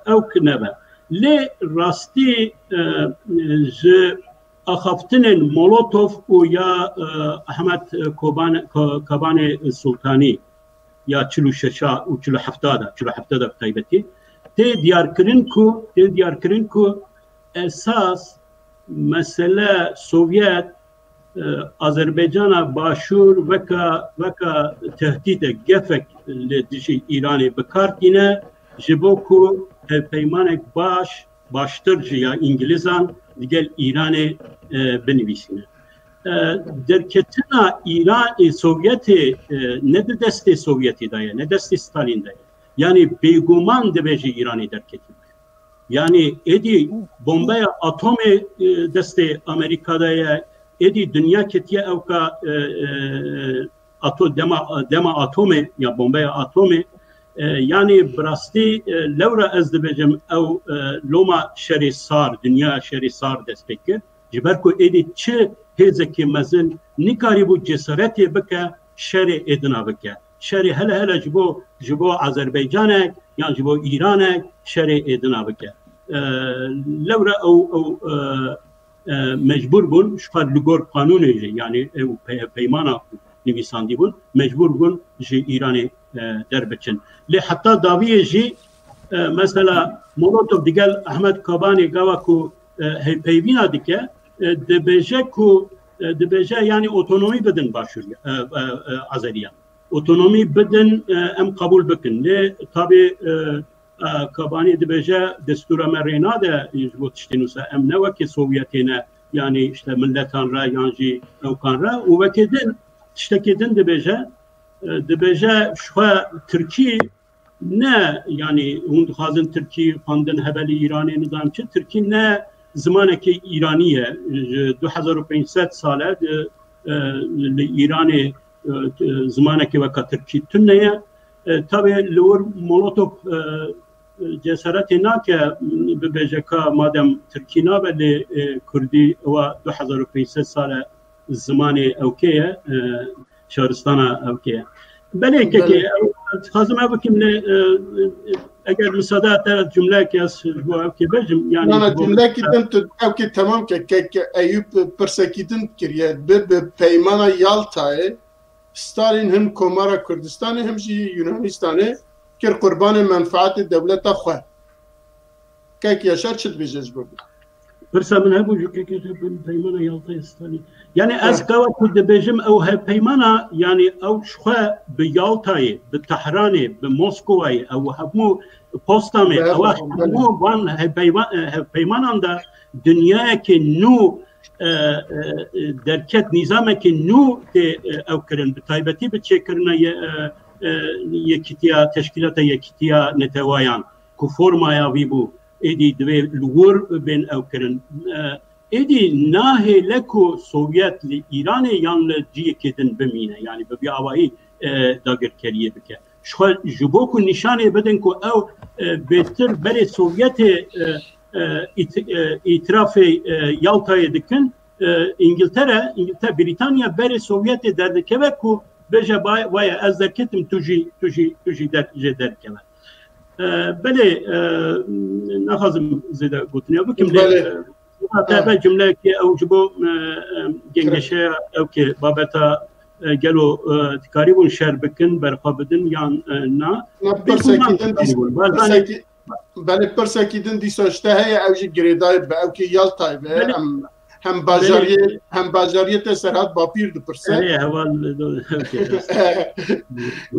ewk nebe. Lê rastî, e, ji axaftinên Molotov û ya, e, Ahmet, e, Koban-, Ko-, Kabanê Sultanî ya çil û şeşa û çil û hefta de, çil û hefta de bi taybetî, tê diyarkirin ku, tê diyarkirin ku esas mesele Sovyet, e, Azerbaycana Başûr weka, weka tehdîdek, gefek li dijî Îranê bi kar tîne, ji bo ku hevpeymanek baş, baştir ji ya Îngilizan digel Îranê, e, binivîsîne. E, derketina Îran, e, Sovyetê, e, ne di destê Sovyetê de ye, ne destê Stalin de ye. Yanî bêguman divê ji Îranê derketî. Yanî êdî bombeya atomê, e, destê Amerîka de ye, êdî dinya ketiye ewka, e, e, ato-, dema, dema atomê ya bombeya atomê. E, yanî bi rastî, e, lewra ez dibêjim ew, e, loma şerê sar, dinya şerê sar dest pê kir. Ji ber ku êdî çi hêzekî mezin nikarîbû cesaretê bike şerê êdina bike. Şerê hele hele ji bo, ji bo Azerbaycanek yan ji bo Îranek şerê êdina bike. E, lewra ew, ew, e, e, mecbûr bûn, ji xwe li gor qanûnê jî, yanî ew pe-, peymana ku nivîsandî bûn, mecbûr bûn ji Îranê, e, derbiçin. Lê heta dawiyê jî, e, mesela Molotov digel Ahmet Kabanê gava ku, e, hevpeyvîna dike, e, dibêje ku, e, dibêje, yanî otonomî bidin Başûrî, e, e, e, Azeriyan. Otonomî bidin, e, em qebûl bikin. Lê tabî, e, e, Kabanî dibêje, destûra me rê nade, e, ji bo tiştên wisa em ne wekî Sovyetê ne, yanî işte miletan re yan jî ewkan re û wekî din, tiştekî din dibêje, e, dibêje ji xwe Tirkî ne, yanî hûn dixwazin Tirkî xwendin hebe li Îranê, nizam çi, Tirkî ne zimanekî Îranî ye. Ji du hezar û pênc sed sal e di, e, li Îranê, e, zimanekî weka Tirkî tune ye. E, tabê li wir Molotov, e, cesaretê nake bibêje ka madem tirkî nabe lê, e, kurdî ewa du hezar û pênc sed sal e zimanê ewkê ye, e, şaristana ewkê ye. Belê kekê, Belê. ew, dixwazim ev bikim lê, e, e, eger misade te cumleyekê ez ji bo ewkê bejim, yani Na, na, ji bo cumleyekî din tu ewkê temam ke, ke, ke Eyûp pirsekî din kiriye, bi, bi peymana Yaltayê, Stalin him Komara Kurdistanê him jî Yunanistanê kir qurbanê menfaetê dewleta xwe. Kek Yaşar çi dibêje ji bo vê? Pirsa min hebû ji kekê te bin peymana Yaltayê Stalin. Yani ez Ha. kawa ku dibêjim ew hevpeymana, yani ew ji xwe bi Yaltayê, bi Tehranê, bi Moskowayê, ew hemû Postamê, Belê, ewa belê. hemû van hevpeyma-, hevpeymanan de dinyayekê nû, e, e, e, derket, nîzamekê nû tê, e, ew kirin, bi taybetî bi çêkirina ye-, e, e, yekîtiya, teşkîlata yekîtiya netewayan, ku formaya wî bû, êdî divê li wir bên ew kirin. E, êdî nahêle ku Sovyet li Îranê yan li ciyekê din bimîne, yani bi vî awayî, e, dagirkeriyê bike. Ji xwe, ji bo ku nîşanê bidin ku ew, e, bêtir berê Sovyetê, e, e, ît-, e, îtirafê, e, Yaltayê dikin, e, Îngiltere, Îngiltere, Brîtanya berê Sovyetê derdikeve ku bêje, "Bay-, vaye ez derketim, tu jî, tu jî, tu jî der-, jê derkeve." E, belê, e, naxwazim zêde gotinê bikim, lê, Belê. e, Ha. te ve cumleyekê ew ji bo, e, e, gengeşeya ew ke babeta, e, gelo, e, dikarîbûn şer bikin, berxwe bidin yan, e, na? Na, Bêguman pirsekî din dîs-, dikarîbûn. Barzanî pirsekî, belê, pirsekî din dîsa ji te heye, ew jî girêdayî be, ew kê Yaltayê be, Belê. em, hem bajariyê, Belê. hem bajariyê te Serhat Bapîr dipirse. Erê, heval, do-, okey, rast.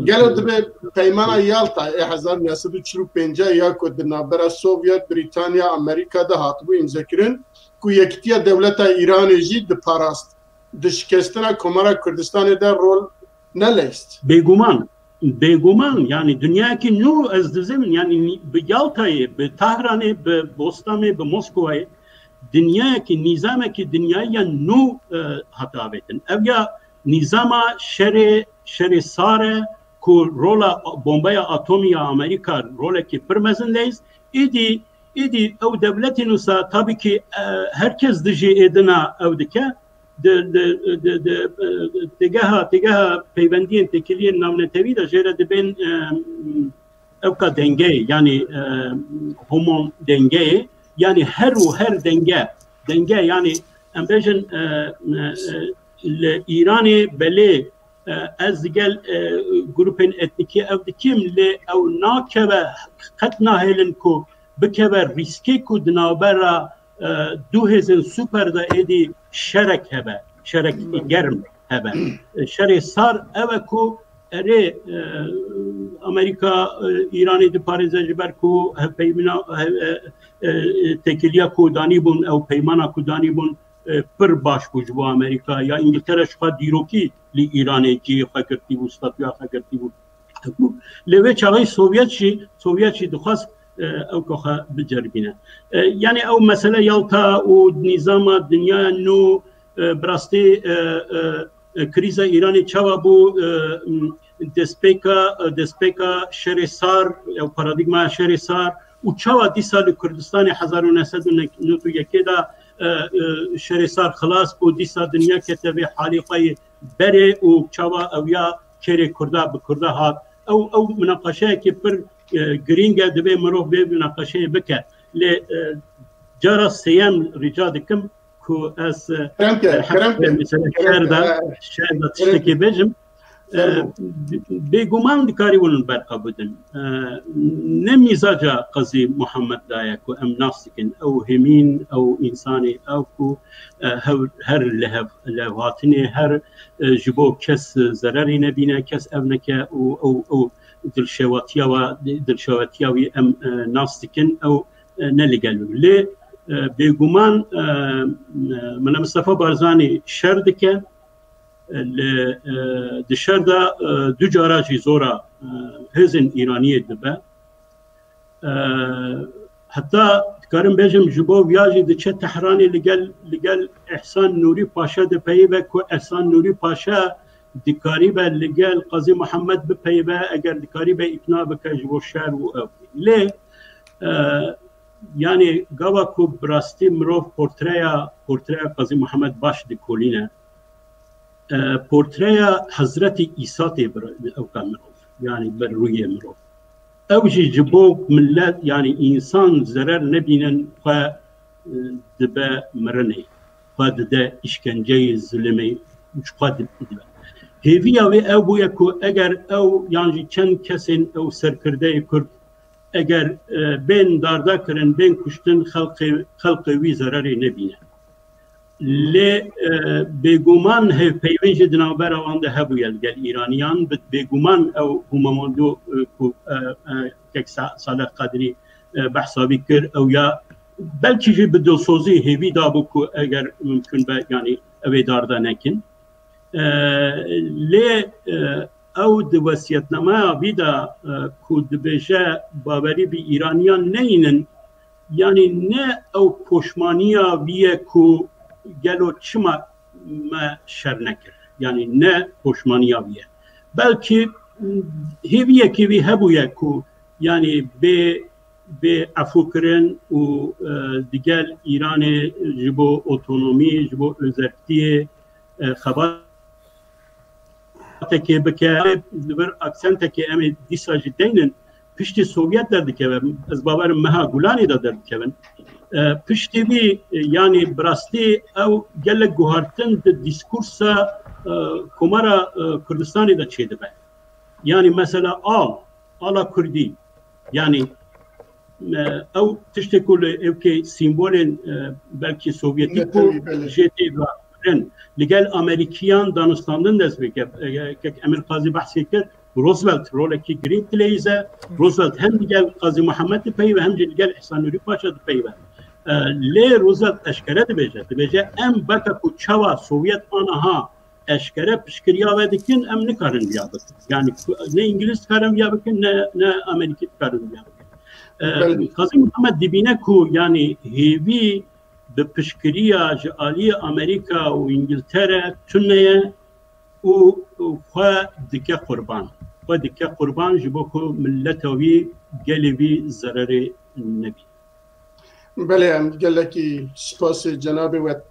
Gelo dibe peymana Yaltayê hezar neh sed û çil û pênc ya ku di navbera Sovyet, Brîtanya, Amerîka de hatibû îmzekirin, ku yekîtiya dewleta Îranê jî diparast, di şikestina Komara Kurdistanê de rol neleyst. Bêguman, bêguman, yani dinyayekî nû ez dizim, yani ni-, bi Yaltayê, bi Tahranê, bi Bostamê, bi Moskowayê, dinyayekî, nîzamekî dinyayî ya nû, e, hate avêtin. Ev ya nîzama şerê, şerê sar e, ku rola bombeya atomî ya Amerîka rolekî pir mezin leyst, êdî Êdî ew dewletên wisa, tabî ki, e, her kes dijî êdina ew dike. Di, di, di, di, e, têgeha, têgeha peywendiyên têkiliyên navnetewî de jê re dibên, e, ewka dengeyê, yanî, e, homodengeyê, yanî her û her denge, denge, yanî em bêjin, e, e, e, li Îranê belê, e, ez digel, e, grûpên etnîkî ev dikim, lê ew nakeve, qet nahêlin ku bikeve rîskê ku di navbera, e, du hêzên super de êdî şerek hebe, şerek germ hebe. E, şerê sar ev e ku erê, e, Amerîka, e, Îranê diparêze ji ber ku hevpeymîna, hev-, e, e, têkiliya ku danîbûn, ew peymana ku danîbûn, e, pir baş bû ji bo Amerîka. Ya Îngiltere ji xwe dîrokî li Îranê cihê xwe girtî bû, statûya xwe girtî bû. Lê wê çaxê Sovyet jî, Sovyet jî dixwest, e, ew ka xwe biceribîne. E, yani ew mesele Yalta û nîzama dinyaya nû, e, bi rastî, e, e, e, krîza Îranê çawa bû, e, m, destpêka, e, destpêka şerê sar, ew paradîgmaya şerê sar û çawa dîsa li Kurdistanê hezar û neh sed û nod û yekê de, e, e, şerê sar xilas bû, dîsa dinya kete vê halê xwe yê berê û çawa ew ya kêrê Kurda bi Kurda hat. Ew, ew minaqeşeyekê pir, e, girîng e, divê mirov vê minaqeşeyê bike. Lê, e, cara sêyem rica dikim ku ez, e, Kerem ke, derheq kerem ke, vê mesele kerem şer ke, de, e, şer de kerem tiştekê ke. bêjim. Fermo. E, bê-, bêguman dikarîbûn berqa bidin. E, ne mîzaca Qazî Muhammed daye ku em nas dikin. Ew hêmîn, ew însanê, ew ku, e, hev-, her lehev-, levhatinê, her, e, ji bo kes zererî nebîne, kes ev neke û ew, ew dilşewatiya wa, dilşewatiya wî em, e, nas dikin. Ew, e, ne li gel bû. Lê, e, bêguman, e, e, Mela Mistefa Barzanî şer dike. Li, e, di şer de, e, du cara jî zora, e, hêzên Îraniyê dibe. E, heta dikarim bêjim, ji bo viya jî diçe Tehranê li gel, li gel Ehsan Nûrî Paşa dipeyive ku Ehsan Nûrî Paşa dikaribe li gel Qazî Mihemed bipeyive, eger dikaribe îkna bike ji bo şer û ew. Lê E, yanî gava ku bi rastî mirov portreya, portreya Qazî Muhammed baş dikolîne, e, portreya Hezretî Îsa tê bir ewka mirov, yanî ber rûyê mirov. Ew jî ji bo millet, yanî însan zerer nebînin xwe, e, dibe mirinê, xwe dide îşkenceyê, zilimê, ji xwe di-, dibe. Hêviya wê ew bûye ku eger ew yan jî çend kesên ew serkirdeyê Kurd eger, e, bên darda kirin, bên kuştin, xelqê, xelqê wî zererê nebîne. Lê, e, bêguman hevpeyvên jî di navbera wan de hebûye li gel Îraniyan. Bi-, bêguman ew hûmamando, e, ku, e, e, kek Sa-, Salih Qadirî, e, behsa wî kir, ew ya belkî jî bi dilsozî hêvî dabû ku eger mimkun be, yanî ew ê darda nekin. E, lê, e, ew di wesiyetnameya wî de, e, ku dibêje bawerî bi Îraniyan neynin, yanî ne ew poşmaniya wî ye ku gelo çima me şer nekir. Yanî ne poşmaniya wî ye. Belkî, m, hêviyekî wî hebûye ku yanî bê, bê efûkirin û, e, digel Îranê ji bo otonomî, ji bo ozerktiyê, e, xebatekê bike. Li vir aksentekê em ê dîsa jî deynin, piştî Sovyet derdikeve. Ez bawerim meha Gulanê de derdikevin. E, piştî vî, e, yanî bi rastî ew gelek guhartin di dîskursa, e, Komara, e, Kurdistanê de çêdibe. Yanî mesela al, ala Kurdî. Yanî, e, ew tiştê ku li ewkê sîmbolên, e, belkî Sovyetî ku Netewî, belê. Jê tê vekirin. Li gel Amerîkiyan danûstandin dest pê kir. E, kek Emîr Qazî behsê kir, Roosevelt rolekî girîng dileyîze. Roosevelt hem li gel Qazî Muhammed dipeyive, hem jî li gel Îhsan Nûrî Paşa dipeyive. E, lê Roosevelt eşkere dibêje, dibêje, em beka ku çawa Sovyet aniha eşkere piştgiriya we dikin, em nikarin viya bikin. Yanî ne Îngilîz dikarin viya bikin, ne, ne Amerîkî dikarin viya bikin. E, Belê. Qazî Muhammed dibîne ku, yanî hêvî bi piştgiriya ji aliyê Amerîka û Îngiltere tune ye û xwe dike qurban. Xwe dike qurban ji bo ku mileta wî, gelê wî zererê nebî. Belê, em gelekî spasê cenabê we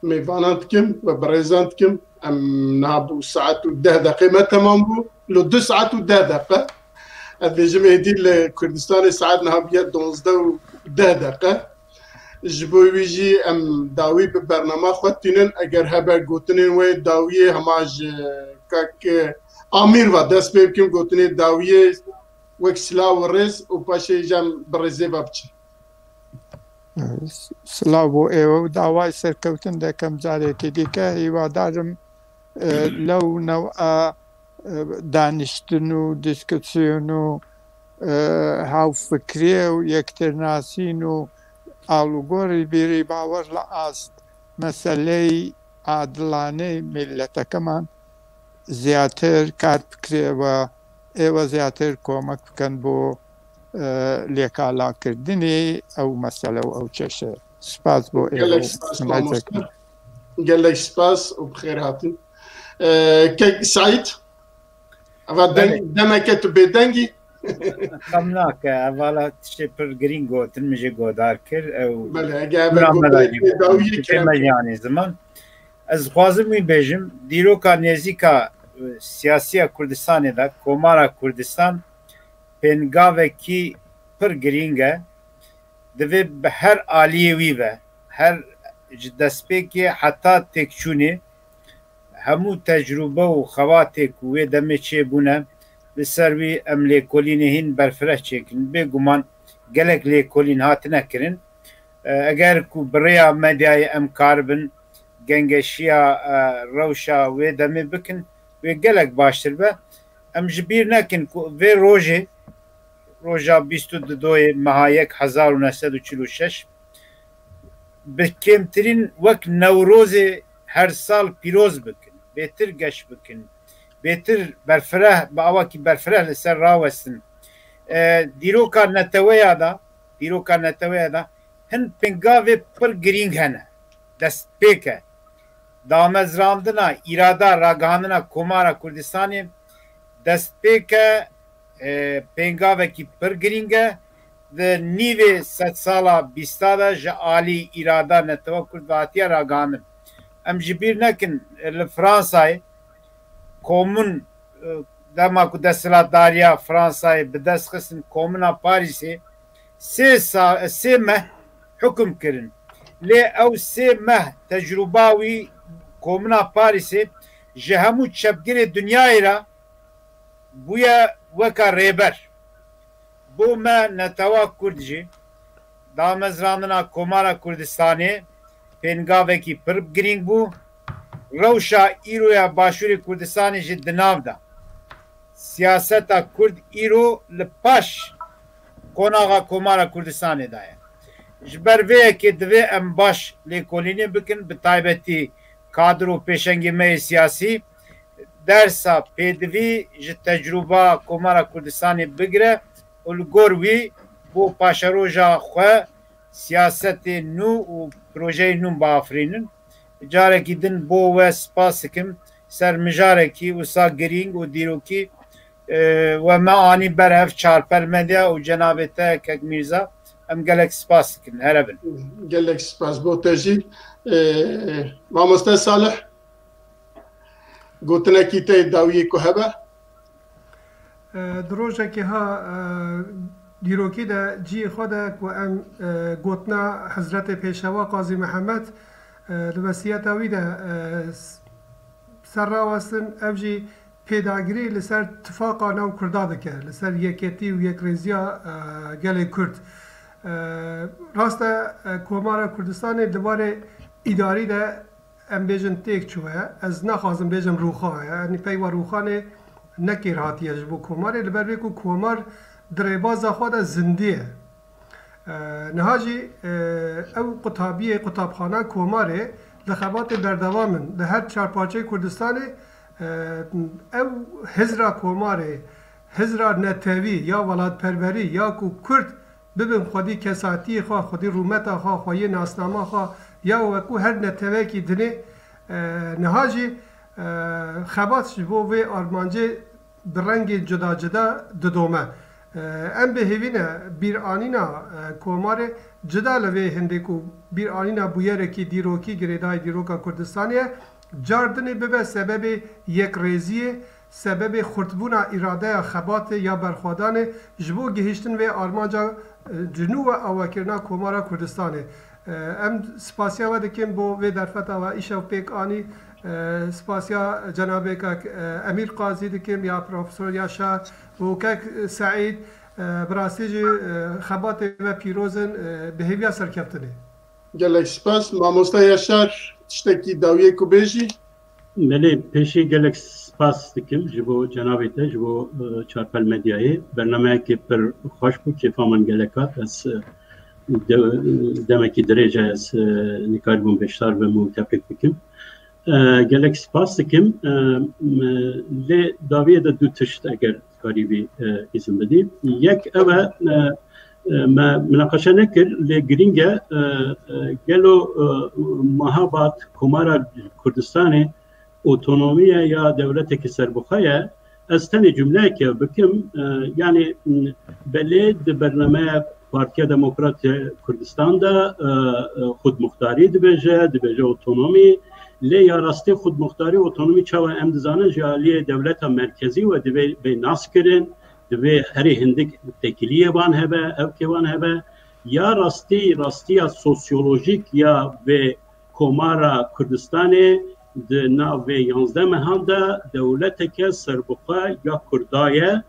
mêvanan dikim, we birêzan dikim. Em niha bû saet û deh deqê me temam bû. Lo du saet û deh deqe. Ez dibêjim êdî li Kurdistanê saet niha bûye duwazdeh û deh deqe. Ji bo wî jî em dawî bi bernama xwe tînin. Eger hebe gotinên wê dawiyê, hema ji kak Amîr ve dest pê bikim, gotinê dawiyê wek silav û rêz û paşê jî em bi rêzê ve biçin. Silav bo êwe û daway serkewtin dekem carekî dîke. Hîwadarim, e, lew new'a, e, daniştin û dîskûsyon û, e, hawfikriyê û yektirnasîn û alûgorî bîrî bawer li ast meseleyê adilanê mîletekeman zêdetir kar bikirê we, ê we zêdetir komek bikin bo, e, lêkalakirdinê ew mesele û ew çeşe. Spas bo ê we. Gelek spas, mamoste. Gelek spas û bi xêr hatin. E, Kek Seîd, eva deng, Belê. Demeke tu bêdengî. Xem nake, evala tiştê pir girîng gotin, min jê godar kir. Ew Belê, ege eve gotinê dawiyê kerem. Yanî ziman. Ez dixwazim wî bêjim, dîroka nêzîka, e, siyasiya Kurdistanê de, Komara Kurdistan, pêngavekî pir girîng e. Divê bi her aliyê wî ve, her ji destpêkê heta têkçûnê, hemû tecrûbe û xebatê ku wê demê çêbûne, li ser wî em lêkolînê hîn berfireh çêkin. Bêguman gelek lêkolîn hatine kirin. E, eger ku bi rêya medyayê em karibin gengeşiya, e, rewşa wê demê bikin, wê gelek baştir be. Em ji bîr nekin ku vê rojê, roja bîst û dudoyê meha yek hezar û neh sed û çil û şeş, bi kêmtirîn wek Newrozê her sal pîroz bikin, bêtir geş bikin, bêtir berfireh, bi awakî berfireh li ser rawestin. E, dîroka neteweya da, dîroka neteweya da hin pêngavê pir girîng hene. Destpêk e. Damezrandina, îrada, ragihandina Komara Kurdistanê destpêk e, e, pêngavekî pir girîng e. di nîvê sedsala bîsta de ji alî îrada netewa Kurd ve hatiye ragihandin. Em ji bîr nekin, li Fransayê komun, e, dema ku desthilatdariya Fransayê bi dest xistin, Komuna Parîsê sê sa-, sê meh hukum kirin. Lê ew sê meh tecrûba wî, Komuna Parîsê ji hemû çepgirê dinyayê re bûye weke rêber. Bo me netewa Kurd jî damezrandina Komara Kurdistanê pêngavekî pir girîng bû. Rewşa îro ya Başûrê Kurdistanê jî di nav de. Siyaseta Kurd îro li paş qonaxa Komara Kurdistanê de ye. Ji ber vê yekê divê em baş lêkolînê bikin, bi taybetî kadro pêşengê me yê siyasî dersa pêdivî ji tecrûba Komara Kurdistanê bigire û li gor wî bo paşeroja xwe siyasetê nû û projeyê nû biafirînin. Carekî din bo we spas dikim ser mijarekî wisa girîng û dîrokî, e, we me anî ber hev Çarpel Medya û cenabê te Kek Mîrza. Em gelek spas dikin. Here bin. Gelek spas bo te jî. E, Mamoste Salih, gotinekî te dawiyê ku hebe? E, di rojekê ha, e, dîrokî de cihê xwe de ku em, e, gotina Hezretê Pêşewa Qazî Mihemed, e, li wesiyeta wî de, e, s-, ser rawestin, ev jî pêdagirî li ser tifaqa nav Kurda dike, li ser yeketî û yekrêziya, e, gelê Kurd. E, rast e, e, Komara Kurdistanê di warê îdarî de em bêjin têk çûye. Ez naxwazim bêjim rûxa ye. Yanî peyva rûxanê ne kêr hatiye ji bo komarê. Li ber vê ku komar di rêbaza xwe de zindî ye. E, niha jî, e, ew qutabiyê, qutabxana komarê li xebatê berdewam in. Li her çar parçeyê Kurdistanê, e, ew hizra komarê, hizra netewî ya welatperwerî ya ku Kurd bibin xwedî kesatiyê xwe, xwedî rûmeta xwe, xweyê nasnama xwe ya wekû her netewekî dinê, e, niha jî, e, xebat ji bo vê armancê bi rengên cuda cuda didome. E, em bi hêvî ne bîranîna, e, komarê cuda li vê hindê ku bîranîna bûyerekî dîrokî girêdayî dîroka Kurdistanê ye, cardinê bibe sebebê yekrêziyê, sebebê xurtbûna îradeya xebatê ya berxwedanê ji bo gihiştin vê armanca, e, ji nû ve awakirina Komara Kurdistanê. E, em spasiya we dikin bo vê derfeta we îşev pêk anî. E, spasiya cenabê kek, e, Emîr Qazî dikim ya Profesor Yaşar û kek Seîd, e, bi rastî jî, e, xebatê we pîroz in, e, bi hêviya serkeftinê. Gelek spas. Mamosta Yaşar, tiştekî dawiyê ku bêjî? Belê, pêşî gelek spas dikim ji bo cenabê te, ji bo, e, Çarpel Medyayê. Bernameyekê pir xweş bû, kêfa min gelek hat. Ez, e, de-, demekî dirêj e ez, e, nikaribûm beşdar bim û tebrik bikim. E, gelek spas dikim. E, m-, lê dawiyê de du tişt eger karîbî, e, îzin bidî. Yek ev e, e, e, me minaqeşe nekir, lê girîng e, e, e, gelo, e, mahabat Komara Kurdistanê otonomiye ya dewleteke serbixwe ye? Ez tenê cumleyeke bikim, e, yanî, m, belê di bernameya Partiya Demokrat ya Kurdistan de, e, e, xudmuxtarî dibêje, dibêje otonomî, lê ya rastî xudmuxtarî, otonomî çawa em dizanin ji aliyê dewleta merkezî we divê bê naskirin, divê herî hindik têkiliyê wan hebe, ewkê wan hebe. Ya rastî, rastiya sosyolojîk ya vê Komara Kurdistanê di nav vê yanzdeh mehan de dewleteke serbixwe ya Kurda ye.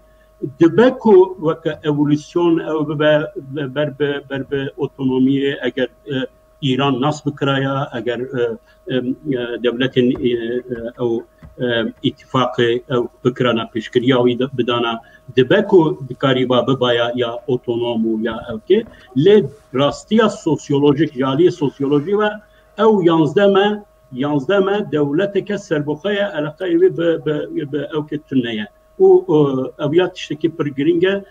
Dibe ku weke evolûsyon ew bibe ber bi, ber bi otonomiyê, eger, e, Îran nas bikiraya, eger, e, em, e, dewletên, e, e, ew, e, îtîfaqê ew bikirana pêşkiriya wî de bidana, dibe ku dikarîba bibaya ya otonom û ya ewkê. Lê rastiya sosyolojik, ji aliyê sosyolojî ve ew yanzdeh me, yanzdeh me dewleteke serbixwe ye, eleqeyê wî bi, bi, bi ewkê tune ye. Û, e, ev ya tiştekî pir girîng e.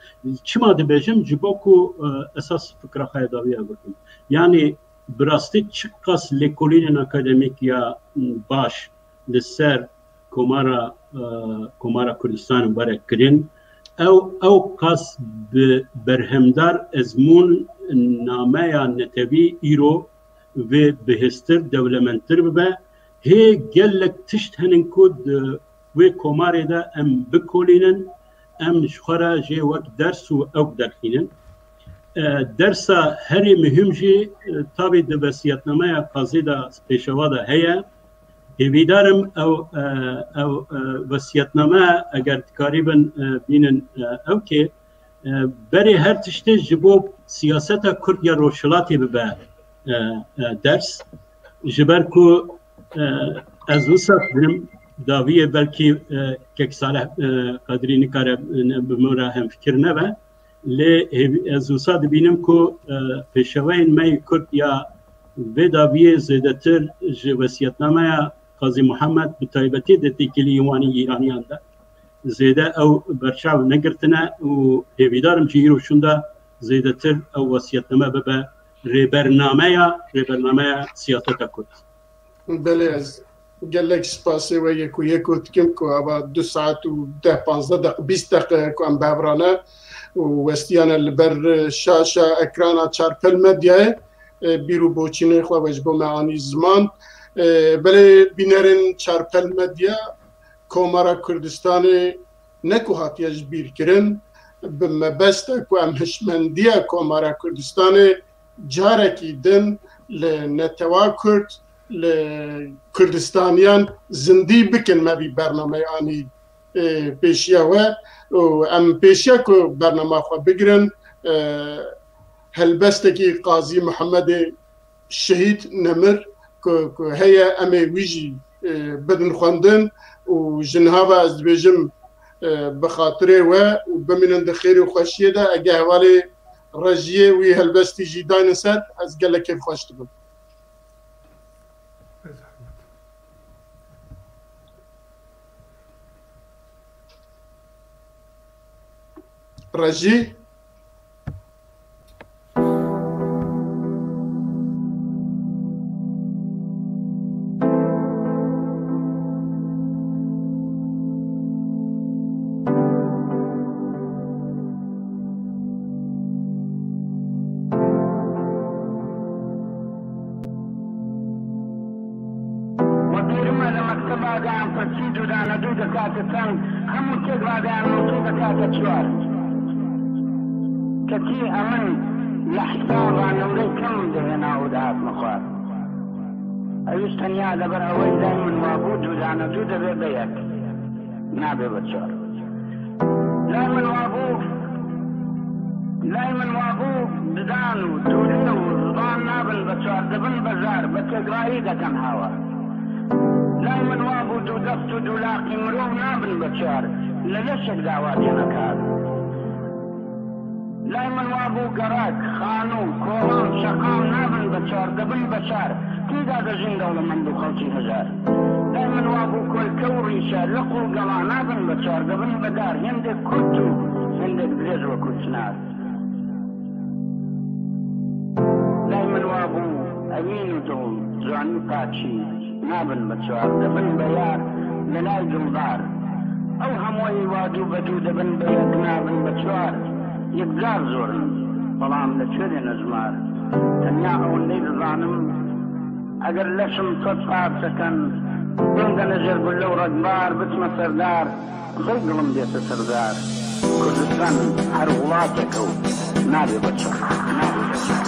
Çima dibêjim? Ji bo ku, e, esas fikra xwe ya dawî ev bikim. Yanî bi rastî çiqas lêkolînên akademîk ya, m, baş li ser Komara, e, Komara Kurdistanê were kirin, Ew, ew qas bi berhemdar ezmûn nameya netewî îro vê bihêztir, dewlemendtir bibe. Hê gelek tişt henin ku di wê komarê de em bikolînin, em ji xwe re jê wek ders û ewk derxînin. E, dersa herî muhîm jî, e, tabî di vesiyetnameya qazî de, pêşewa de heye. Hêvîdar im ew, e, ew, e, vesiyetname eger dikarîbin, e, bînin, e, ewkê, e, berê her tiştê ji bo siyaseta Kurd ya Rojhilatê bibe, e, e, ders. Ji ber ku, e, ez wisa dibinim, dawiyê belkî, e, kek Salih, e, Qadrî nikare, e, bi min re hemfikir nebe. Lê hêv-, ez wisa dibînim ku, e, pêşeweyên me yê Kurd ya vê daviyê zêdetir ji wesiyetnameya Qazî Muhammed, bi taybetî di têkiliyên wan ê Îraniyan de zêde ew berçav negirtine û hêvîdar im ji îro şûnda zêdetir ew wesiyetname bibe rêbernameya, rêbernameya siyaseta Kurd. Belê, ez gelek spasê we yek û yek û dikim ku ava du saet û deh, panzdeh deq-, bîst deqe ku em bi hev re ne û westiyane li ber şaşa ekrana Çarpel Medyayê, e, bîr û boçînê xwe ve ji bo me anî ziman. E, belê bînerên Çarpel Medya, Komara Kurdistanê ne ku hatiye ji bîr kirin, bi mebesta ku em hişmendiya Komara Kurdistanê carekî din li netewa Kurd, li Kurdistaniyan zindî bikin, me vî bernameyê anî, e, pêşiya we û em pêşiya ku bernama xwe bigirin, e, helbestekî Qazî Mihemedê şehîd nemir ku, ku heye, em ê wî jî, e, bidin xwendin û ji niha ve ez dibêjim, e, bi xatirê we û bimînin di xêr û xweşiyê de. Ege hevalê rejiyê wî helbestî jî daynin ser, ez gelek kêfxweş dibim. Rejî. We bêrime li mekteba de em pirsî dûdane dû dikate çend, hemû têk vadeyane nûçû dikate çiwar. Keçî emin li hesaba newrê kim dihêna û dihat min xwar. Ew ji tenya li ber ewey lay min wabû dûdane dû dibê bi yek. Nabe bi çar. Lay min wabû, lay min wabû didan û dûlê û ziban nabin bi çar, dibin bi zar, bi têkrarî dekin hawa. Lay min wabû dûdest û dûlaqî mirov nabin bi çar, li leşek dawa têne kar. Lay min wabû gerek, xanû, kolan, şeqam nabin bi çar, dibin bi çar, tîda dijîn dewlemend û xelkî hejar. Lay min wabû kolke û rîşe, liq û gela nabin bi çar, dibin bi dar, hêndê kurt û hêndê dirêj wekû çinar. Lay min wabû emîn û dol, ciwanî û pakî nabin bi çar, dibin bi yar, li lay dildar. Ew hemûyî wadû bedû dibin bi yek, nabin bi çar, yekcar zor in, belam li çê dê nejmar. Tenya ewendey dizanim, eger leşim sed parçe ken, bimde li jêr gule û rekbar, biçme serdar, bey dilim dê te serdar. Kurdistan her welatek ew, nabê bi çar, nabê bi çar.